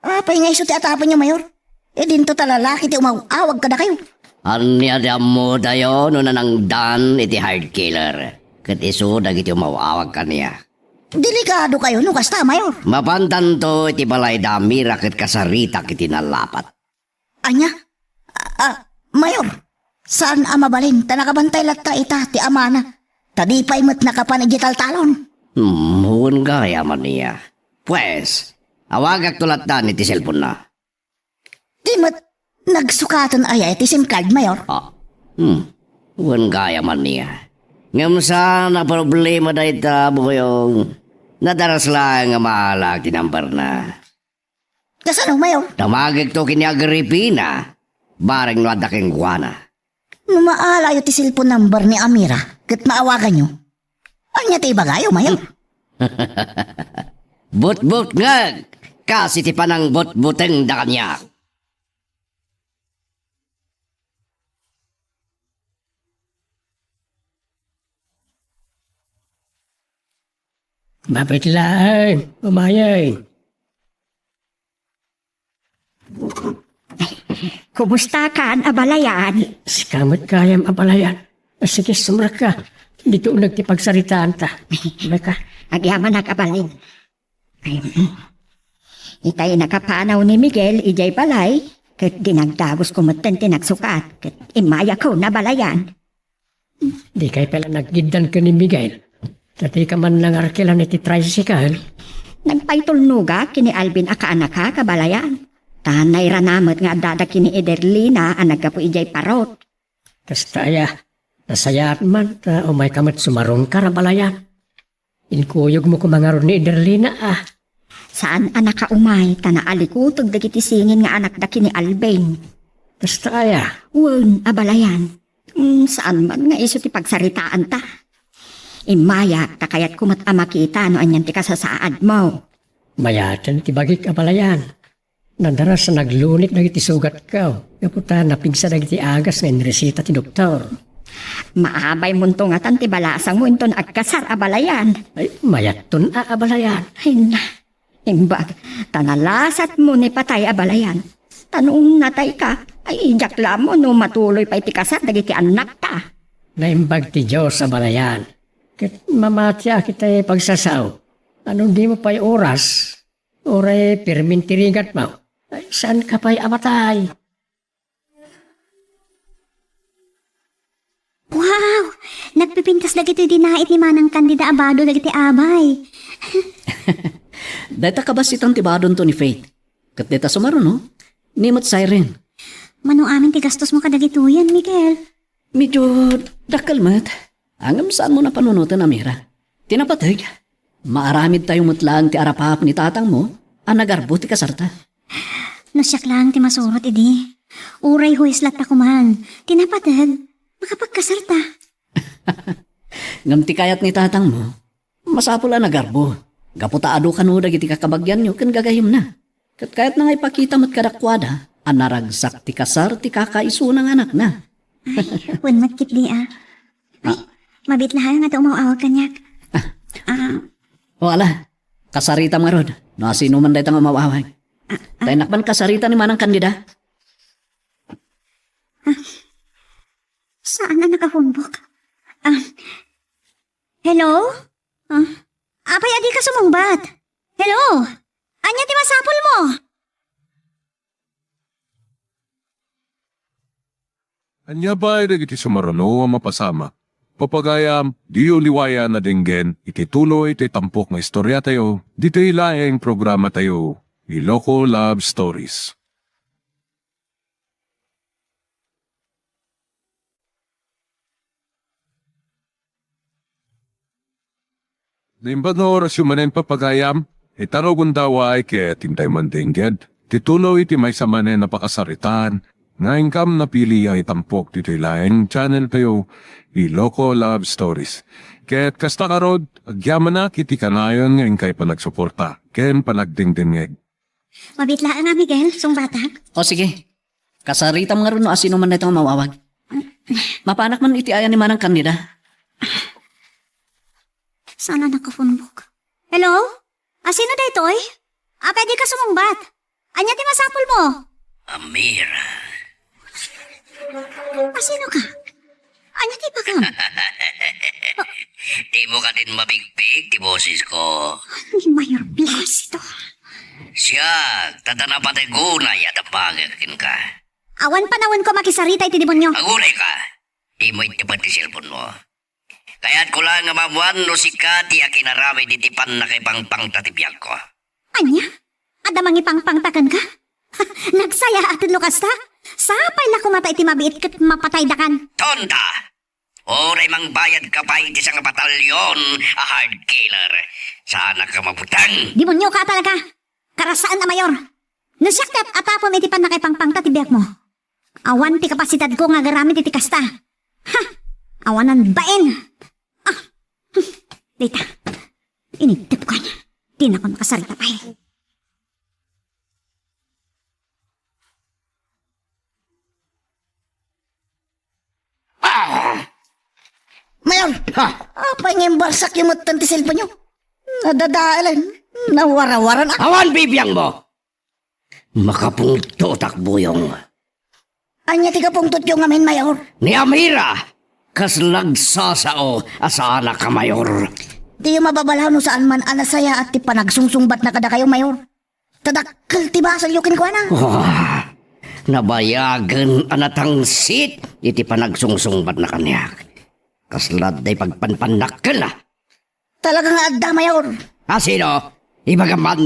Apay nga isu ti atapenyo, Mayor? Idinto ta lalaki ti umaw-awag kadakayo. Ania ti ammotayo no nanangdan iti hired killer ket isu dagiti umaw-awag kaniak? Delikadokayo no kasta, Mayor. Mapantanto iti balay da Amira ket kasaritak iti nalapat. Ania? A, a, Mayor, saan a mabalin ta nakabantay latta ita ti amana, ta di pay met nakapan idiay taltalon. Hmm, wen gayam ania. Pues, awagakto latta iti cellphone-na. Di met nagsukaten aya iti SIM card, Mayor? Ah, hmm, wen gayam ania. Ngem saan a problema dayta, Buyong. Nadaras laeng nga maala ti number-na. Kasano, Mayor? Damagekto ken ni Agripina, bareng no adda kenkuana. No maalayo ti cellphone number ni Amira ket maawaganyo, ania ti ibagayo, Mayor? Butbutngeg, kas iti panangbutbutengda kaniak. Mapit laeng, umayay. Kumustakan, abalayan? Sika met gayam, abalayan. Sige, sumrekka. Ditoy uneg ti pagsaritaanta. Maka. Agyamanak, abalayan. Ay, mm. Itay nakapanaw ni Miguel idiay balay, ket dinagdagusko metten ti nagsukat, ket immayakon, abalayan. Dikay pay la nagiddan ken ni Miguel. Ta dika man nangarkilan iti tricycle. Nagpaitulnogak ken ni Alvin a kaanakak, abalayan. Ta nairana met nga addada ken ni Iderlina a naggapu idiay parot. Kasta aya, nasayaat man ta umayka met sumarungkar, abalayan. Inkuyogmo koma ngarud ni Iderlina, a. Saan a nakaumay, ta naalikuteg dagiti singin nga anakda ken ni Alvin. Kasta aya? Wen, abalayan. Mm, saan man nga isu ti pagsaritaanta. Immayak, ta kayatko met a makita no anian ti kasasaadmo. Mayaten ti bagik, abalayan. Nadaras a naglunit dagiti sugatko, gapu ta napigsa dagiti agas nga inreseta ti doktor. Maabaymonto ngatan ti balasangmo inton agkasar, abalayan. Ay, mayatton a, abalayan. Ay na, imbag, ta nalasatmo ni patay, abalayan. Ta no natayka, Ay, diak la ammo no matuloy pay ti kasar dagiti annakta. Naimbag ti Dios a balayan. Ket mamatiak itay pagsasao. Ngano dimo pay oras? Uray pirmin ti rigatmo. Ay, saanka pay a matay? Wow! Nagpipintas dagitoy dinait ni Manang Candida a bado dagiti abay. Dayta kabassitan ti badonto ni Faith. Ket dayta sumaruno, ni met Siren. Mano amin ti gastosmo kadagitoyen, Miguel? Medyo dakkel met. Ngem saanmo a panunoten, Amira. Ti napateg, maaramidtayo met laeng ti arapaap ni tatangmo a nagarbo ti kasarta. No siak laeng ti masurot idi, uray hues latta koman, ti napateg, makapagkasarta. Ngem ti kayat ni tatangmo, masapul a nagarbo, gapu ta adu kano dagiti kakabagianyo ken gagayyemna. Ket kayatna nga ipakita met kadakuada a naragsak ti kasar ti kakaisuna nga anakna. Ay, wen met ketdi a. Ay, mabiit laeng nga umaw-awag kaniak. Ah. Ah. O, ala, kasaritam ngarud no asino man dayta nga umaw-awag. Ah, ah. Tay nakman kasarita ni Manang Candida. Ah. Saan a nakahumbok? Ah. Hello? Ah. Apay a dika sumungbat? Hello? Ania ti masapulmo? Ania pay dagiti sumaruno a mapasamak? Papagayam, diyo liwayan a denggen iti tuloy ti tampok nga istoriatayo, ditoy laeng programatayo, Iloko Love Stories. Naimbag nga orasyo manen, papagayam, ita nga gundaway ket intay man dengged ti tuloy iti maysa manen a pakasaritaan nga inkam napili a itampok ditoy laeng channeltayo, Iloko Love Stories. Ket kasta ngarud, agyamanak iti kanayon nga inkay panagsuporta ken panagdengdengngeg. Mabiit laeng a, Miguel, sungbatak. O, sige. Kasaritam ngarud no asino man dayta nga umaw-awag. Mapanak man iti ayan ni Manang Candida. Saan a nakahumbok? Hello? Asino daytoy? Apay a dika sumungbat? Ania ti masapulmo? Amira. Asino ka? Ania ti ibagam? Dimo kadin mabigpig ti bosesko? Ni Mayor Plácido. Siak, ta napateg unay a tabangek kenka. Awan panawenko a makisarita iti demonio. Agunayka. Dimo ittepen ti cellphonemo. Kayatko laeng nga maammuan no sika ti akinaramid iti pannakaipangpangta ti biagko. Ania? Adda mangipangpangta kenka? Nagsayaat no kasta? Sapay la koma ta iti mabiit ket mapataydakan. Tonta! Uray mangbayadka pay iti sanga batalyon a hard killer, saanak a mabuteng. Demonioka talaga! Karasaen a Mayor! No siak ti at-atapem iti pannakaipangpangta ti biagmo, awan ti kapasitadko nga agaramid iti kasta. Ha! Awanan bain! Ah! Hmm. Dayta. Inintepko. Dinakon makasarita pay. Ah! Mayor! Ha? Apay nga imbarsakyo metten ti cellphone-yo? Nadadaelen. Nawarawaran ak. Awan bibiangmo! Makapungtotak, Buyong. Ania ti kapungtotyo ngamin, Mayor? Ni Amira, kas lagsasao a saanak a Mayor. Diyo mababalaw no saan man a nasayaat ti panagsungsungbatna kadakayo, Mayor. Ta dakkel ti basolyo kenkuana. Ah, nabayagen a natangsit iti panagsungsungbatna kaniak. Kasla adda ipagpanpannakkelna. Talaga nga adda, Mayor. A sino? Ibagam man.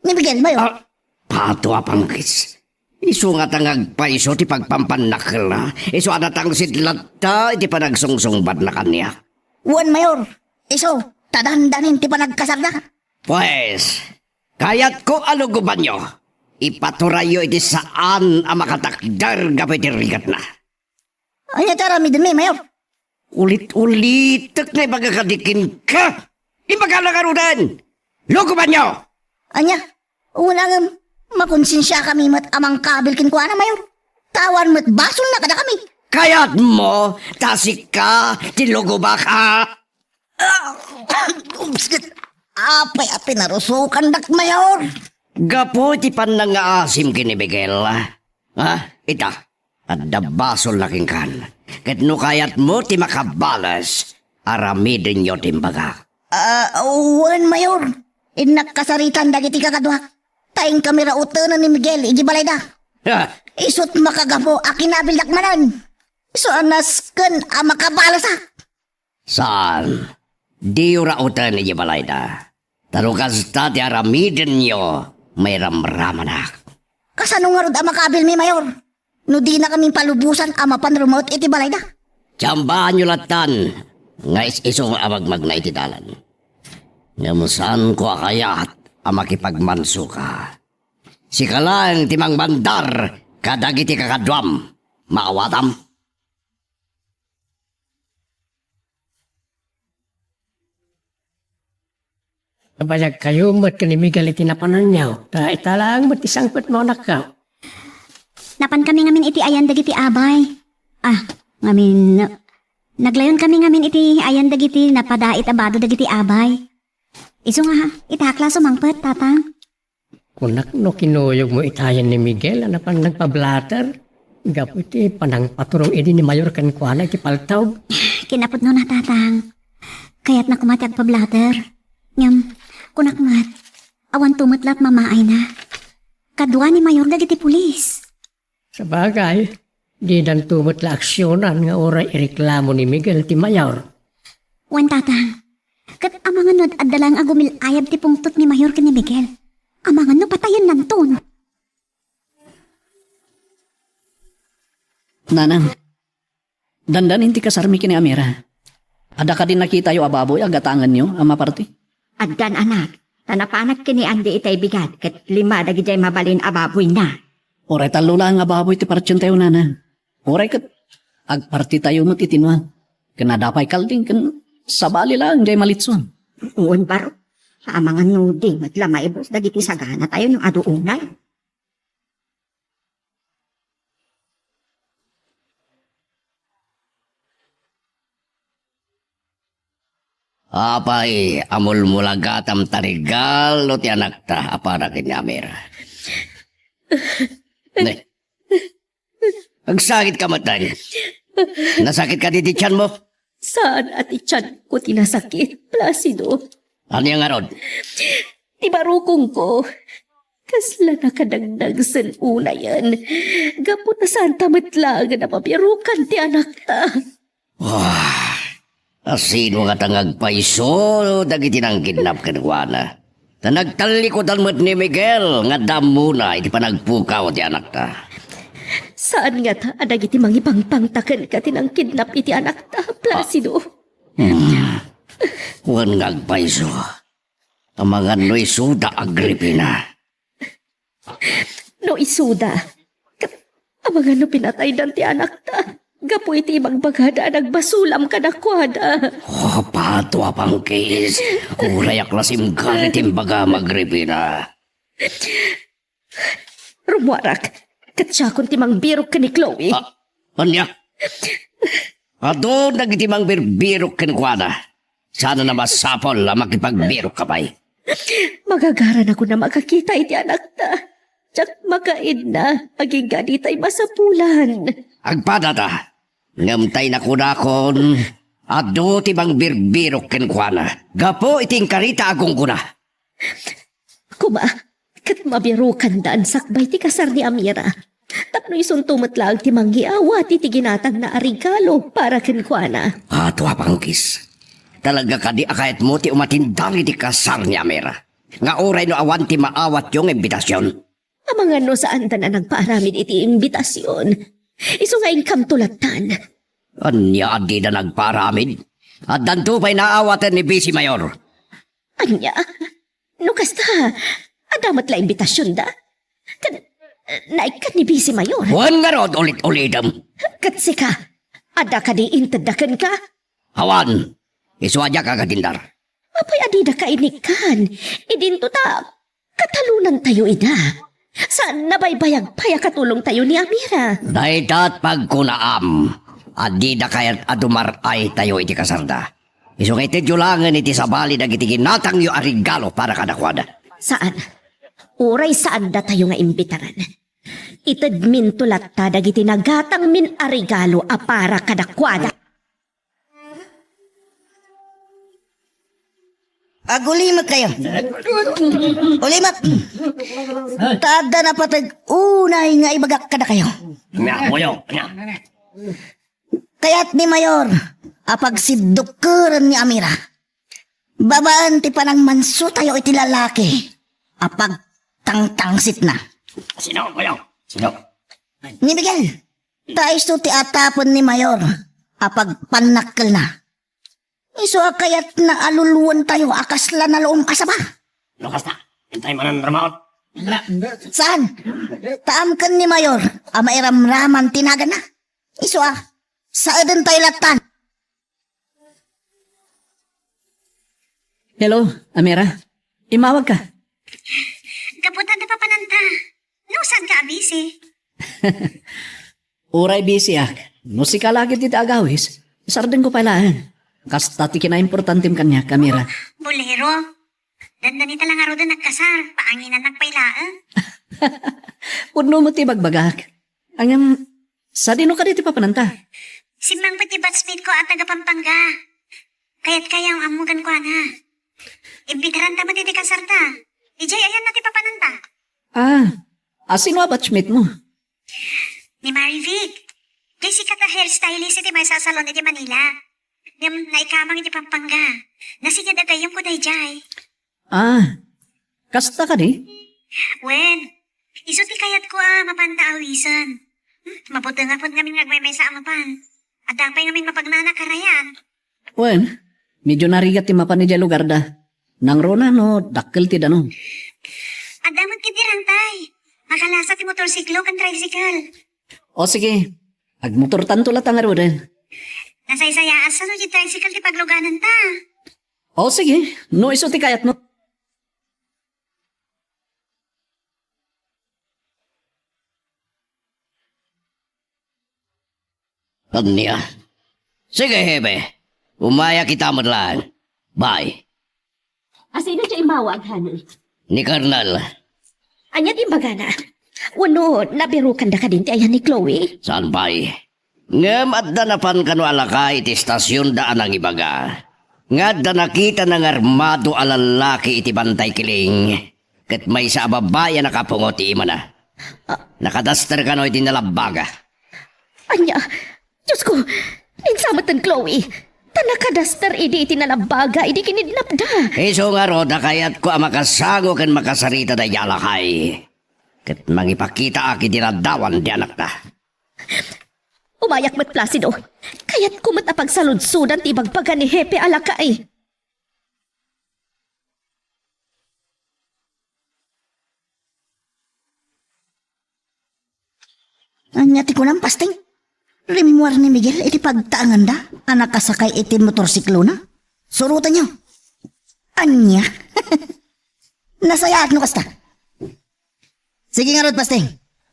Ni Miguel, Mayor. Ah, pato a panggis. Isu ngata nga agpayso ti pagpanpannakkelna. Isu a natangsit latta iti panagsungsungbatna kaniak. Wen, Mayor. Isu, ta dandanin ti panagkasarda. Pues, kayatko a lugobanyo. Ipaturayyo iti saan a makatakder gapu iti rigatna. Ania ti aramidenmi, Mayor? Ulit-ulitek nga ibaga kadi kenka. Ibagana ngaruden! Lugobanyo! Ania? Wen, ngem, makonsensiakami met a mangkabil kenkuana, Mayor. Ta awan met basolna kadakami. Kayatmo ta sika ti lugobak, a? Apay a pinarusokandak, Mayor? Gapu iti pannangaasim ken ni Miguel. Ha? Ita, Adda basolna kenkan. Ket no kayatmo ti makabales, aramidenyo ti imbagak. Ah, wen, Mayor. Innak kasaritan dagiti kakaduak. Ta inkami rautenen ni Miguel iti balayda. Ha? Isut' makagapu a kinabildak manen. Isu a nasken a makabalesak. Saan, diyo rauten iti balayda. Ta no kasta ti aramidenyo, mairamramanak. Kasano ngarud a makabilmi, Mayor? No dinakami palubosan a mapan rummuot iti balayda? Tsambaanyo lattan nga is-isu a magmagna iti dalan. Ngem saanko a kayat a makipagmansuka. Sika laeng ti mangmandar kadagiti kakaduam. Maawatam? Nabayagkayo met ken ni Miguel iti napananyo, ta ita laeng met ti sangpetmo, anakko. Napankami ngamin iti ayan dagiti abay. Ah, ngamin, naglayonkami ngamin iti ayan dagiti napadait a bado dagiti abay. Isu nga, ita a klas a mangpet, Tatang. Kunak no kinuyogmo itayen ni Miguel a napan nagpablater gapu iti panangpaturong idi ni Mayor kenkuana iti paltog. Kinapudnona, Tatang. Kayatna koma ti agpablater. Ngem, kunak met, awanto met la ti mamaayna. Kadua ni Mayor dagiti pulis. Sabagay, dinanto met la aksionan nga uray ireklamo ni Miguel ti Mayor. Wen, Tatang. Ket amangan no adda laeng a gumil-ayab ti pungtot ni Mayor ken ni Miguel. Amangan no patayennanton. Nanang, dandanin ti kasarmi ken ni Amira. Adda kadi nakitayo a baboy a gatangenyo a maparti? Addan, anak. Ta napanak ken ni Andy itay bigat ket lima dagidiay mabalin a baboyna. Uray tallo laeng a baboy ti partientayo, Nanang. Uray ket agpartitayo met iti nuan. Ken adda pay kalding ken sabali laeng diay malitson. Wen, baro. Amangan no di met la maibus dagiti saganatayo no adu unay. Apay a mulmulagatam ta regalo ti anakta a para ken ni Amira? Ne. Agsakit ka met, Dani. Nasakit ka di ti tianmo? Saan a ti tianko ti nasakit, Placido. Ania ngarud? Ti barukongko. Kasla nakadagdag sen unayen. Gapu ta saanta met laengen a mabiarukan ti anakta. Ah, a sino ngata nga agpayso dagiti nangkidnap kenkuana? Ta nagtallikudan met ni Miguel nga adda ammona iti panagpukaw ti anakta. Saan ngata a dagiti mangipangpangta kenka ti nangkidnap iti anakta, Placido? Hmm. Wen nga agpayso. Amangan no isuda, Agripina. No isuda, ket amangan no pinataydan ti anakta gapu iti ibagbagada a nagbasolam kadakuada. Oh, pato a pangkis. Uray a klasim gari ti imbagam, Agripina. Rummuarak, ket siakon ti mangbirok ken ni Chloe. Ah, ania? Adu dagiti mangbirbirok kenkuana. Saan a masapul a makipagbirokka pay. Magagaranakon a makakita iti anakta. Diak makaidna agingga ditay masapulan. Agpadata. Ngem tay nakunakon, adu ti mangbirbirok kenkuana. Gapu iti inkarita a gunggona. Koma, ket mabiarukandan sakbay ti kasar ni Amira. Tapno isunto met laeng ti mangiawat iti ginatangna a regalo para kenkuana. Ato a pangkis. Talaga kadi a kayatmo ti umatindar iti kasar ni Amira? Nga uray no awan ti maawatyo nga imbitasion? Amangan no saandan a nagpaaramid iti imbitasion. Isu nga inkamto lattan. Ania a dida nagpaaramid? Addanto pay naawaten ni Vice Mayor. Ania? No kasta, adda met la imbitasionda? Ket, naikkan ni Vice Mayor. Wen ngarud, ulit-ulitem. Ket sika, adda kadi intedda kenka? Awan, isu a diak agatindar. Apay a didaka inikkan? Idinto ta katalonantayo ida. Saan a nabaybayag pay a katulongtayo ni Amira. Dayta ti pagkunaam a dida kayat a dumar-aytayo iti kasarda. Isu nga itedyo laengen iti sabali dagiti ginatangyo a regalo para kadakuada. Saan. Uray saandatayo nga imbitaran. Itedminto latta dagiti nagatangmin a regalo a para kadakuada. Agulimek kayo. Ulimek. Ta adda napateg unay nga ibagak kadakayo. Nya, boyo, nya. Kayat ni Mayor a pagsiddukkeren ni Amira. Babaen ti panangmanso tayo iti lalaki a pagtangtangsitna. Sino, boyo? Sino? Ni Miguel, ta isu ti atapen ni Mayor a pagpannakkelna. Isu a kayatna a luluon tayo a kasla nalum a saba. No kasta, intay manen ramaot. Saan? Taam ken ni Mayor a mairamraman ti naganna. Isu a, saeden tayo lattan. Hello, Amira. Imawag ka. Gapu ta napapananta. No, saan ka a busy? Uray busy ak. No sika la ketdi ti agawis, sardengko pay laeng. Kasta ti kinaimportantem kaniak, Amira. Bolero. Dandanita la ngaruden agkasar, paanginannak pay laeng. Pudno met ti bagbagak. Ngem, sadino kadi ti papananta? Simmangpet ti batchmate ko a taga Pampanga. Kayat kayo ammo kenkuana. Imbitaranta met iti kasarta. Idiay ayanna ti papananta. Ah, a sino a batchmate mo? Ni Marivic. Diay sikat a hairstylist iti maysa a salon iti Manila. Ngem naikamang iti Pampanga. Nasigad a gayyemko daydiay. Ah, kasta kadi? Wen, isu ti kayatko a mapanta awisen. Hmm, mabuteng a pud ngamin nga agmaymaysa a mapan. Adda pay ngamin mapagnana karayan. Wen, medyo narigat ti mapan idiay lugarda. Nangruna no dakkel ti danum. Adda met ketdi rangtay. Makalasa ti motorsiklo ken tricycle. O sige, agmotortanto latta ngaruden. Nasaysayaat sano ti tricycle ti paglugananta. O sige, no isu ti kayatmo. Ania? Sige, Hepe. Umayak ita met laeng. Bye. Asino ti immawag, honey? Ni Colonel. Ania ti imbagana? Wenno, nabirokanda kadin ti ayan ni Chloe? Saan pay. Ngem adda napan kano a lakay iti istasionda a nangibaga nga adda nakitana nga armado a lallaki iti bantay kiling ket maysa a babai a nakapungo ti imana. Ah. Nakadaster kano iti nalabbaga. Ania? Diosko, insa met ni Chloe? Ta nakadaster idi iti nalabbaga idi kinidnapda. Isu ngarud a kayatko a makasango ken makasarita daydiay a lakay. Ket mangipakitaak iti ladawan ti anakda. Umayak met, Placido. Kayatko met a pagsaludsodan ti ibagbaga ni Hepe a lakay. Ania ti kunam, Pasting? Rimmuar ni Miguel iti pagtaenganda a nakasakay iti motorsiklona? Surotenyo. Ania? Nasayaat no kasta. Sige ngarud, Pasting.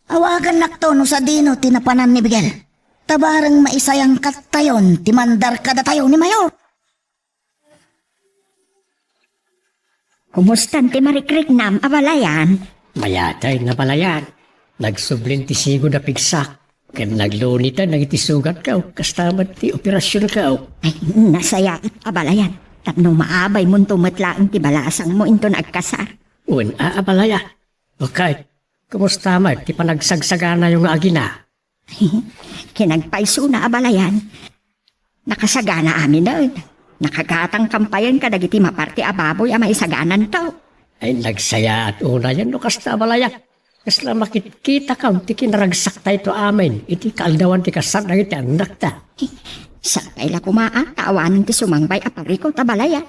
Awagannakto no sadino ti napanan ni Miguel. Ta bareng maisayangkattayon ti mandar kadatayo ni Mayor. Kumustan ti marikriknam, abalayan? Mayatay, abalayan. Nagsublin ti sigud a pigsak, ken nagluniten dagiti sugatko. Kasta met ti operasionko. Ay, nasayaat, abalayan. Tapno maabaymonto met laeng ti balasangmo inton agkasar. Wen a, abalayan. Okay. Kumusta met ti panagsagsaganayo nga agina? Kinagpaysona, abalayan. Nakasagana aminen. Nakagatang kampayen kadagiti maparti a baboy a maisagananto. Ay, nagsayaat unayen no kasta, abalayan. Kasla makitkitakon ti kinaragsaktayo amin iti kaaldawan ti kasar dagiti annakta. Sakbay la koma, a, ta awanen ti sumangbay a parikut, abalayan.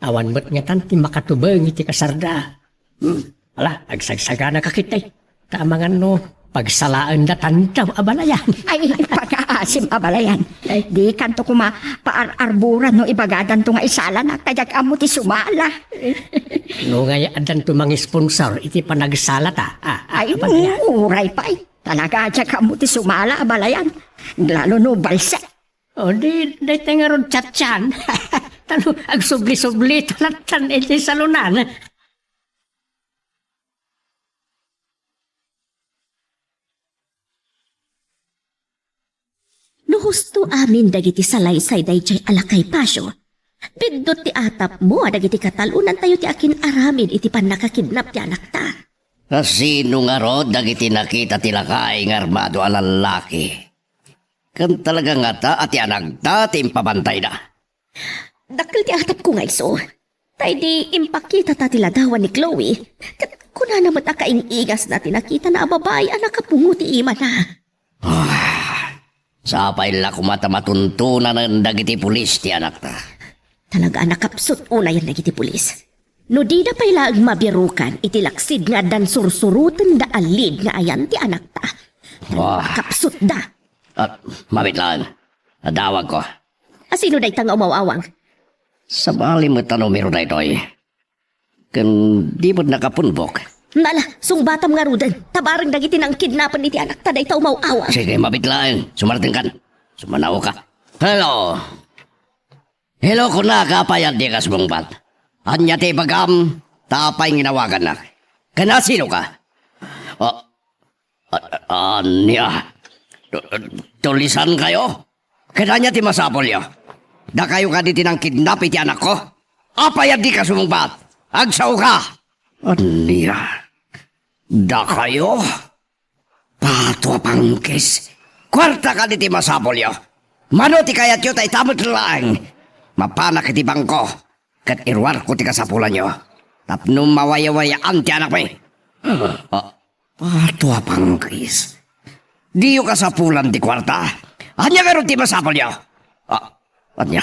Awan met ngatan ti makatubeng iti kasarda. Hmm. Ala, agsagsaganaka ketdi. Ta amangan no pagsalaendatanto, abalayan. Ay, pagaasim, abalayan. Ay. Dikanto koma paar-arburan no ibagadanto nga isalanak, ta diak ammo ti sumala. No ngay addanto mangisponsor iti panagsalata, a, a, ay, abalayan. Uray pay. Talaga, diak ammo ti sumala, abalayan. Lalo no balse. O, di, dayta ngarud chatchan. Tano, agsubli-subli, talatan, iti salonan. Usto amin dagiti salaysay daydiay a lakay Pasio. Piddut ti atapmo a dagiti katalonantayo ti akin-aramid iti pannakakidnap ti anakta. Asino ngarud dagiti nakita ti lakay nga armado a lallaki? Ken talaga ngata a ti anakta ti impabantayda? Dakkel ti atapko nga isu. Ta idi impakitata ti ladawan ni Chloe, ket kunana met a kaing-ingasna ti nakitana a babai a nakapungo ti imana. Ah, sapay la koma ta matuntunanen dagiti pulis ti anakta. Talaga a nakapsut unayen dagiti pulis. No dida pay laeng mabirukan iti laksid nga addan sursurotenda a lead nga ayan ti anakta, talaga a nakapsutda. Ah, mabit laeng. Adawagko. Asino dayta nga umaw-awang? Sabali met a numero daytoy. Ken di met nakapunbok. Nala, sungbatam ngaruden. Tabareng dagiti nangkidnapen iti anakta dayta umaw-awang. Sige, mabit laeng. Sumartengkan. Sumanaoka. Hello. Hello, kunaka, apay a dika sumungbat? Ania ti ibagam? Ta apay nga inawagannak? Ken asinoka? Ah, A-, ania? Tu-, tulisankayo? Ket ania ti masapulyo? Dakayo kadi ti nangkidnap iti anakko? Apay a dika sumungbat? Agsaoka! Ania? Dakayo? Pato a pangkis! Kuarta kadi ti masapulyo? Mano ti kayatyo ta ita met laeng? Mapanak iti bangko ket iruarko ti kasapulanyo tapno mawayawayaan ti anakmi. Ah, pato a pangkis. Diyo kasapulan ti kuarta. Ania ngarud ti masapulyo? Ah, ania?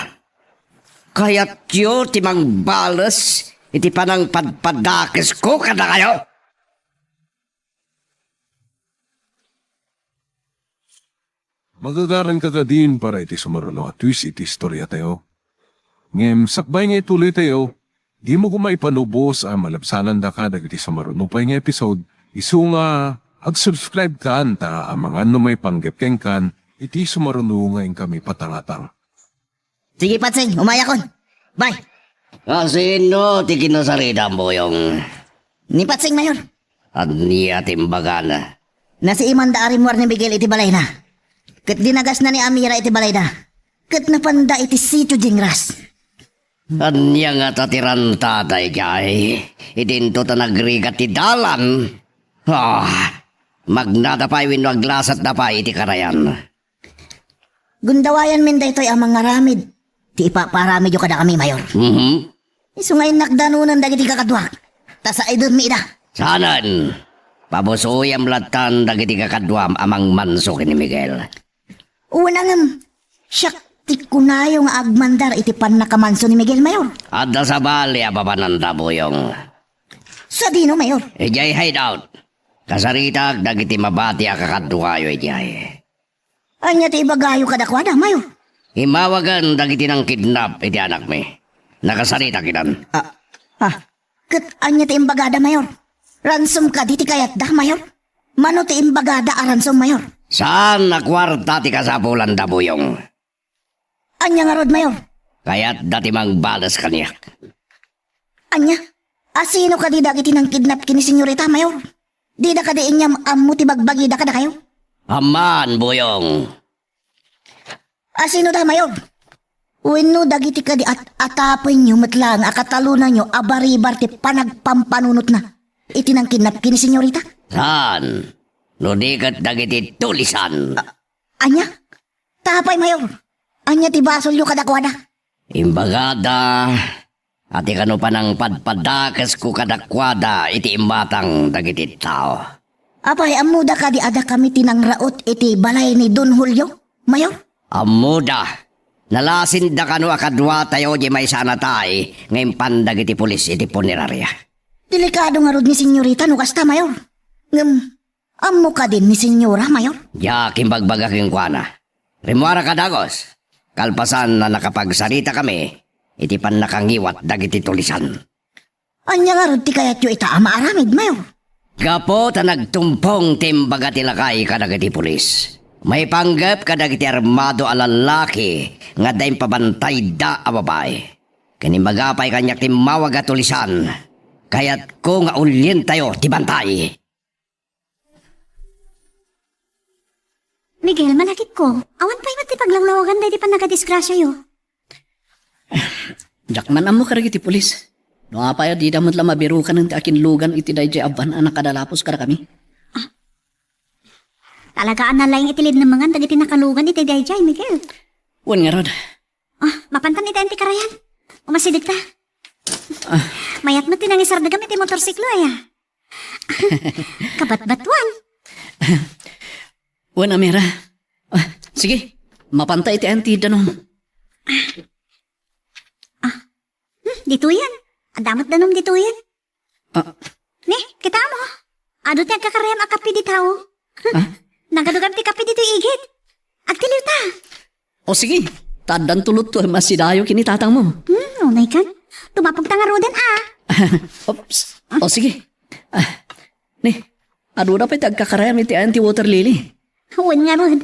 Kayatyo ti mangbales iti panangpadpadakesko kadakayo? Magagaranka kadin para iti sumaruno a twist iti istoriatayo. Ngem sakbay nga ituloytayo, dimo koma ipanubos a malabsanandaka dagiti sumaruno pay nga episode, isu nga ag-subscribe kan ta amangan no maipanggep kenkan iti sumaruno nga inkami patangatang. Sige, Patsing, umayakon. Bye. Asino ti kinasaritam, Buyong? Ni Patsing, Mayor. Ania ti imbagana? Nasiimanda a rimmuar ni Miguel iti balayna. Ket dinagasna ni Amira iti balayda. Ket napanda iti sitio Jingras. Ania ngata ti ranta daydiay? Idinto ta nagrigat ti dalan. Ah, magnada pay wenno aglasatda pay iti karayan. Gundawayanmin daytoy a mangaramid ti ipapaaramidyo kadakami, Mayor. Mhm. Isu nga innak danonen dagiti kakaduak, ta saidenmi ida. Saanen, pabusoyam lattan dagiti kakaduam a mangmanso ken ni Miguel. Una ngem, siak ti kunayo nga agmandar iti pannakamanso ni Miguel, Mayor. Adda sabali a papananda, Buyong. Sadino, Mayor? Idiay hideout. Kasaritak dagiti mabati a kakaduayo idiay. Ania ti ibagayo kadakuada, Mayor? Imawagen dagiti nangkidnap iti anakmi. Nakasaritak idan. Ah, ah. Ket ania ti imbagada, Mayor? Ransom kadi ti kayatda, Mayor? Mano ti imbagada a ransom, Mayor? Saan a kuarta ti kasapulanda, Buyong. Ania ngarud, Mayor? Kayatda ti mangbales kaniak. Ania? Asino kadi dagiti nangkidnap ken ni Senyorita, Mayor? Dida kadi inyam ammo ti bagbagida kadakayo? Amman, Buyong. Asino da, Mayor? Wenno dagiti kadi at-, atapenyo met laeng a katalonanyo a baribar ti panagpampanunotna iti nangkidnap ken ni Senyorita? Saan? No di ket dagiti tulisan. A-, ania? Ta apay, Mayor? Ania ti basolyo kadakuada? Imbagada a ti kano panangpadpadakesko kadakuada iti imatang dagiti tao. Apay, ammoda kadi a dakami ti nangraot iti balay ni Don Julio, Mayor? Ammoda. Nalasinda kano a kaduatayo di maysa a natay nga impan dagiti pulis iti punerarya. Delikado ngarud ni Senyorita no kasta, Mayor. Ngem, ammo kadin ni Senyora, Mayor? Diak imbagbaga kenkuana. Rimmuaraka dagus, kalpasan a nakapagsaritakami iti pannakangiwat dagiti tulisan. Ania ngarud ti kayatyo ita a maaramid, Mayor? Gapu ta nagtumpong ti imbaga ti lakay kadagiti pulis. Maipanggep kadagiti armado a lallaki nga adda impabantayda a babai. Ken imbaga pay kaniak ti immawag a tulisan. Kayatko nga ulientayo ti bantay. Miguel, malakipko, awan pay met ti paglawlawagan daydi pannagadisgrasiayo. Diak man ammo kadagiti pulis. No apay a dida met la mabirukanen ti akinlugan iti daydiay a van a nakadalapos kadakami. Talaga a nalaing iti linnemengan dagiti nakalugan iti daydiay, Miguel. Wen ngarud. Ah, mapantan iti ayan ti karayan. Umasidegta. Ah. Mayat met ti nangisardegam iti motorsiklo, aya. Kabatbatuan. Wen, Amira. Ah, sige, mapanta iti ayan ti danum. Ah. Hmm, ditoyen. Adda met danum ditoyen. Ah. Ni, kita mo. Adu ti agkakarayam a kape dita. Ah? Nagadugan ti kape ditoy igid. Agtiliw ta. O sige, ta addan tulot to masidayo ken ni tatang mo. Hmm, unay kan. Tumapog ta ngaruden, ah. Oops. O sige. Ah, ni, adu da pay ti agkakarayam iti ayan ti water lily. Wen ngarud.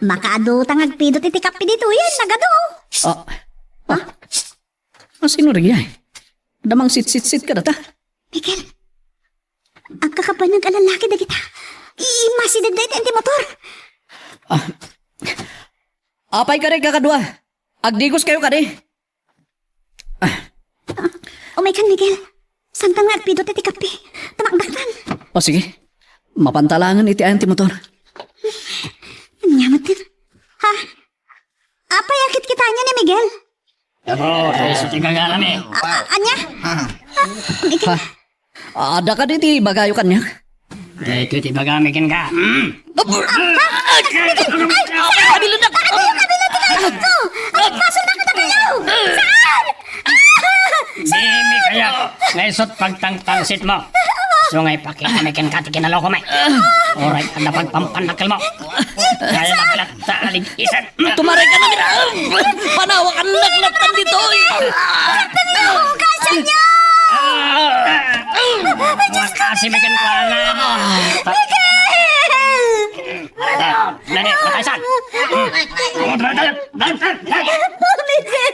Makaadu ta nga agpidot iti kape ditoyen, nagadu. Ah. Ah. Asino dagiti? Adda mangsitsitsit kadata? Miguel, agkakabanag a lalaki dagita. Immasidegda iti motor. Ah. Apay kadi, kakadua? Agdigoskayo kadi? Ah, umay kan, Miguel. Saan ta nga agpidot iti kape? Tamakdaktan. O sige. Mapanta laengen iti ayan ti motor. Ania met ti? Ha? Apay a kitkitaenyo ni Miguel? Aro, isu ti gagana mi. A-, a-, ania? Miguel. Ha? Adda kadi ti ibagayo kaniak? Daytoy ti ibagami kenka. Mm. Ah, ah, Miguel! Ay, saan? Kabilonnak! Kabilon, kabilon ti kayatko! Ay, pasok na kita kayo! Saan? Ah! Dimi kaya nga isut pagtangtangsit mo. So nga ipakita mi kenka ti kinaloko mi. Uray adda pagpampanakkel mo. Kaya na pala taligisan. Tumaray ka na, Mira. Panawakan na, laktan ditoy. Laktan mo, kasanyo! Wakasi mi kenkuana. Miguel! Dali, pataysan. Miguel!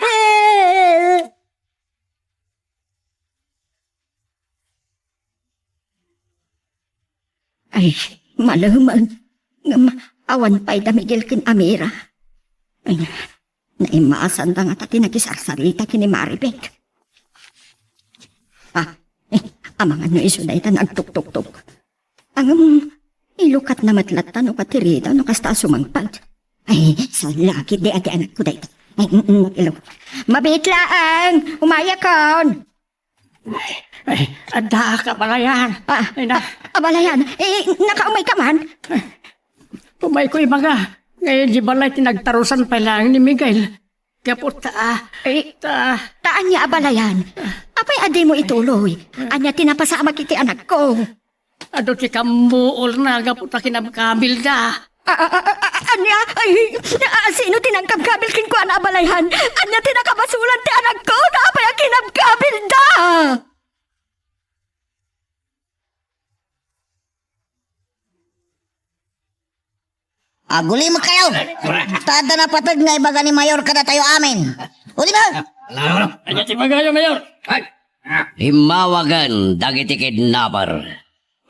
Ay, malumen. Ngem awan pay da Miguel ken Amira. Ay, naimasanda ngata ti nakisarsarita ken ni Maribek. Ah, eh, amangan no isu dayta nagtuktuktok. Ngem, ilukatna met latta no katirida no kasta a sumangpet. Ay, salakit di adi anakko dayta. Ay, mm, mm, ilu-, Mabiit laeng, umayakon. Ay, adda ka, abalayan. Ah, ay, na. Ah, abalayan. Eh, nakaumay ka man? Umay ko ibaga. Ngay, di balay ti nagtarusan pay laeng ni Miguel. Gapu ta, ah, eh, ta, ta ania, abalayan? Apay a dimo ituloy? Ania ti napasamak iti anakko? Adu ti kambuorna gapu ta kinabkabilda. A, a, a, a, a, ania? Ay, a, sino ti nagkabkabil kenkuana, abalayan? Ania ti nakabasolan ti anakko? Apay a kinabkabilda? Agulimekkayo! Ta adda napateg nga ibaga ni Mayor kadatayo amin. Uli ba? Ania ti ibagayo, Mayor? Immawagen dagiti kidnapper.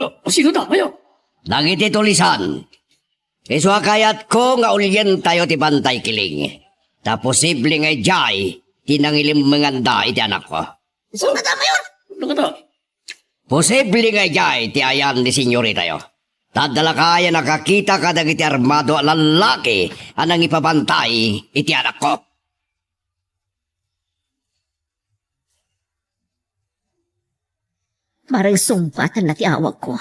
Oh, sino da, Mayor? Dagiti tulisan. Isu a kayatko nga ulientayo ti Bantay Kiling. Ta posible nga idiay ti nangilimenganda iti anakko. Sino da, Mayor? Ano ka da? Posible nga idiay ti ayan ni senyoritayo. Ta adda la kaya nakakita kadagiti armado a lallaki a nangipabantay iti anakko. Mareng sungbatanna ti awagko.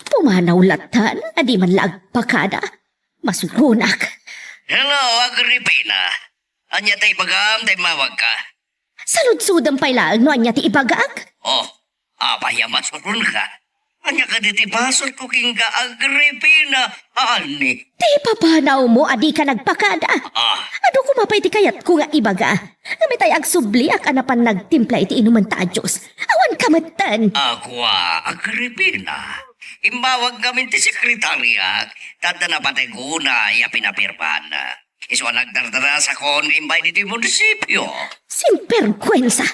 Pumanaw lattan a di man la agpakada. Masuronak. Hello, Agripina. Ania ta ibagam ta immawagka? Saludsodem pay laeng no ania ti ibagak. Oh, apay a masuronka? Ania kadi ti basolko kenka, Agripina? Ani? Ti papanawmo a dika nagpakada. Ah. Adu koma pay ti kayatko nga ibaga. Ngem itay agsubliak a napan nagtimpla iti inumenta a juice. Awanka metten. Agua, Agripina. Immawag ngamin ti sekretariak, ta adda napateg unay a pinapirman. Isu a nagdardarasakon nga imbay ditoy munisipio. Sinperguensa!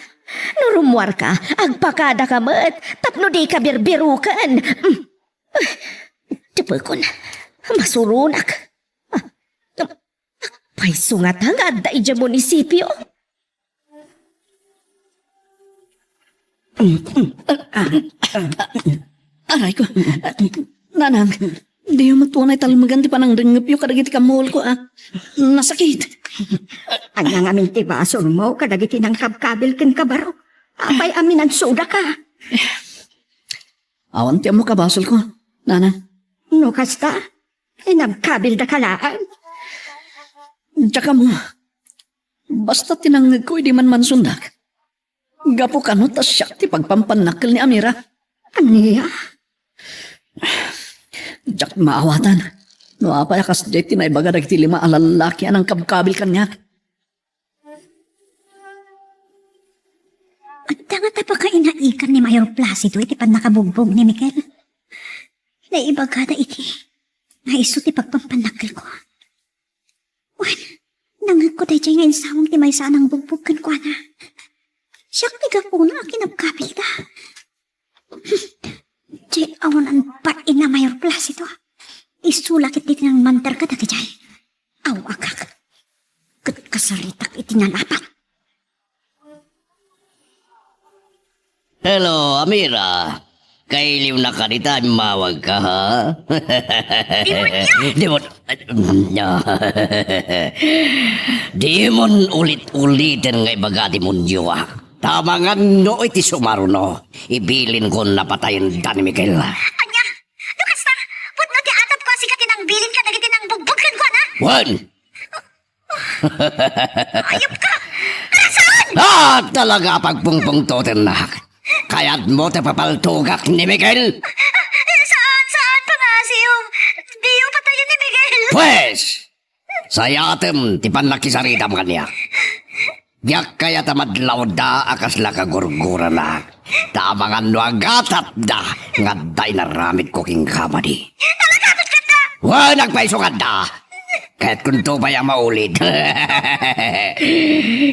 No rummuarka, agpakadaka met tapno dika birbiruken. Mm. Tepekon. Masuronak. Ah, payso ngata nga adda idiay munisipio. Aray ko. Nanang, diyo met unay talmegan ti panangdengngepyo kadagiti kammuolko, a. Nasakit. Ania ngamin ti basolmo kadagiti nangkabkabil kenka, baro? Apay a minansudaka? Awan ti ammo a basolko, nanang. No kasta, ay nagkabildaka laeng. Diak ammo. Basta ti nangngegko idi manmansundak. Gapu kano ta siak ti pagpampannakkel ni Amira. Ania? Diak maawatan no apay a kasdiay ti naibaga dagiti lima a lallaki a nangkabkabil kaniak. Adda ngata pakainaikan ni Mayor Placido iti pannakabugbog ni Miguel. Naibagada iti nga isu ti pagpampannakkelko. Wen, nangngegko daydiay nga insawang ti maysa a nangbugbog kenkuana. Siak ti gapuna a kinabkabilda. Diay awanan bain a Mayor Placido. Isu la ketdi ti nangmanter kadagijay. Aw, agak. Ket kasaritak iti nalapat. Hello, Amira. Kailiwnak kadi ta immawagka, ha? Demonyo! Demon-, Dimon ulit-uliten nga ibaga, demonyo, a. Ta amangan no iti sumaruno, ibilinkon a patayen da ni Miguel. Ania? No kasta, pudno ti atadko a sika ti nangbilin kadagiti nangbugbog kenkuana? Wen! Ayupka! Saan? Ah, talaga a pagpungpungtotennak. Kayatmo ti papaltogak ni Miguel? Saan, saan, pangasiw? Diyo patayen ni Miguel. Pwes! Sayatem ti pannakisaritam kaniak. Diak kayat a madlawda a kasla kagurguranak. Ta amangan no agatatda nga adda inaramidko kenka madi. Talaga, agtatda! Wen, agpayso nga adda. Kayatkonto pay a maulid.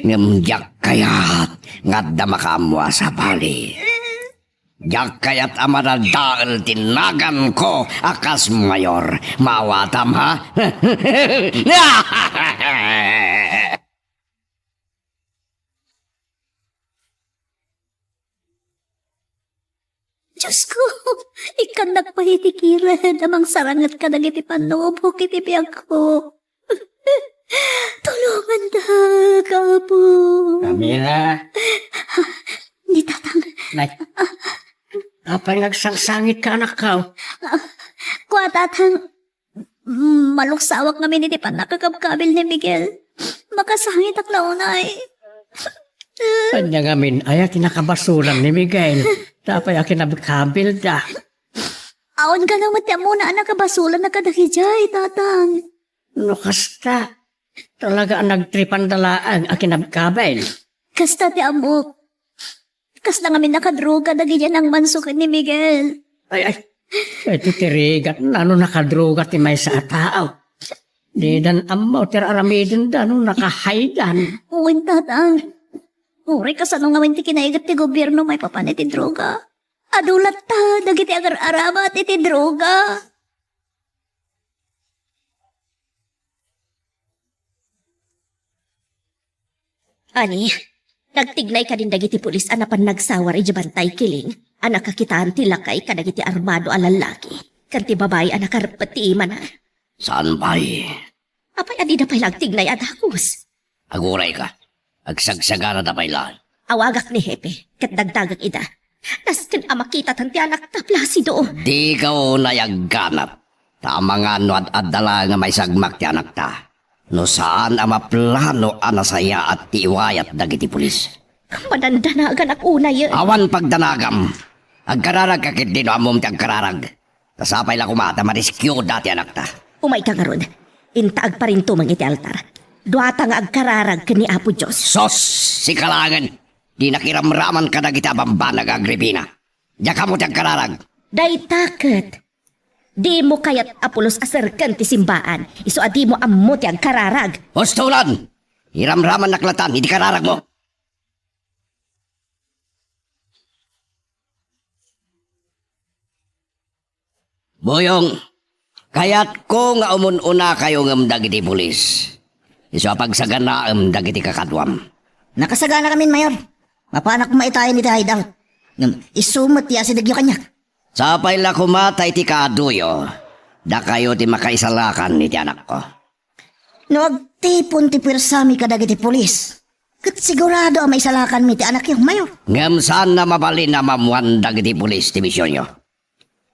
Ngem diak kayat nga adda makaammo a sabali. Diak kayat a madadael ti naganko a kas mayor. Maawatam, ha? Diosko, ikkannak pay iti kired a mangsaranget kadagiti pannubok iti biagko. Tulongandak, Apo. Amira. Ni Tatang. Nay. Apay nga agsangsangitka, anakko? Kua, Tatang, mm, maluksawak ngamin iti pannakakabkabil ni Miguel. Makasangitak la unay. Ania ngamin aya ti nakabasolan ni Miguel? Apay a kinabkabilda? Awan kano met ti ammona a nakabasolan a kadagidiay, Tatang. No kasta, talaga a nagtripanda laeng a kinabkabil. Kasta ti ammok. Kasla ngamin nakadroga dagidiay nangmanso ken ni Miguel. Ay, ay. Iti ti rigat, nano nakadroga ti maysa a tao. Didan ammo ti aramidenda no nakahaydan. Wen, Tatang. Uray kasano ngamin ti kinaigat ti gobierno maipapan iti droga. Adu latta dagiti agar-aramat iti droga. Ani, nagtignay kadin dagiti pulis a napan nagsawar idiay Bantay Kiling a nakakitaan ti lakay kadagiti armado a lallaki ken ti babai a nakarpet ti imana? Saan pay? Apay a dida pay la agtignay a dagus? Agurayka. Agsagsaganada pay laeng. Awagak ni Hepe, ket dagdagek ida. Nasken a makitatan ti anakta, Placido. Dika unay agganat. Ta amangan no ad-adda laeng a maisagmak ti anakta. No saan a maplano a nasayaat ti iwayat dagiti pulis. Madandanaganak unay. Awan pagdanagam. Agkararagka ketdi no ammom ti agkararag. Ta sapay la koma ta mariskioda ti anakta. Umayka ngarud. Inta agparintumeng iti altar. Duata nga agkararag ken ni Apo Dios. Sos! Sika laengen! Dinak iramraman kadagiti a bambanag a Agripina. Diak ammo ti agkararag. Dayta ket, dimo kayat a pulos a serken ti simbaan, isu a dimo ammo ti agkararag. Ustolan! Iramramannak latan iti kararagmo. Boyong, Kayatko nga umun-unakayo ngem dagiti pulis. Isu a pagsaganaem dagiti kakaduam. Nakasaganakamin, Mayor. Mapanak maitayen iti hideout. Ngem isu met ti asidegyo kaniak. Sapay la koma ta iti kaaduyo, dakayo ti makaisalakan iti anakko. No agtipon ti puersami kadagiti pulis, ket sigurado a maisalakanmi ti anakyo, Mayor. Ngem saan a mabalin a maammoan dagiti pulis ti misionyo.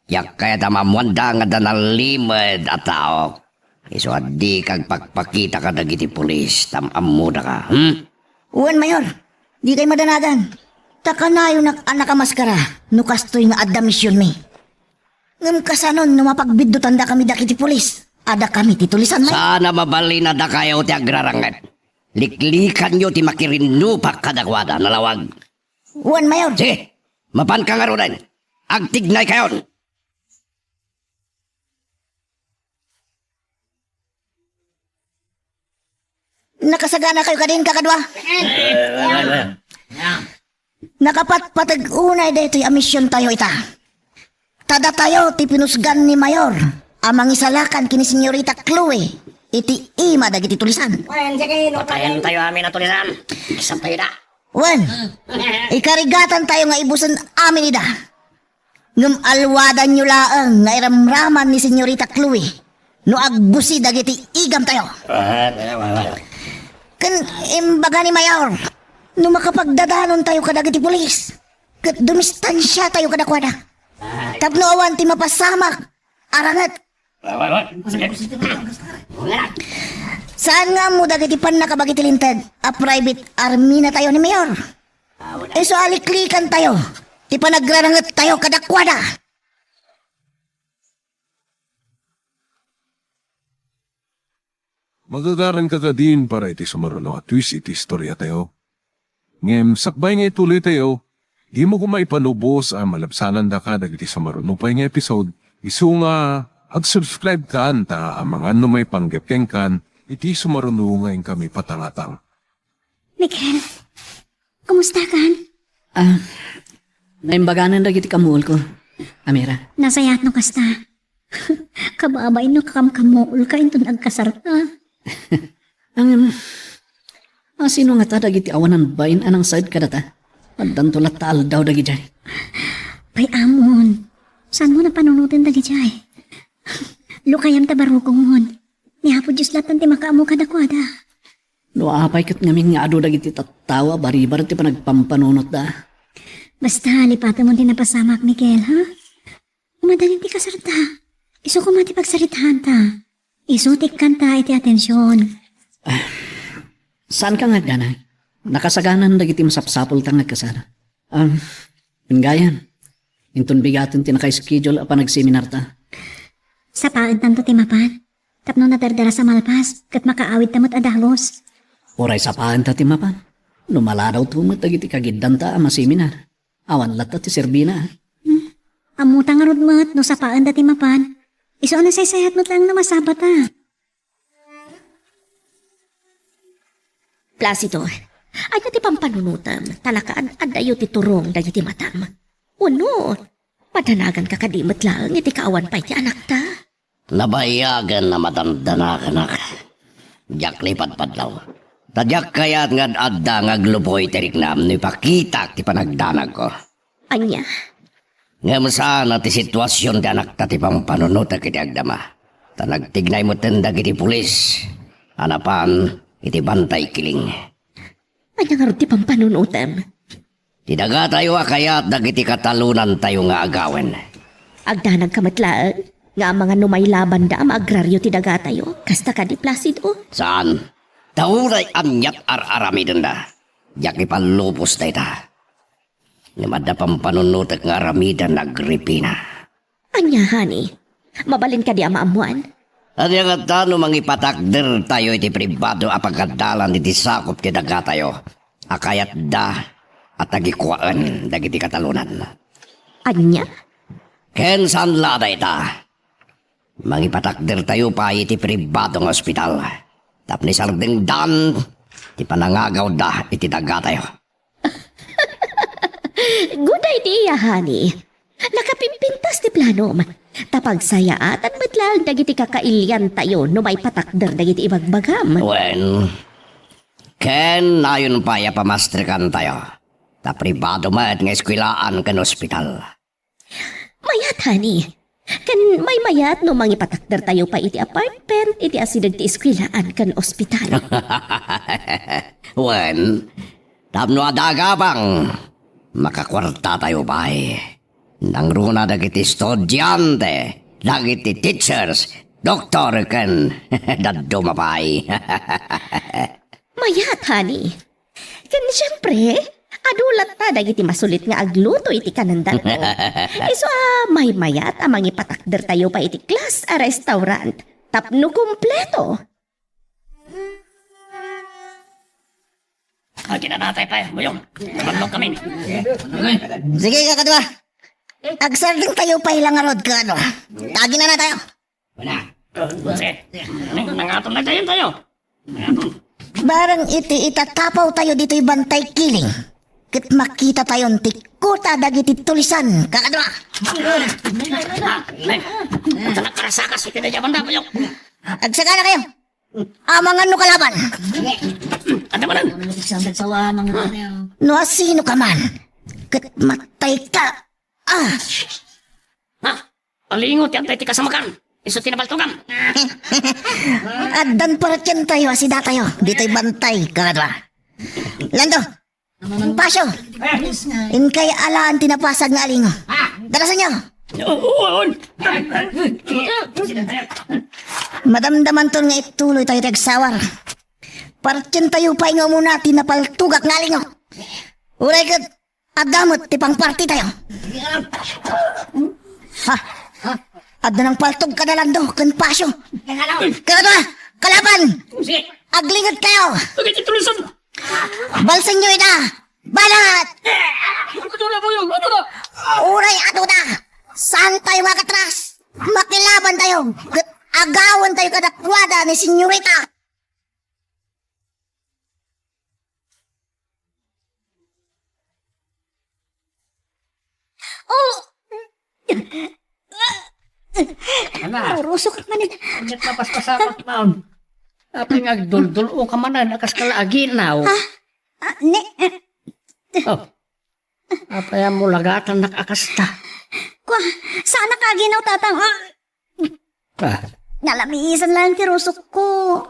Diak kayat a maammoanda nga adda nalimed a tao. Isu a dika agpakpakita kadagiti pulis, ta am-ammodaka, hmm? Wen, Mayor. Dikay madanagan. Ta kanayonak a nakamaskara no kastoy nga adda misionmi. Ngem kasanon no mapagbiddutan dakami dagiti pulis? Adda kami ti tulisan, Mayor. Saan a mabalin a dakayo ti agraranget. Liklikanyo ti makirinnupak kadakuada, nalawag. Wen, Mayor. Sige, mapanka ngaruden. Agtignaykayon. Nakasaganakayo kadin, kakadua? Nakapatpateg unay daytoy a misiontayo ita. Ta datayo ti pinusgan ni Mayor a mangisalakan ken ni Senyorita Chloe iti ima dagiti tulisan. Patayen tayo amin a tulisan. Isapay da. Wen, ikarigatan tayo nga ibusen amin ida. Ngem alwadanyo laeng nga iramraman ni Senyorita Chloe no agbusi dagiti igam tayo. Ken imbaga ni Mayor, no makapagdadanon tayo kadagiti pulis, ket dumistansia tayo kadakuada. Tapno awan ti mapasamak a ranget. Saan nga ammo dagiti pannakabagi ti linteg a private army na tayo ni Mayor. Isu a liklikan tayo ti panagraranget tayo kadakuada. Magagaranka kadin para iti sumaruno a twist iti istoriatayo. Ngem sakbay nga ituloytayo, dimo koma ipalubos a malabsanandaka dagiti sumaruno pay nga episode, isu nga ag-subscribe kan ta amangan no maipanggep kenkan iti sumaruno nga inkami patangatang. Miguel, kumusta kan? Ah, naimbaganan dagiti kamuolko, Amira. Nasayaat no kasta. Kababain no kakamkamuolka inton agkasarta. Ngem, asino ngata dagiti awanan bain a nangsaed kadata? Addanto latta aldaw dagidiay. Pay amon, saanmo napanunoten dagidiay? Lukayam ta barukon. Ni Apo Dios latta ti makaammo kadakuada. No apay ket ngamin nga adu dagiti tattao a baribar ti panagpampanunotda? Basta, lipatemon ti napasamak, Miguel, ha? Umadalin ti kasarta. Isu koma ti pagsaritaanta. Isu ti ikkanta iti atension. Saanka nga agdanag? Nakasaganan dagiti masapsapulta nga agkasara. Um, Penggayan, inton bigaten ti naka-schedule a panagseminarta. Sapaentanto ti mapan. Tapno nadardaras a malpas, ket makaawidta met a dagus. Uray sapaenta ti mapan. No maladawto met dagiti kagiddanta a maseminar, awan latta ti serbina. Hmm. Ammota ngarud met no sapaenda ti mapan. Isu a nasaysayat met laeng no masabata. Placido, ania ti pampanunotem, ta nakaan-addayo ti turong dagiti matam? Wenno, madanaganka kadi met laeng iti kaawan pay ti anakta? Nabayagen a madandanaganak. Diak lipadpadlaw. Ta diak kayat nga ad-adda nga aglupoy ti riknam no ipakitak ti panagdanagko. Ania? Ngem saan a ti situasion ti anakta ti pampanunotek iti agdama. Ta nagtignay metten dagiti pulis a napan iti Bantay Kiling. Ania ngarud ti pampanunotem? Ti dagatayo a kayat dagiti katalonantayo nga agawen. Agdanagka met laeng nga amangan no mailabanda a maagrario ti dagatayo, kasta kadi, Placido? Saan? Ta uray aniat ar-aramidenda, diak ipallubos dayta. Ngem adda pampanunotek nga aramiden, Agripina. Ania, honey? Mabalin kadi a maammoan? Ania ngata no mangipatakdertayo iti pribado a pagadalan iti sakup ti dagatayo a kayatda a tagikuaen dagiti katalonan? Ania? Ken saan la a dayta. Mangipatakdertayo pay iti pribado nga ospital tapno isardengdan ti panangagawda iti dagatayo. Good idea, honey. Nakapimpintas ti planom. Ta pagsayaatan met laeng dagiti kakailiantayo no maipatakder dagiti ibagbagam. Wen, ken nayon pay a pamastrikantayo, ta pribado met nga eskuelaan ken ospital. Mayat, honey. Ken maymayat no mangipatakdertayo pay iti apartment iti asideg ti eskuelaan ken ospital. Wen, tapno adda agabang, makakuartatayo pay. Nangruna dagiti estudiante, dagiti teachers, doktor, ken dadduma pay. Mayat, honey. Ken siempre, adu latta dagiti masulit nga agluto iti kanendanto. Isu a maymayat a mangipatakdertayo pay iti class a restaurant tapno kumpleto. Aginanatay pay, Buyong. Tumulong kami. Sige, kakadua. Agsardengtayo pay la ngarud, kakadua. Aginanatayo. Wala. Sige. Nangaton na tayo tayo. Barang iti itatapawtayo ditoy Bantay Kiling, ket makitatayon ti kota dagiti tulisan, kakadua. Ay, ay, ay, ay. Ay, ay, ay. Nakarasakas iti nadyaman na, Buyong. Agsakana kayo. Amangan no kalaban. Ano ba nun? No asino ka man, ket matay ka. Ah! Ha? Alingo ti antay ti kasamakan. Isu ti napaltugam. Addan paratientayo a sidatayo. Ditoy Bantay, kakadua. Lando, Pasio, inkay alaan ti napasag nga alingo. Dalasanyo. Oo, oo. Madamdamanton nga ituloy tayo ti agsawar. Paratientayo pay nga umuna ti napaltugak nga alingo. Uray ket adda met ti pangpartitayo. Ha? Adda nangpaltog kada Lando ken Pasio. Kada kalaban! Aglinget kayo! Balsenyo ida! Banat! Uray adu da! Saan tayo makatras? Makilaban tayo! Ket agawan tayo kadakuada ni Senyorita! Oh! Ana. Narusok man. Ket napaspasamak maon. Apay nga agduldul-o ka manen a kas kalaginaw? Ha? Ah, ne, Oh. Apay a mulagatannak a kasta? Kwa, saanak aginaw, Tatang. Ah, Ah, nalamisan lang ti rusokko.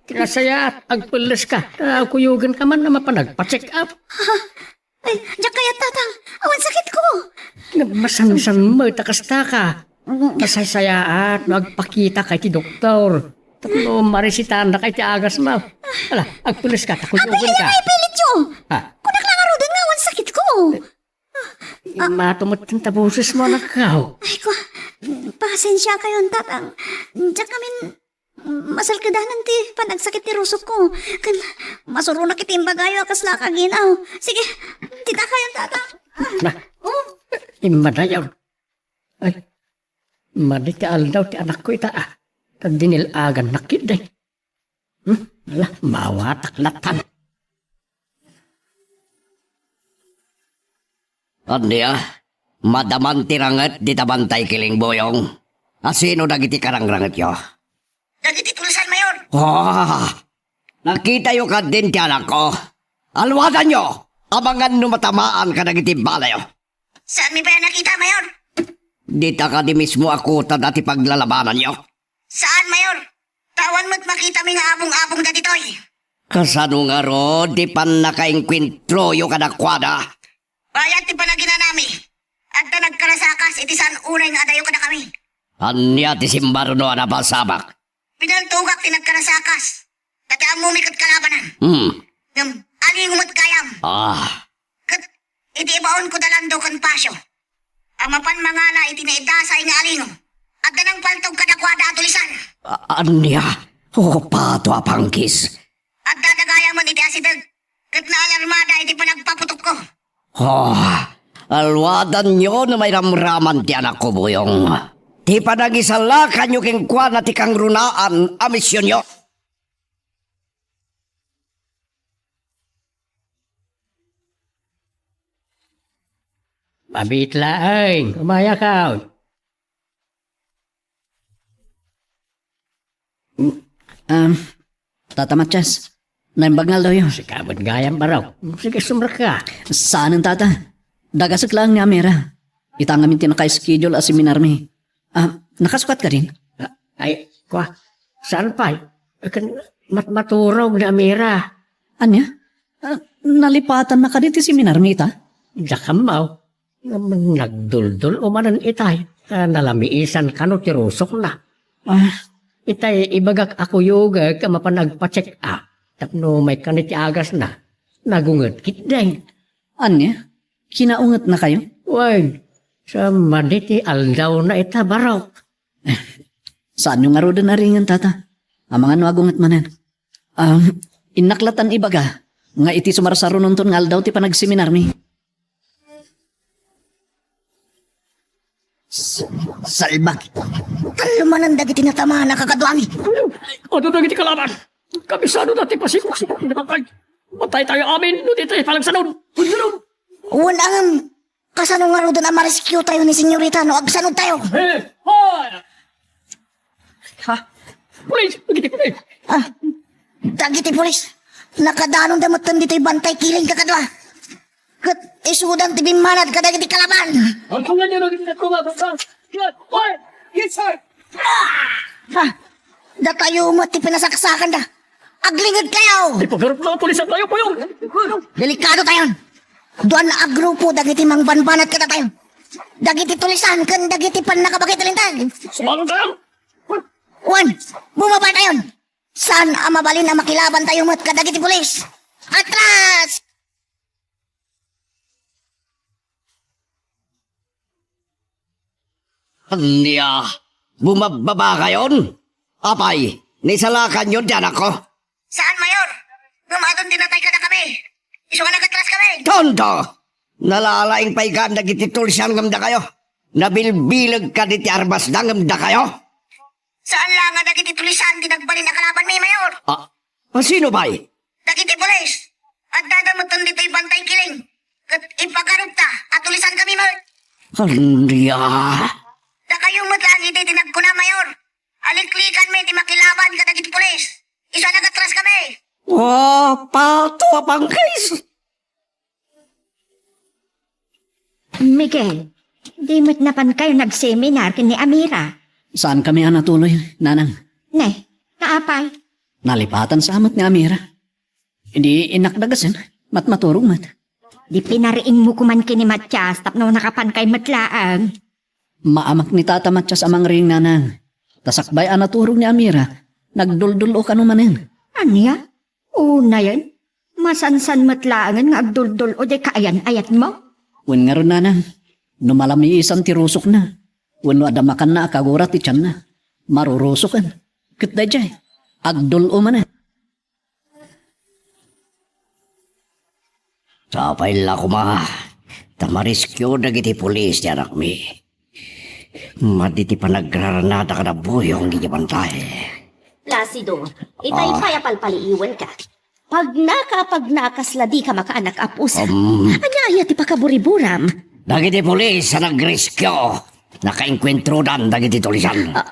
Kinasayaat, agpelles ka. Ah, kuyogen ka man a mapan agpa-check up. Ay, diak kayat, Tatang. Awan sakit ko. Masansan met a kasta ka. Mm. Masaysayaat no agpakita ka iti doktor. Tapno maresitaanna ka iti agas mo. Ala, agpelles ka, ta kuyogen ka. Apay, apay, pilityo. Ah. Kunak lang aruden nga awan sakit ko. Immatumetten ta boses mo, anak ko. Ay, ko, pasensia kayon, Tatang. Diak amin masalkedanan ti panagsakit ti rusokko. Ken masuronak iti imbagayo a kasla kaginaw. Sige, dita kayon, Tatang. Na, oh. Immadayon. Ay, madi ti aldaw ti anakko ita, ah. Ta dinil-agannak ketdi. Hmm? Ala, mawatak latan. Ania, madaman ti ranget dita Bantay Kiling, Buyong? Asino dagiti karangrangetyo? Dagiti tulisan, Mayor. Ah! Nakitayo kadin ti anakko. Alwadanyo, amangan no matamaan kadagiti balayo. Saanmi pay a nakita, Mayor? Dita kadi mismo a kuta dati paglalabananyo? Saan, Mayor. Ta awan met makitami nga abong-abong dagitoy. Kasano ngarud ti pannakaengkuentroyo kadakuada? Bayat ti panaginanami. Adda nagkarasakas iti saan unay nga adayo kadakami. Ania ti simbaruno a napasamak? Pinaltugak ti nagkarasakas. Ta ti ammomi ket kalabanan. Hmm. Ngem, alingo met gayam. Ah. Ket iti ibaonko da Lando ken Pasio a mapan mangala iti naidasay nga alingo, adda nangpaltog kadakuada a tulisan. A-, ania? O, pato a pangkis. Adda da gayamen iti asideg ket naalarmada iti panagpaputokko. Oh, alwadanyo no mairamraman ti anakko, Buyong. Ti panagisalakanyo kenkuana ti kangrunaan a misionyo. Mabiit laeng, umayakaw. Um, Tata Matias, naimbag nga aldawyo. Sika met gayam, Barok. Sige, sumrekka. Saanen, Tata. Dagasek laeng ni Amira. Ita ngamin ti naka-schedule a seminarmi. Ah, nakasukat kadin? Ah, ay, kua, saan pay? Ken matmaturog ni Amira. Ania? Ah, nalipatannaka kadi ti seminarmi ita? Diak ammo. Ngem nagduldul-o manen itay, ta nalamiisan kano ti rusokna. Ah, itay ibagak a kuyogek a mapan agpa-check up tapno maikkan iti agasna. Nagunget ketdin. Ania? Kinaungetnakayo? Wen, sa madi ti aldawna ita, Barok. Saanyo ngaruden a ringen, Tata. Amangan no agunget manen. Um, innak latan ibaga nga iti sumarsarunonton nga aldaw ti panagseminarmi. Salbag. Tallo manen dagiti natamana, kakaduami. Adu dagiti kalaban. Kabisadona ti pasipuksipuk ni Bantay. Mataytayo amin no di tayo panagsanod. Wen, ngem, kasano ngaruden a ma-rescue tayo ni Senyorita no agsanod tayo? Eh, hoy! Ha? Pulis! Dagiti pulis! Ah, dagiti pulis. Nakadanonda metten ditoy Bantay Kiling, kakadua. Ket isudan ti bimmanad kadagiti kalaban. Ang tungan niyo, naging nagtunga, basta. Yes, sir! Ha? Datayo met ti pinasaksakanda. Aglingedkayo! Ipagarup na ang pulis at tayo, puyo! Delikadotayon. Duan a grupo dagiti mangbanbanat kadatayo. Dagiti tulisan ken dagiti pannakabagi ti linteg. Sumalong tayo! Wen, bumabatayon. Saan a mabalin a makilabantayo met kadagiti pulis. Atras! Ania? Bumabbabakayon? Apay, naisalakanyo ti anakko? Saan, Mayor. Ngem adun ti natay kadakami. Isu nga nagatras kami. Tonto! Nalalaing pay kan dagiti tulisan ngem dakayo. Nabilbileg kadi ti armasda ngem dakayo. Saan la nga dagiti tulisan ti nagbalin a kalabanmi, Mayor. Ah, sino pay? Dagiti pulis. Addada metten ditoy Bantay Kiling. Ket ipagarupta a tulisan kami, Mayor. Ania? Dakayo met laeng idi ti nagkuna, Mayor. Aliklikanmi ti makilaban kadagiti pulis. Isu a nagatras kami. Wa, pato a pangkis. Miguel, di met napankayo nagseminar ken ni Amira? Saan kami a natuloy, Nanang. Ne, naapay? Nalipatan sa met ni Amira. Idi innak dagasen, matmaturog met. Di pinariingmo koman ken ni Matias tapno nakapankay met laeng. Maamak ni Tata Matias a mangring, Nanang. Ta sakbay a naturog ni Amira, nagduldul-o kano manen. Ania? Unayen, masansan met laengen nga agduldul-o diay kaayan-ayatmo? Wen ngarud, Nanang, no malamiisan ti rusokna, wenno adda makanna a kagura ti tianna, marurusoken. Ket daydiay, agdul-o manen. Sapay la koma ta ma-rescue dagiti pulis ti anakmi. Madi ti panagraranadak a nabuyong iti bantay. Placido, itay Ah. pay a palpaliiwenka. Pagnaka, pagnaka, kasla dika makaanak a pusa. Um. Ania aya ti pakaburiburam? Dagiti pulis a nag-rescue, nakaengkuentrodan dagiti tulisan. Ah,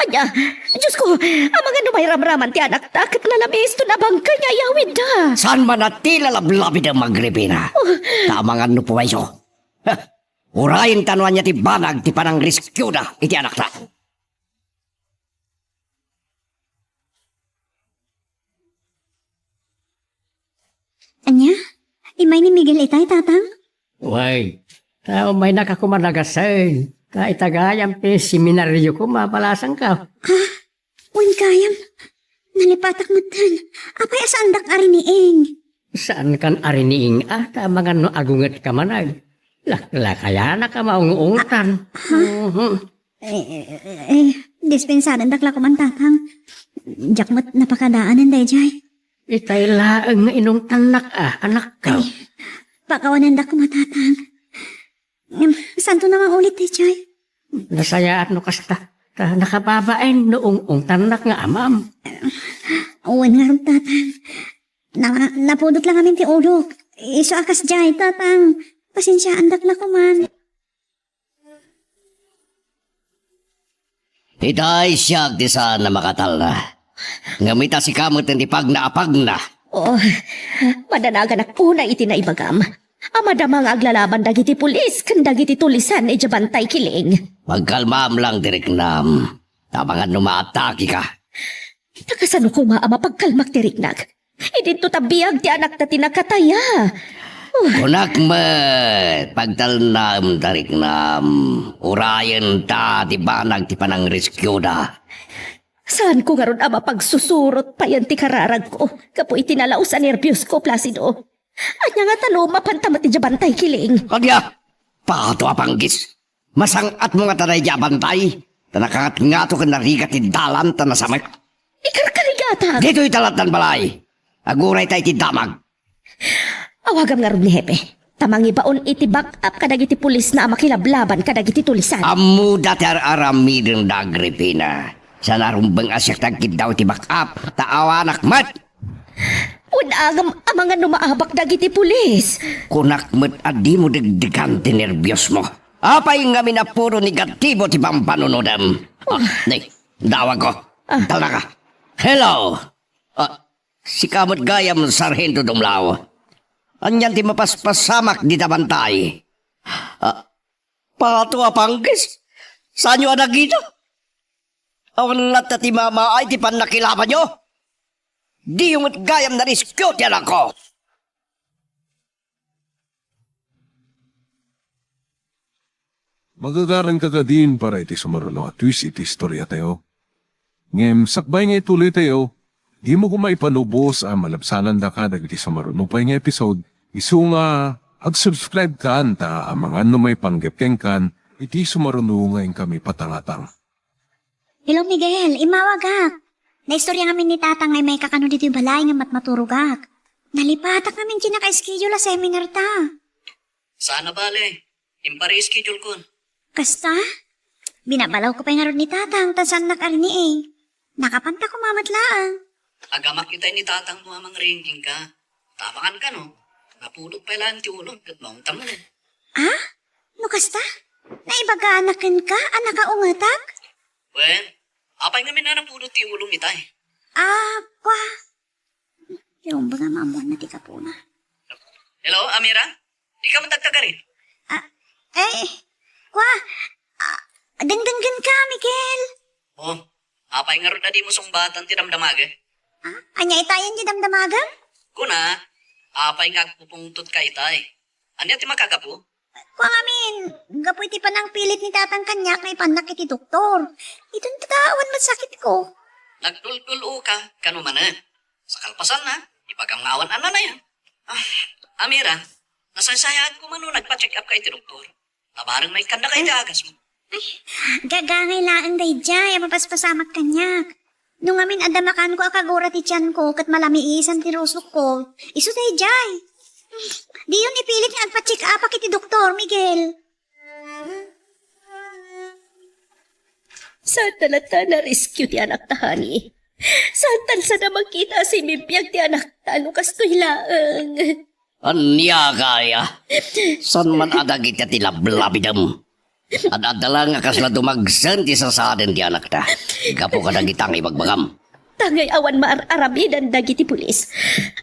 ania, Diosko, amangan no mairamraman ti anakta, ket lalamiis to nabangkay nga iyawidda. Saan man a ti lalablabidem, Agripina? Oh. Ta amangan no pumayso. Heh, urayenta no ania ti banag ti panangrescueda iti anakta. Ania? Immay ni Miguel itay, Tatang? Way, ta ummaynaka koma dagasen. Ta ita gayam ti seminario koma, balasangka. Ha? Wen gayam? Nalipatak metten. Apay a saandak a riniing? Saankan a riniing a, ta amangan no agungetka manen. Laklakayanak a maung-ungtan. Ah, ha? Mhm. Eh, eh, eh, eh, dispensarendak la koman, Tatang. Diak met napakadaanen daydiay. Itay laeng nga inungtannak a, anakko. Ay, pakawanendak koma, Tatang. Ngem, saanto nga maulit daydiay? Nasayaat no kasta. Ta nakababain no ung-ungtannak nga amam. Wen ngarud, Tatang. Na-, napudot la ngamin ti ulok. Isu a kasdiay, Tatang. Pasensiaandak la koman. Itay siak ti saan a makatalna. Ngem ita sika met ti pagna a pagna. Oh, madanaganak unay iti naibagam. A madama nga aglalaban dagiti pulis ken dagiti tulisan idiay Bantay Kiling. Pagkalmaam lang ti riknam. Amangan no maatakika. Ta kasano koma a mapagkalmak ti riknak? Idinto ta biag ti anakta ti nakataya. Kunak met, pagtalnaem ta riknam. Urayenta ti banag ti panangrescueda. Saanko ngarud a mapagsusurot payen ti kararagko gapu iti nalaus a nerbios ko, Placido. Ania ngata no mapanta met idiay Bantay Kiling? Ania? Pato a panggis! Masang-atmo ngata daydiay a bantay? Ta nakangatngato ken narigat ti dalan ta nasamek. Ikarkarigatak! Ditoy ta lattan balay! Agurayta iti damag! Awagam ngarud ni Hepe, ta mangibaon iti back-up kadagiti pulisna a makilablaban kadagiti tulisan. Ammoda ti ar-aramidenda, Agripina. Saan a rumbeng a siak ti agkiddaw iti back-up, ta awanak met! Wen agam amangan no maabak dagiti pulis. Kunak met a dimo degdegan ti nerbiosmo. Apay ngamin a puro negatibo ti pampanunodem? Ah, ni, dawagko. Ah. Talnaka. Hello! Ah, sika met gayam, Sarhento Dumlao. Anian ti mapaspasamak dita bantay? Ah, pato a panggis? Saanyo a nakita? Awan latta ti mamaay ti pannakilabanyo? Diyo met gayam narescue ti anakko. Magagaranka kadin para iti sumaruno a twist iti istoriatayo. Ngem sakbay nga ituloytayo, dimo koma ipanubos a malabsanandaka dagiti sumaruno pay nga episode, isu nga ag-subscribe kan ta amangan no maipanggep kenkan iti sumaruno nga inkami patangatang. Hello, Miguel. Immawagak. Naistorya ngamin ni Tatang nga immay kakano ditoy balay ngem matmaturogak. Nalipatak ngamin ti naka-schedule a seminar ta. Saan a bale. Impare-schedule kon. Kasta? Binabalawko pay ngarud ni Tatang ta saannak a riniing. Nakapanta koma met laeng. Agamak itay ni Tatangmo a mangriing kenka. Ta amangan kano, napudot pay laeng ti ulom ket maungtam. Ah? No kasta? Naibagana kenka a nakaungetak? Wen, apay ngamin a napudot ti ulom itay? Ah, kua. Ti rumbeng a maammoanna ti gapuna. Hello, Amira? Ikaw met agtagari? Ah, eh, kua, ah, dengdenggenka, Miguel. Oh, apay ngarud a dimo sungbatan ti damdamagek? Ah, ania itayen ti damdamagem? Kuna, apay nga agpupungtotka itay? Ania ti makagapu? Kua ngamin, gapu iti panangpilit ni Tatang kaniak nga ipannak iti doktor. Idinto ta awan met sakitko. Nagdulduloka, kano manen? Sa kalpasanna, ibagam nga awan a nanayan. Ah, Amira, nasaysayaat koma no nagpa-check up ka iti doktor. Labareng maikkannaka iti agasmo. Ay, gagangay laeng daydiay a mapaspasamak kaniak. No ngamin adda makanko a kagura ti tianko ket malamiisan ti rusokko, isu daydiay. Diyon ipilit nga agpa-check upak iti doktor, Miguel. Saanta latta a na-rescue ti anakta, honey? Saantan sada makita a simimbiag ti anakta no kastoy laeng? Ania kaya? Saan man a dagiti ti lablabidem? Ad-adda la nga kasla dumagsen ti sasaden ti anakta. Gapu kadagita nga ibagbagam. Tangay awan maar-aramidan dagiti pulis.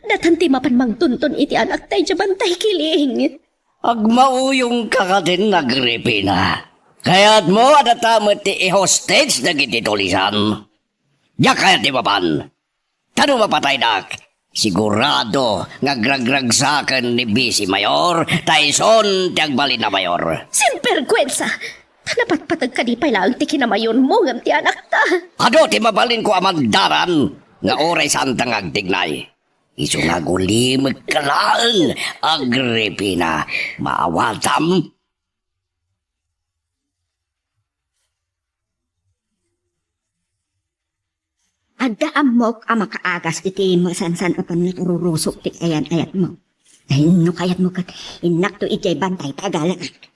Datan ti mapan mangtunton iti anakta idiay Bantay Kiling. Agmauyongka kadin, Agripina. Kayatmo a data met ti i-hostage dagiti tulisan? Diak kayat ti mapan. Ta no mapataydak, sigurado nga agragragsaken ni Vice Mayor, ta isun ti agbalin a mayor. Sinbergwensa! Ta napatpateg kadi pay laeng ti kinamayonmo ngem ti anakta. Adu ti mabalinko a mandaran nga uray saanta nga agtignay. Isu nga agulimekka laeng, Agripina, maawatam? Adda ammok a makaagas iti masansan-aton nga karurusok ti ayan-ayatmo. Ay, no kayatmo ket innakto idiay bantay tagalaak.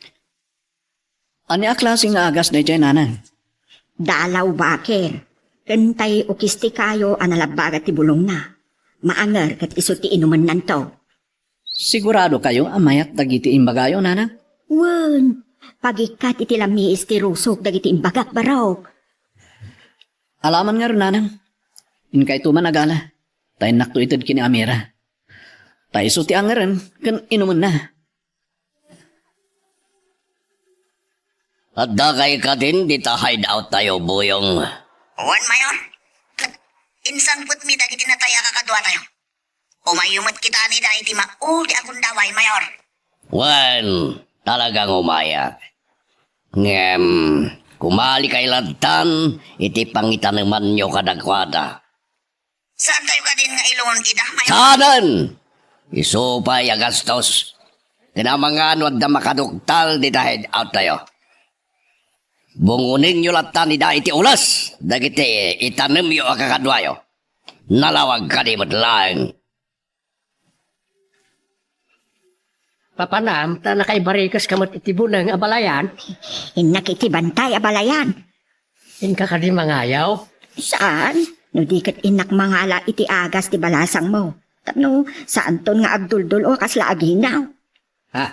Ania a klase nga agas daydiay, nanang? Dalaw bakir. Ken tay ukis ti kayo a nalabbaga ti bulongna. Maanger ket isu ti inumennanto. Sigurado kayo a mayat dagiti imbagayo, nanang? Wen, pagikkat iti lamiis ti rusok dagiti imbagak, barok. Alaman ngarud, nanang. Inkayto man a gala, ta innakto ited ken ni Amira. Ta isu ti angeren ken inumenna. Adda kay kadin dita hideout tayo, Buyong? Wen, Mayor. Ket insangpetmi dagiti natay a kakaduatayo. Umayyo met kita ni dayta maudi a gundaway, Mayor. Wen, talagang umayak. Ngem, kumalikay lattan iti pangitanemanyo kadakuada. Saantayo kadin nga ilungon ida, Mayor? Saanen! Isu pay a gastos. Ken amangan no adda makaduktal dita hideout tayo. Bungonenyo lattan ida iti ules dagiti itanemyo a kakaduayo. Nalawag kadi met laeng. Papanam, ta nakaibarikeska met iti buneng a balayan. Innak iti bantay a balayan. Inka kadi mangayaw? Saan? No di ket innak mangala iti agas ti balasangmo. Tapno, saanton nga agduldul-o a kasla aginaw. Ha?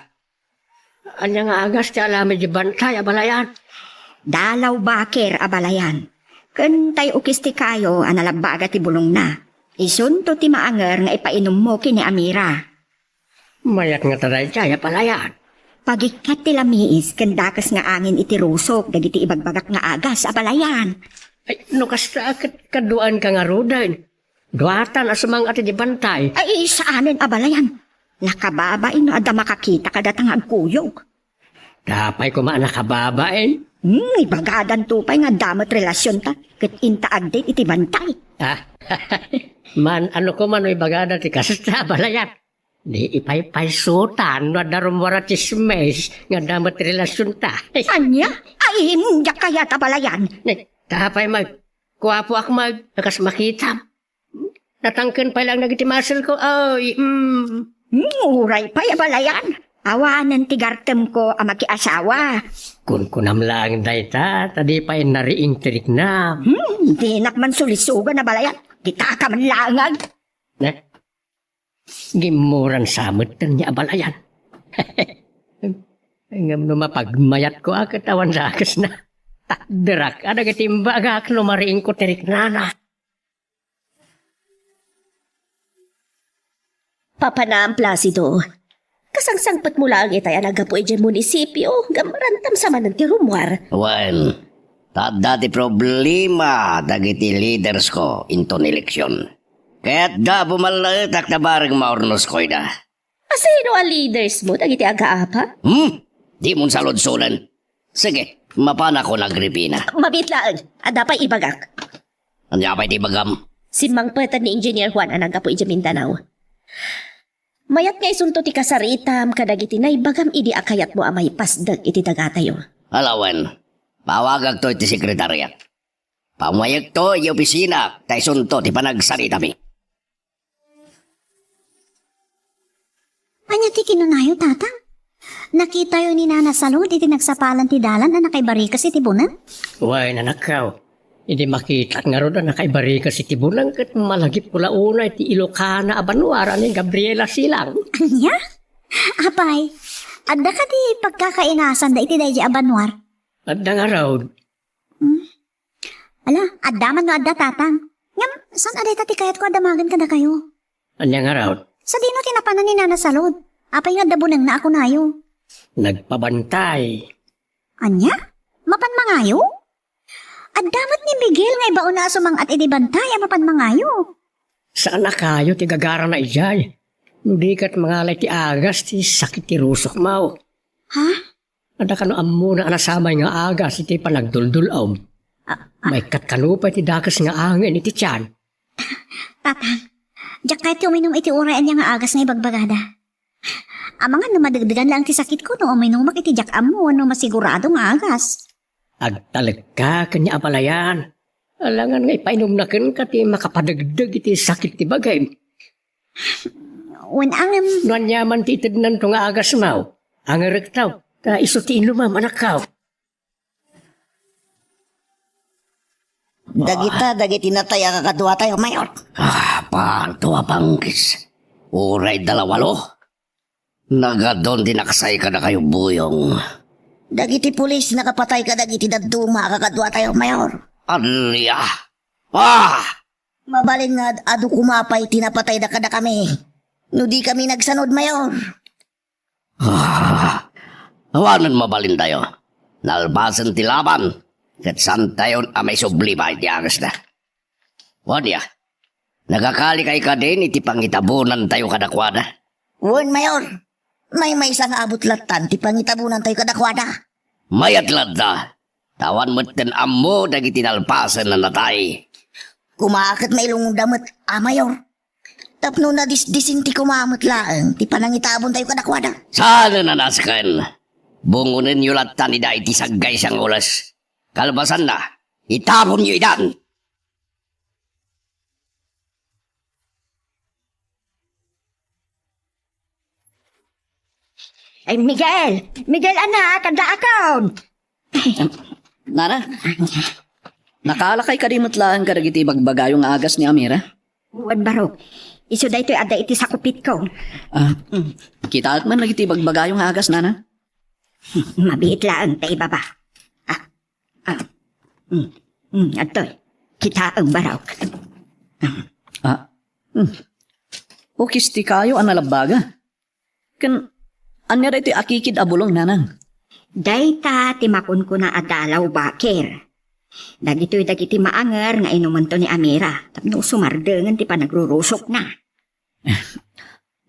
Ania nga agas ti alamid iti bantay a balayan? Dalaw baker a balayan. Ken tay ukis ti kayo a nalabbaga ti bulongna. Isunto ti maanger nga ipainummo ken ni Amira. Mayat ngata daydiay a balayan. Pagikkat ti lamiis ken dakes nga angin iti rusok dagiti ibagbagak nga agas a balayan. Ay, no kasta, ket kaduaenka ngaruden. Duatan a sumang-at iti bantay. Ay, saanen a balayan. Nakababain no adda makakita kadata nga agkuyog. Apay koma a nakababain? Hmm, ibagadanto pay nga adda met relasionta ket inta agdate iti bantay. Ah, man, ano koma no ibagada ti kasta a balayan? Di ipaypaysutan no adda rummuar a tsismis nga adda met relasionta. Ania? Ay, diak kayat a balayan. Ni, apay met, kuapoak met, a kas makitam. Natangken pay laeng dagiti muscle ko, ay, mm. Hmm, uray pay a balayan. Awanen ti gartemko a makiasawa. Kunkunam laeng dayta, ta di pay nariing ti riknam. Hmm, dinak man sulisugan a balayan. Ditaka man laeng. Ne? Gimmuran sa metten nga abalayan. Ngem no mapagmayatko a ket awan dakesna, takderak a dagiti imbagak no mariingko ti riknana. Papanam, Placido. Kasangsangpetmo laeng itay a naggapu idiay munisipio, ngem rantam sa manen ti rummuar. Wen, ta adda ti problema dagiti leaders ko inton eleksyon. Ket da bumallaetak ta bareng maurnosko ida. Asino a leaders mo dagiti agaapa? Hmm? Di mon saludsoden. Sige, mapanakon agripina. Mabiit laeng. Adda pay ibagak. Ania pay ti ibagam? Simmangpeten ni Engineer Juan a naggapu idiay Mindanao. Mayat nga isunto ti kasaritam kadagiti naibagam idi a kayatmo a maipasdek iti dagatayo. Alawen, pawagakto iti sekretariat. Pamuayekto iti opisina ta isunto ti panagsaritami. Ania ti kinunayo, Tatang? Nakitayo ni Nana Salud iti nagsapalan ti dalan a nakaibarikes iti buneng? Wen, anakko. Idi makitak ngarud a nakaibarikes iti buneng ket malagipko la unay ti Ilokana a banua a ni Gabriela Silang. Ania? Apay, adda kadi pagkakainasanda iti daydi a banua? Adda ngarud. Hmm? Ala, adda man no adda, Tatang. Ngem, saan a dayta ti kayatko a damagen kadakayo? Ania ngarud? Sadino ti napanan ni Nana Salud? Apay nga adda bunengna a kunayo? Nagpabantay. Ania? Mapan mangayo? Adda met ni Miguel nga ibaonna a sumang-at idi bantay a mapan mangayo. Saan a kayo ti gagarana idiay? No di ket mangala iti agas ti sakit ti rusokmo. Ha? Adda kano ammona a nasamay nga agas iti panagduldul-om? Ah, ah. Maikkat kano pay ti dakes nga angin iti tiyan? Tatang, diak kayat ti uminum iti uray ania nga agas nga ibagbagada. Amangan no madegdegan laeng ti sakitko no uminumak iti diak ammo wenno masigurado nga agas. Agtalekka ken ni abalayan. Alangan nga ipainumna kenka ti makapadegdeg iti sakit ti bagim. Wen, angem. No aniaman ti itednanto nga agasmo, angerekto, ta isu ti inumem, anakko. Dagita, dagiti natay a kakaduatayo, Mayor. Ah, panto a panggis. Uray dalawalo. Nagadon ti naksay kadakayo, Buyong. Dagiti pulis nakapatay kadagiti dadduma a kakaduatayo, Mayor. Ania? Ah! Mabalin nga ad-, adu koma pay ti napatayda kadakami no di kami nagsanud, Mayor. Ah, awanen mabalintayo. Nalpasen ti laban, ket saantayon a maisubli pay ti agasda. Wen, nagakalikay kadin iti pangitabonantayo kadakuada? Wen, Mayor. Maymaysa nga abut lattan ti pangitabonantayo kadakuada. Mayat latta. Ta awan metten ammo dagiti nalpasen a natay. Koma ket mailungonda met, a Mayor. Tapno nadisdisin ti koma met laeng ti panangitabontayo kadakuada. Saanen a nasken. Bungonenyo lattan ida iti saggaysa nga oras. Kalpasanna, itaponyo idan. Ay, Miguel! Miguel, anak, addaakon! Nana, nakaalakay kadi met laeng kadagiti ibagbagayo nga agas ni Amira? Wen, Barok. Isu daytoy adda iti sakupitko. Ah, mm. Kitaek man dagiti ibagbagayo nga agas, Nana? Mabiit laeng ta ibaba. Ah, ah, mm, mm, adtoy. Kitaem, Barok. Ah, mm. Ukis ti kayo a nalabbaga. Ken, ania daytoy akikid a bulong, Nanang? Dayta ti makunkuna a dalaw, Bakir. Dagitoy dagiti maanger nga inumento ni Amira tapno sumardengen ti panagrurusokna.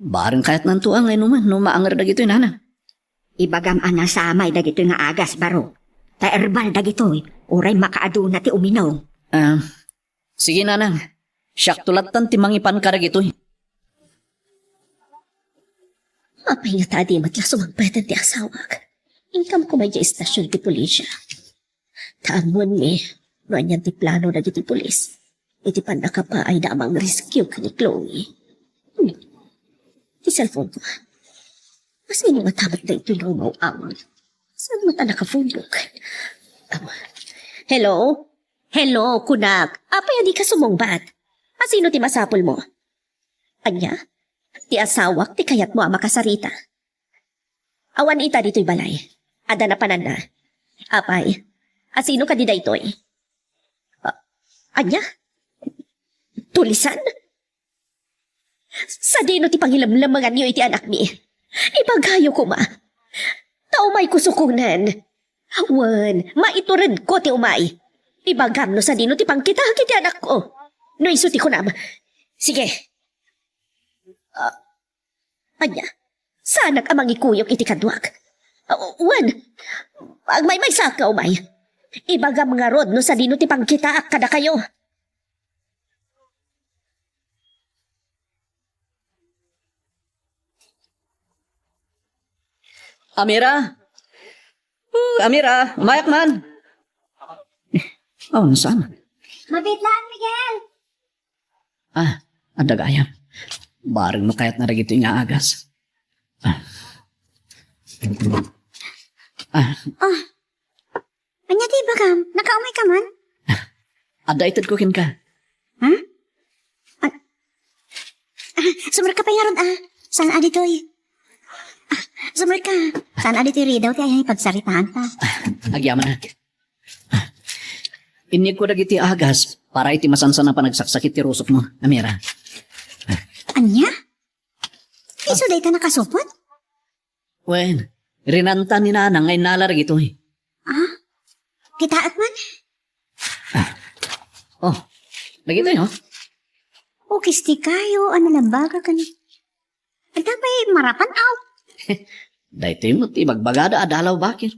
Bareng kayatnanto a nga inumen no maanger dagitoy, Nanang. Ibagam a nasamay dagitoy nga agas, Barok. Ta erbal dagitoy, uray makaaduna ti uminum. Ah, sige, Nanang. Siakto lattan ti mangipan kadagitoy. Apay ngata a di met la sumangpeten ti asawak? Inkam koma idiay istasyon ti pulisya. Ta ammoenmi no anian ti plano dagiti pulis iti pannakapaayda a mangrescue ken ni Chloe. Hmm. Ti cellphone ko. Masino ngata met daytoy nga umaw-awag? Saan met a nakafondok? Am, hello? Hello, kunak. Apay a dika sumungbat? Asino ti masapulmo? Ania? Ti asawak ti kayatmo a makasarita? Awan ita ditoy balay. Adda napananna. Apay, asino kadi daytoy? A-, ania? Tulisan? Sadino ti pangilemlemenganyo iti anakmi? Ibagayo koma. Ta umayko sukonen. Wen, maituredko ti umay. Ibagam no sadino ti pangkitaek iti anakko. No isu ti kunam. Sige. Ah, ania? Saanak a mangikuyog iti kaduak. Ah, wen, agmaymaysaak nga umay. Ibagam ngarud no sadino ti pangkitaak kadakayo. Amira! Uh, Amira, umayak man! Oh, nasaan? Mabitlaan, Miguel! Ah, adda gayam. Bareng no kayatna dagitoy nga agas. Ah. Ah. Ah, ania ti ibagam? Nakaumay ka man? Adda itedko kenka. Ha? Ah, ah, sumrek ka pay ngarud, ah. Saan a ditoy? Ah, sumrek ka. Saan a ditoy ridaw ti ayan ipagsaritaanta? Ah, agyaman, ah. Ah, inyegko dagiti agas para iti masansan a panagsaksakit ti rusokmo, Amira. Ania? Isu dayta nakasupot? Wen, rinanta ni Nanang nga innala dagitoy. Ah? Kitaek man? Ah. Oh, dagitoy, oh. Ukis ti kayo a nalabbaga ken. Adda pay marapan, aw. Daytoy met ti ibagbagada a dalaw, Bakir.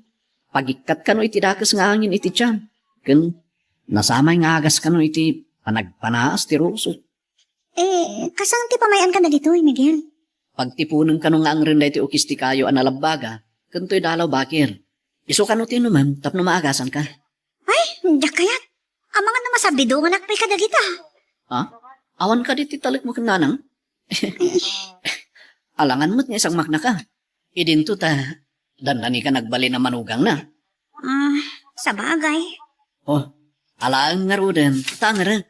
Pagikkat kano iti dakes nga angin iti tiyan. Ken nasamay nga agas kano iti panagpanaas ti rusok. Eh, kasano ti pamay-an kadagitoy, Miguel? Pagtiponen kano nga angren daytoy ukis ti kayo a nalabbaga, ken toy dalaw, Bakir. Isu kano ti inumen tapno maagasanka. Ay, diak kayat. Amangan no masabidonganak pay kadagita. Ha? Awan kadi ti talekmo ken Nanang? Alangan met nga isangmaknaka. Idinto ta, dannanika nagbalin a manugangna. Ah, sabagay. Oh, alaen ngaruden, ta angeren.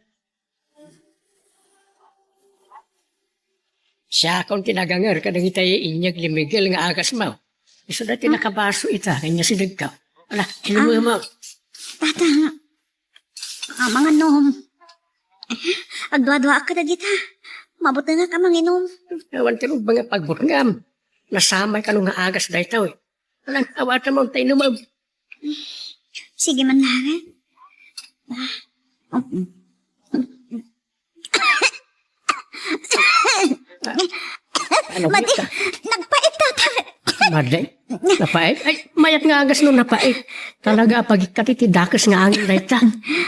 Siakon ti naganger kadagitay inyeg ni Miguel nga agasmo. Isuda ti nakabaso ita, kanya sinegka. Ala, inumo. Tata, amangan no. Agduaduaak kadagita. Mabutengak a manginom. Awan ti rumbeng nga pagbutngam. Nasamay kano nga agas daytoy. Alang awatam ta inumem. Sige man laeng. Ano Madi, ka? Nagpait, Tatang. Madi, napait? Ay, mayat nga agas no napait. Talaga, pagikkat iti dakes nga angin dayta.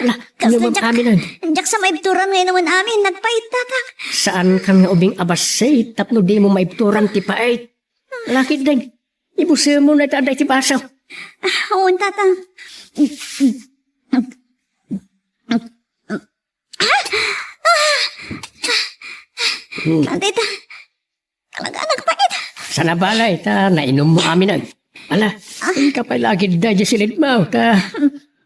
Ala, Kas inumem diak, amin, ay. Diak sa maibturan nga inuman amin, nagpait, Tatang. Saan kan nga ubing a bassit tapno dimo maibturan ti pait? Lakit, Deng. Ibusem mo na ita, dayta ti baso. Ah, oo, Tatang. Ah! Ah! Ah! Hmm. Dayta. Talaga, nagpait. Sana balay, ta nainum mo amin, ay. Ala, Ah. Inka pay lagi daydi silid mo, ta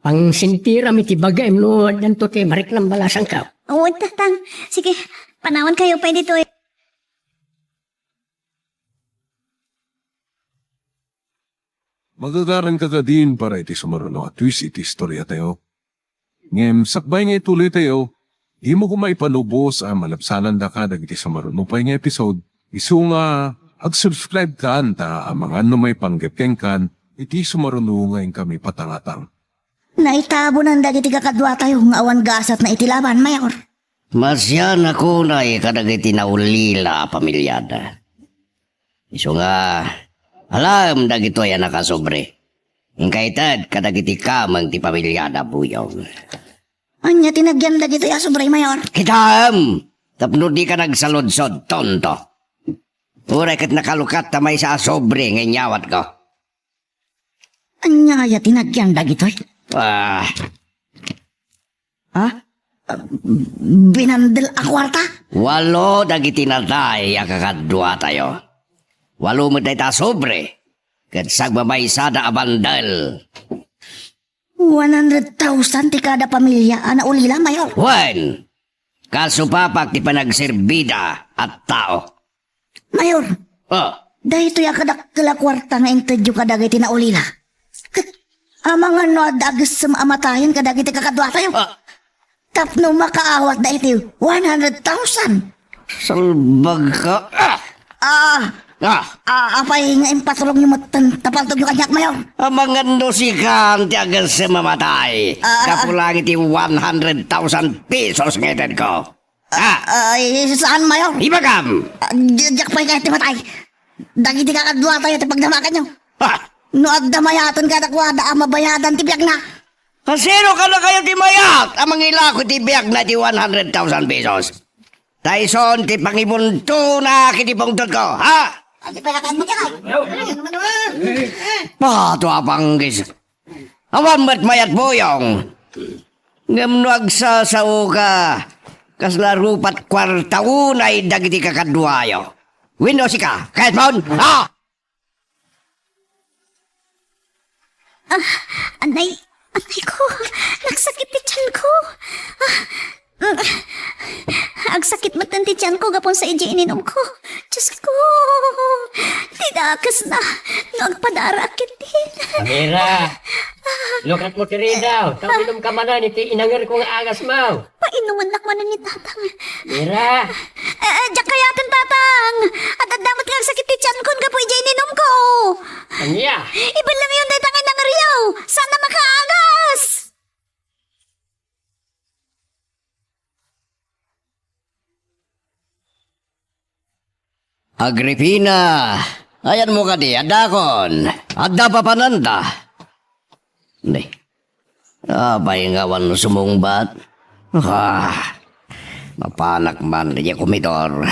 pangsintiram iti bagim no addanto ti mariknam balasangko. Oo, Tatang. Sige, panawan kayo pay ditoy. Magagaran ka kadin para iti sumaruno a twist iti istorya tayo. Ngem sakbay nga ituloy tayo, dimo koma ipalubos a malabsanandaka dagiti sumaruno pay nga episode, isu nga ag-subscribe kan ta amangan no maipanggep kenkan iti sumaruno nga inkami patangatang. Naitabonan dagiti kakaduatayo nga awan gasatna iti laban, Mayor. Masianakon ay kadagiti naulila a pamilyada. Isu nga, alaem dagitoy a nakasobre. Inka ited kadagiti kameng ti pamilyada, Buyong. Ania ti nagyan dagitoy a sobre, Mayor? Kitaem! Tapno dika nagsaludsod, tonto. Uray ket nakalukat ta maysa a sobre nga inyawatko. Ania aya ti nagyan dagitoy? Ah. Ha? Binandel a kuarta? Walo dagiti natay a kakaduatayo. Walo met dayta a sobre. Ket sagmamaysada a bandel. One hundred thousand ti kada pamilya a naulila, Mayor. Wen, kasupapak ti panagserbida a tao. Mayor, Ah. Daytoy a kadakkel a kuarta nga intedyo kadagiti naulila. Amangan no adda agessem a matayen kadagiti kakaduatayo. Ah. Tapno makaawatda iti one hundred thousand. Salbag ka. Ah! Ah! Ah! Ah, apay nga impatulongyo metten ta paltogyo kaniak, Mayor? Amangan no sikan ti agessem a matay. Ah, ah, Gapu ah. lang iti one hundred thousand pesos nga itedko. Ah! Ay, saan, Mayor? Ibagam! Ah, di-, diak pay kayat ti matay. Dagiti kakaduatayo ti pagdamaganyo. Ah! No adda mayaten kadakuada a mabayadan ti biagna. Kasino kadakayo ti mayat a mangilako ti biagna ti one hundred thousand pesos? Ta isun ti pangibuntonak iti pungtodko, ha? Adi pay kakaanmo ti kay. Pato a panggis. Awan met mayat, Buyong. Ngem no agsasaoka, kasla rupat kuarta unay dagiti kakaduayo. Wenno sika, kayatmon? Ah! Ah, anay, anay ko, nagsakit ti tiyanko. Ah, mm, agsakit met ti tiyanko gapu sa idiay ininumko. Diosko, ti dakesna, no agpadara a ketdi. Amira, lukatmo ti ridaw, ta uminumka manen iti inangerko nga agasmo. Painumannak manen ni Tatang. Mira! Eh, eh, diak kayaten, Tatang! Adda met nga agsakit ti tiyankon gapu idiay ininumko! Ania? Ibellengyon dayta nga inangeryo! Saan a makaagas! Agripina, ayanmo kadi, addakon. Adda papananda. Ni, apay nga awan sumungbat? Ah, mapanak man idiay komedor.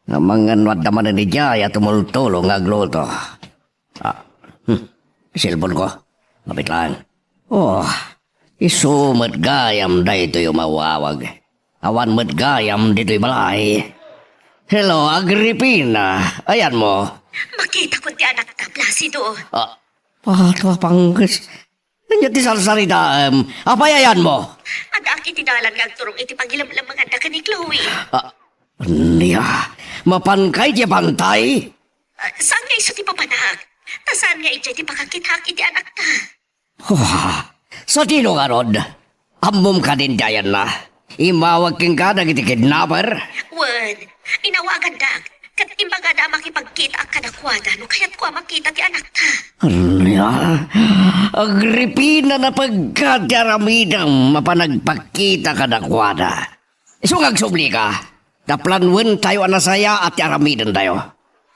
Amangan no adda manen idiay a tumultulo nga agluto. Ah, hmm. Cellphone ko. Mapit lang. Oh, isu met gayam daytoy umawawag. Awan met gayam ditoy balay. Hello, Agripina. Ayanmo? Makitakon ti anakta, Placido. Ah, pato a panggis. Ania ti sarsaritaem? Apay ayanmo? Addaak iti dalan nga agturong iti pangilemlemenganda ken ni Chloe. Ah, ania? Mapanka idiay bantay? Ah, saan nga isu ti papanak? Ta saan nga idiay ti pakakitaak iti anakta? Wah, sadino ngarud? Ammom kadin ti ayanna? Immawag kenka dagiti kidnapper? Wen, inawagandak, ket imbagada a makipagkitaak kadakuada no kayatko a makita ti anakta. Ania? Agripina, napagka ti aramidem a panagpakita kadakuada. Isu nga agsublika, ta planuentayo a nasayaat ti aramidentayo.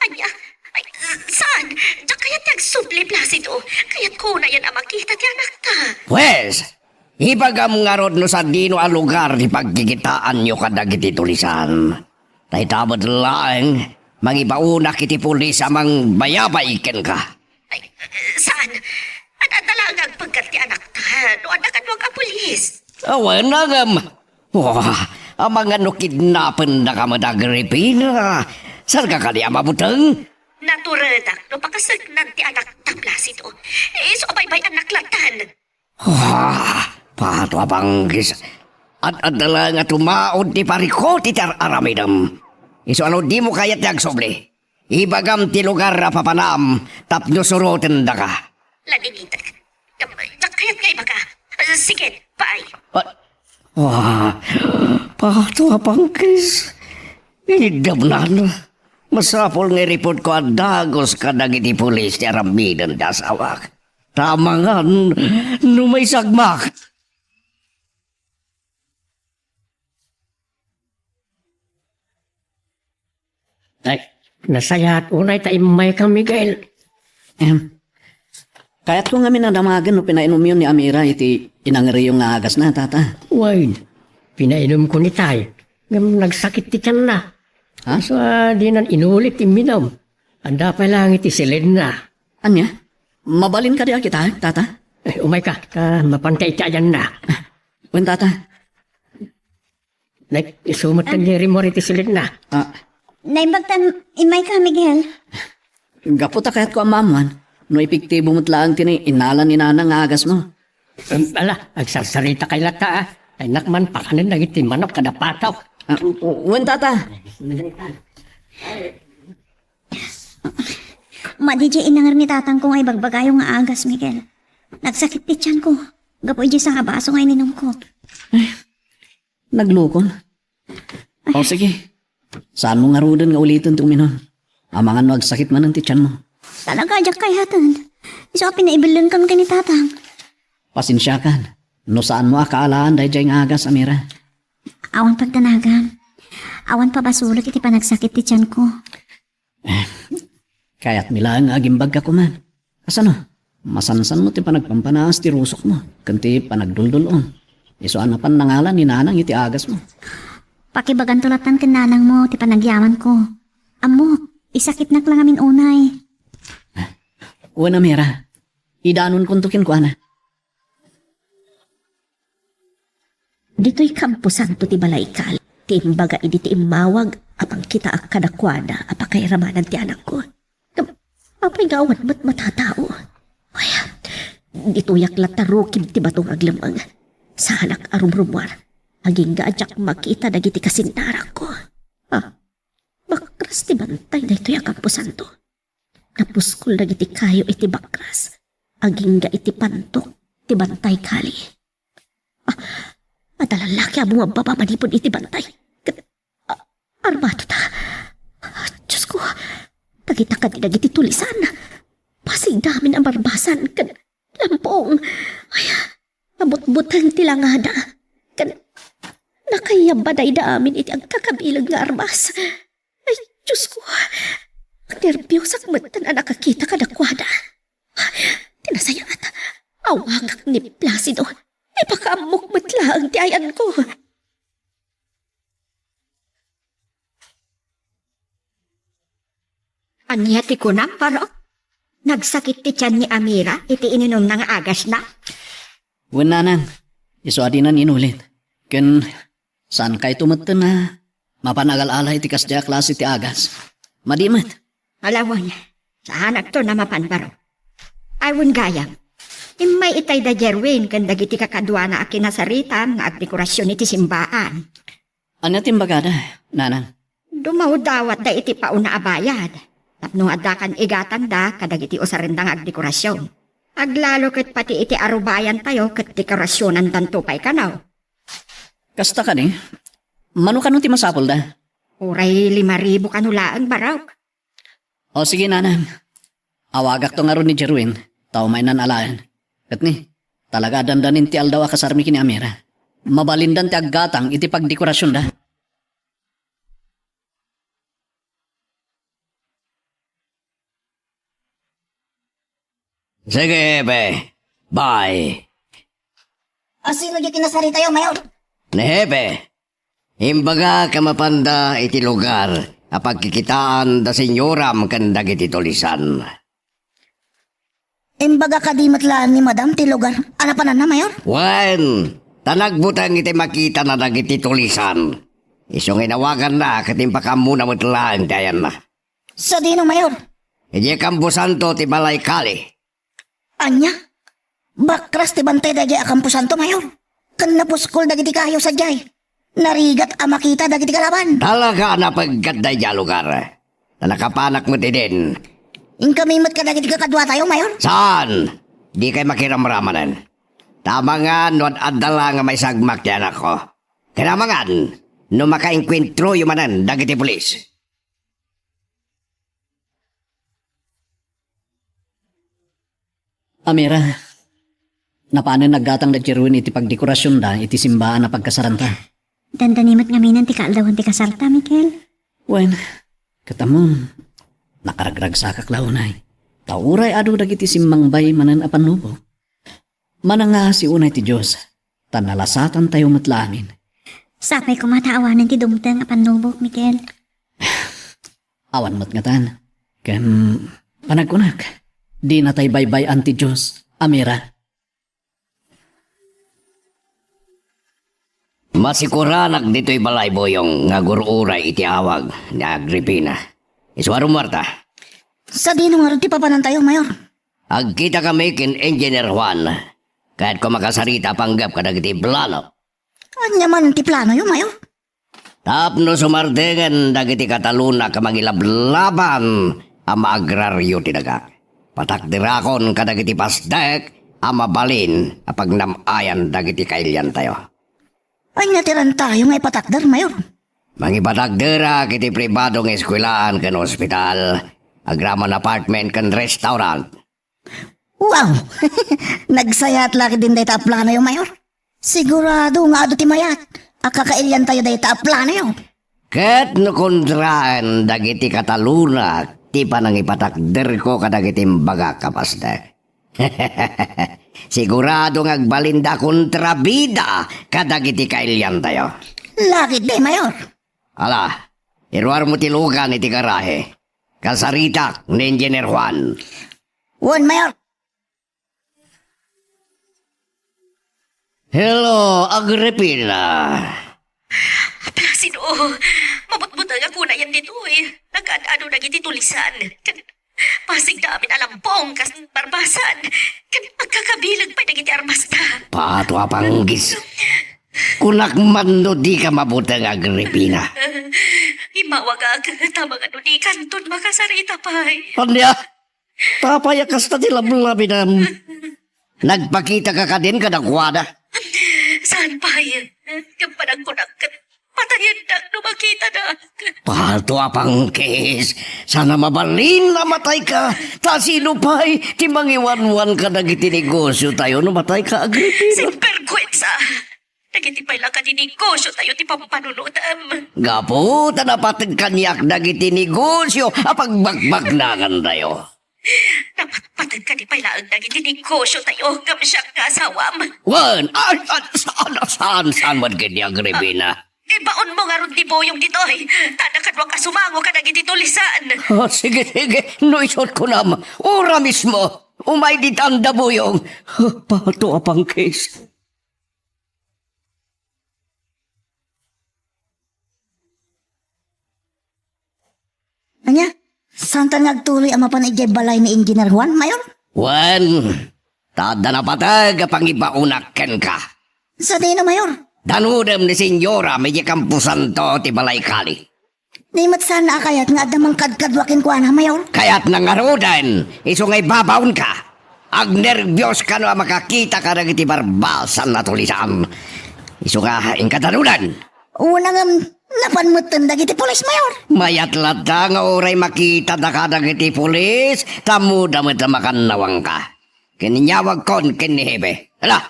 Ania? Ay, saan? Diak kayat ti agsubli, Placido. Kayatko unayen a makita ti anakta. Pwes, ibagam ngarud no sadino a lugar ti pagkikitaanyo kadagiti tulisan. Ta ita met laeng, mangibaunak iti pulis a mangbayabay kenka. Ay, saan? Ad-adda laeng nga agpeggat ti anakta no adda kaduak a pulis. Awan, ngem. Wah, amangan no kidnapendaka met, Agripina. Saanka kadi a mabuteng? Naturedak no pakaseknan ti anakta, Placido. Isu a baybay-annak lattan. Wah, pato a panggis. Ad-adda laeng nga tumaud ti parikut iti ar-aramidem. Isu a no dimo kayat ti agsubli, ibagam ti lugar a papanam tapno surotendaka. Ladingitek. Diak kayat nga ibaga. Sige, bye. Ah, wah, pato a panggis. Inidabnan. Masapul nga i-report ko a dagus kadagiti pulis ti aramiden ti asawak. Ta amangan no maisagmak. Ay, nasayaat unay ta immayka, Miguel. Em, kayatko ngamin a damagen no pinainomyo ni Amira iti inangriyo nga agasna, Tata. Wen, pinainumko ni Tay. Ngem nagsakit ti tianna. Ha? Isu a dinan inulit ti imminum. Adda pay laeng iti silinna. Ania? Mabalin kadi a kitaek, Tata? Eh, umayka, ta mapanta iti ayanna. Wen, Tata. Nay, isu met kaniak rimmuar iti silinna. Ah. Naimbag ta immayka, Miguel. Gapu ta kayatko a maammuan no epektibo met laeng ti innalan ni Nanang nga agasmo. Em, ala, agsarsaritaka latta, a. Kayatnak man pakanen dagiti manok kada patok. Ah, wen, Tata. Madi diay inangir ni tatangko nga ibagbagayo nga agas, Miguel. Nagsakit ti tianko gapu idiay sangabaso nga ininumko. Naglukol? O, sige. Saanmo ngaruden nga uliten ti uminum. Amangan no agsakit manen ti tianmo. Talaga, diak kayaten. Isu a pinaibellenkan ken ni Tatang. Pasensiakan no saanmo a kaalaan daydiay nga agas, Amira. Awan pagdanagam. Awan pabasolek iti panagsakit ti tianko. Eh, kayatmi laeng nga agimbagka koma. Kasano? Masansanmo ti panagpampanaas ti rusokmo ken ti panagduldul-om. Isu a napan nangalan ni Nanang iti agasmo. Pakibaganto lattan ken nanangmo ti panagyamanko. Ammok, isakitnak la ngamin unay. Wen, Amira, idanonkonto kenkuana. Ditoy kamposanto ti balay Kali ti imbaga idi ti immawag a pangkitaak kadakuada a pakairamanan ti anakko. Ngem apay nga awan met matatao? Ay, ditoyak latta rukib ti bato nga aglemeng. Saanak a rumrumuar. Agingga a diak makita dagiti kasinnarakko. Ah, bakras ti bantay daytoy a kamposanto. Napuskol dagiti kayo iti bakras. Agingga iti pantok ti bantay Kali. Ah, adda lallaki a bumabbaba manipud iti bantay. Ket, ah, armato ta. Ah, Diosko, dagita kadi dagiti tulisan. Pasigda amin a barbasan ken lampong. Ay, nabutbuteng ti langada. Ken nakayabbadayda amin iti agkakabileg nga armas. Ay, Diosko, nerbiosek metten a nakakita kadakuada. Ti nasayaat, awagak ni Placido. Ipakaammok met laeng ti ayanko. Ania ti kunam, Baro? Nagsakit ti tian ni Amira iti ininumna nga agasna? Wen, Nanang, isu a dinan inulit. Ken saankayto metten a mapan agal-ala iti kasdiay a klase ti agas. Madi met. Ala wen, saanakton a mapan, Baro. Ay wen gayam, immay itay da Jerwin ken dagiti kakaduana a kinasaritam nga agdekorasion iti simbaan. Ania ti imbagada, Nanang? Dumawdawatda iti pauna a bayad tapno addakan igatangda kadagiti usarenda nga agdekorasion. Aglalo ket pati iti arubayantayo ket dekorasionandanto pay kano. Kasta kadi, mano kano ti masapulda? Uray lima ribu kano laeng, Barok. O sige, nanang. Awagakto ngarud ni Jerwin, ta umaynan alaen. Ket ni, talaga a dandanin ti aldaw a kasarmi ken ni Amira. Mabalindan ti aggatang iti pagdekorasionda. Sige, Hepe. Bye. A, sino diay kinasaritayo, Mayor? Ni Hepe. Imbagak a mapanda iti lugar a pagkikitaan da senyoram ken dagiti tulisan. Imbagak kadi met laeng ni Madam ti lugar a napananna, Mayor? Wen, ta nagbuteng iti makitana dagiti tulisan. Isu nga inawaganna ket impakaammona met laeng ti ayanna. Sadino, Mayor? Idiay kamposanto ti Balay Kali. Ania? Bakras ti bantay daydiay a kamposanto, Mayor. Ken napuskol dagiti kayo sadiay. Narigat a makita dagiti kalaban. Talaga a napeggat daydiay a lugar. Ta nakapanak met idin. Inkami met kadagiti kakaduatayo, Mayor? Saan? Dikay makiramramanen. Ta amangan no ad-adda la nga maisagmak ti anakko. Ken amangan no makaengkuentroyo manen dagiti pulis. Amira, napanen naggatang da Jerwin iti pagdekorasionda iti simbaan a pagkasaranta. Dandani met ngaminen ti kaaldawan ti kasarta, Mikel. Wen, ket ammom, nakaragragsakak la unay. Ta uray adu dagiti simmangbay manen a pannubok. Manangngaasi unay ti Dios, ta nalasatantayo met la amin. Sapay koma ta awanen ti dumteng a pannubok, Mikel. Awan met ngatan. Ken panagkunak, dinatay baybay-an ti Dios, Amira. Masikuranak ditoy balay, Boyong, nga agur-uray iti awag ni Agripina. Isu a rummuarta. Sadino ngarud ti papanantayo, Mayor? Agkitakami ken Engineer Juan. Kayatko makasarita a panggep kadagiti plano. Ania man ti planoyo, Mayor? Tapno sumardengen dagiti Kataluna a mangilablaban a maagrario ti daga, patakderakon kadagiti pasdek a mabalin a pagnam-ayan dagiti kailiantayo. Ania ti rantayo nga ipatakder, Mayor? Mangipatakderak iti pribado nga eskuelaan ken ospital, agraman apartment ken restaurant. Wow! Nagsayat la ketdin dayta a planoyo, Mayor. Sigurado nga adu ti mayat a kakailiantayo dayta a planoyo. Ket no kontraen dagiti Kataluna ti panangipatakderko kadagiti imbagak a pasdek, sigurado nga agbalinda a kontrabida kadagiti kailiantayo. Laketdi, Mayor. Ala, iruarmo ti lugan iti garahe. Kasaritak ni Engineer Juan. Wen, Mayor. Hello, Agripina. Placido, mabutbutengak unayen ditoy. Nagaad-adu dagiti tulisan. Pasigda amin a lambong kas barbasan. Ken agkakabileg pay dagiti armasta. Pato a panggis. Kunak man no dika mabuteng, Agripina. Immawagak, ta amangan no dikanton makasarita pay. Ania? Apay a kasta ti lablabidam? Nagpakitaka kadin kadakuada? Saan pay? Ngem panagkunak ket patayendak no makitada. Pato a panggis! Saan a mabalin a matayka? Ta sino pay ti mangiwanwan kadagiti negosiotayo no matayka, Agripina? Sinbergwensa! Dagiti pay la kadi negosiotayo ti pampanunotem. Gapu ta napateg kaniak dagiti negosio a pagbakbaknangantayo. Napatpateg kadi pay laeng dagiti negosiotayo ngem siak nga asawam. Wen, ah, ah, saan, saan, saan man ket ni Agripina? Ibaonmo ngarud ni Boyong ditoy, ta adda kaduak a sumango kadagiti tulisan. Ah, sige, sige, no isut kunam, ura mismo, umay ditan da, Boyong. Ah, pato a panggis. Ania? Saantan nga agtuloy a mapan idiay balay ni Engineer Juan, Mayor? Wen, ta adda napateg a pangibaonak kenka. Sadino, Mayor? Danudem ni Senyora idiay kamposanto ti Balay Kali. Di met saan a kayat nga adda mangkadkadua kenkuana, Mayor? Kayatna ngaruden, isu nga ibabaonka. Agnerbios kano a makakita kadagiti barbasan a tulisan. Isu nga, inka danudan. Una ngem, napan metten dagiti pulis, Mayor. Mayat latta nga uray makitadaka dagiti pulis, ta ammoda met a makannawanka. Ken inyawagkon ken ni Hepe. Hala,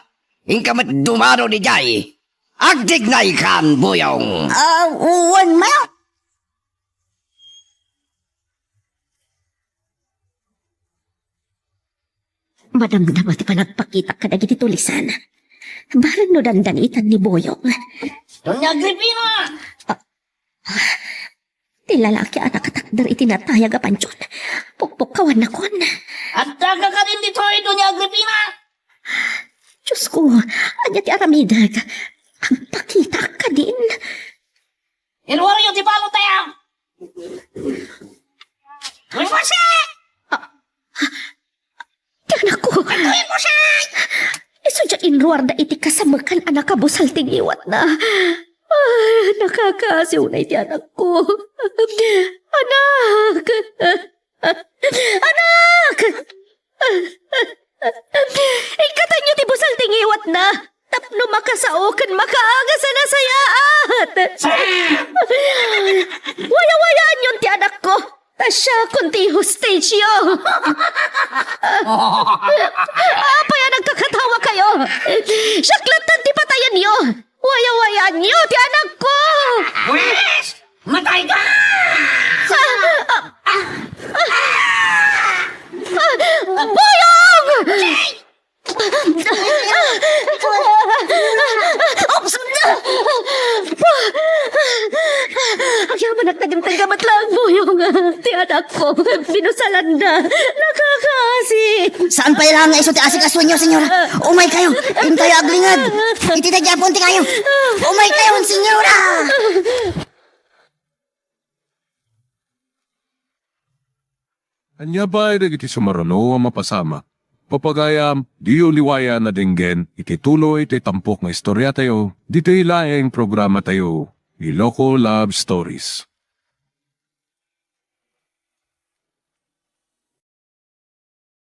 inka met dumano idiay. Agtignaykan, Buyong. Ah, wen, Mayor. Madamdama ti panagpakitak kadagiti tulisan. Bareng no dandanitan ni Buyong. Doña Agripina! Ah, ah, ti lalaki a nakatakder iti natayag a pantion. Pukpukkawannakon. Addaka kadin ditoy, Doña Agripina! Diosko, ania ti aramidek? Agpakitaak kadin. Iruaryo ti balotayo! Jose! Ti anakko! Jose! Isu diay inruarda iti kasamekan a nakabusal ti ngiwatna. Ah, nakakaasiw na iti anakko. Anak! Anak! Ikkatanyo ti busal ti ngiwatna tapno makasao ken makaagas a nasayaat. Wayawayaanyon ti anakko, ta siakon ti hostage-yo. Apay a nagkakatawakayo? Siak lattan ti patayenyo. Wayawayaanyo ti anakko! Pwes! Matayka! Ah! Ah! Ah! Ah! Buyong! Oops! Agyamanak, nagintengga met laeng, Buyong. Ti anakko, binusalanda. Nakakaasi. Saan pay laeng nga isu ti asikasuenyo, senyora? Umay kayo. Intayo aglinged. Iti daydi a puente kayo. Umay kayo, senyora. Ania pay dagiti sumaruno a mapasamak? Papagayam, diyo liwayan a denggen iti tuloy ti tampok nga istoriatayo ditoy laeng programatayo, Iloko Love Stories.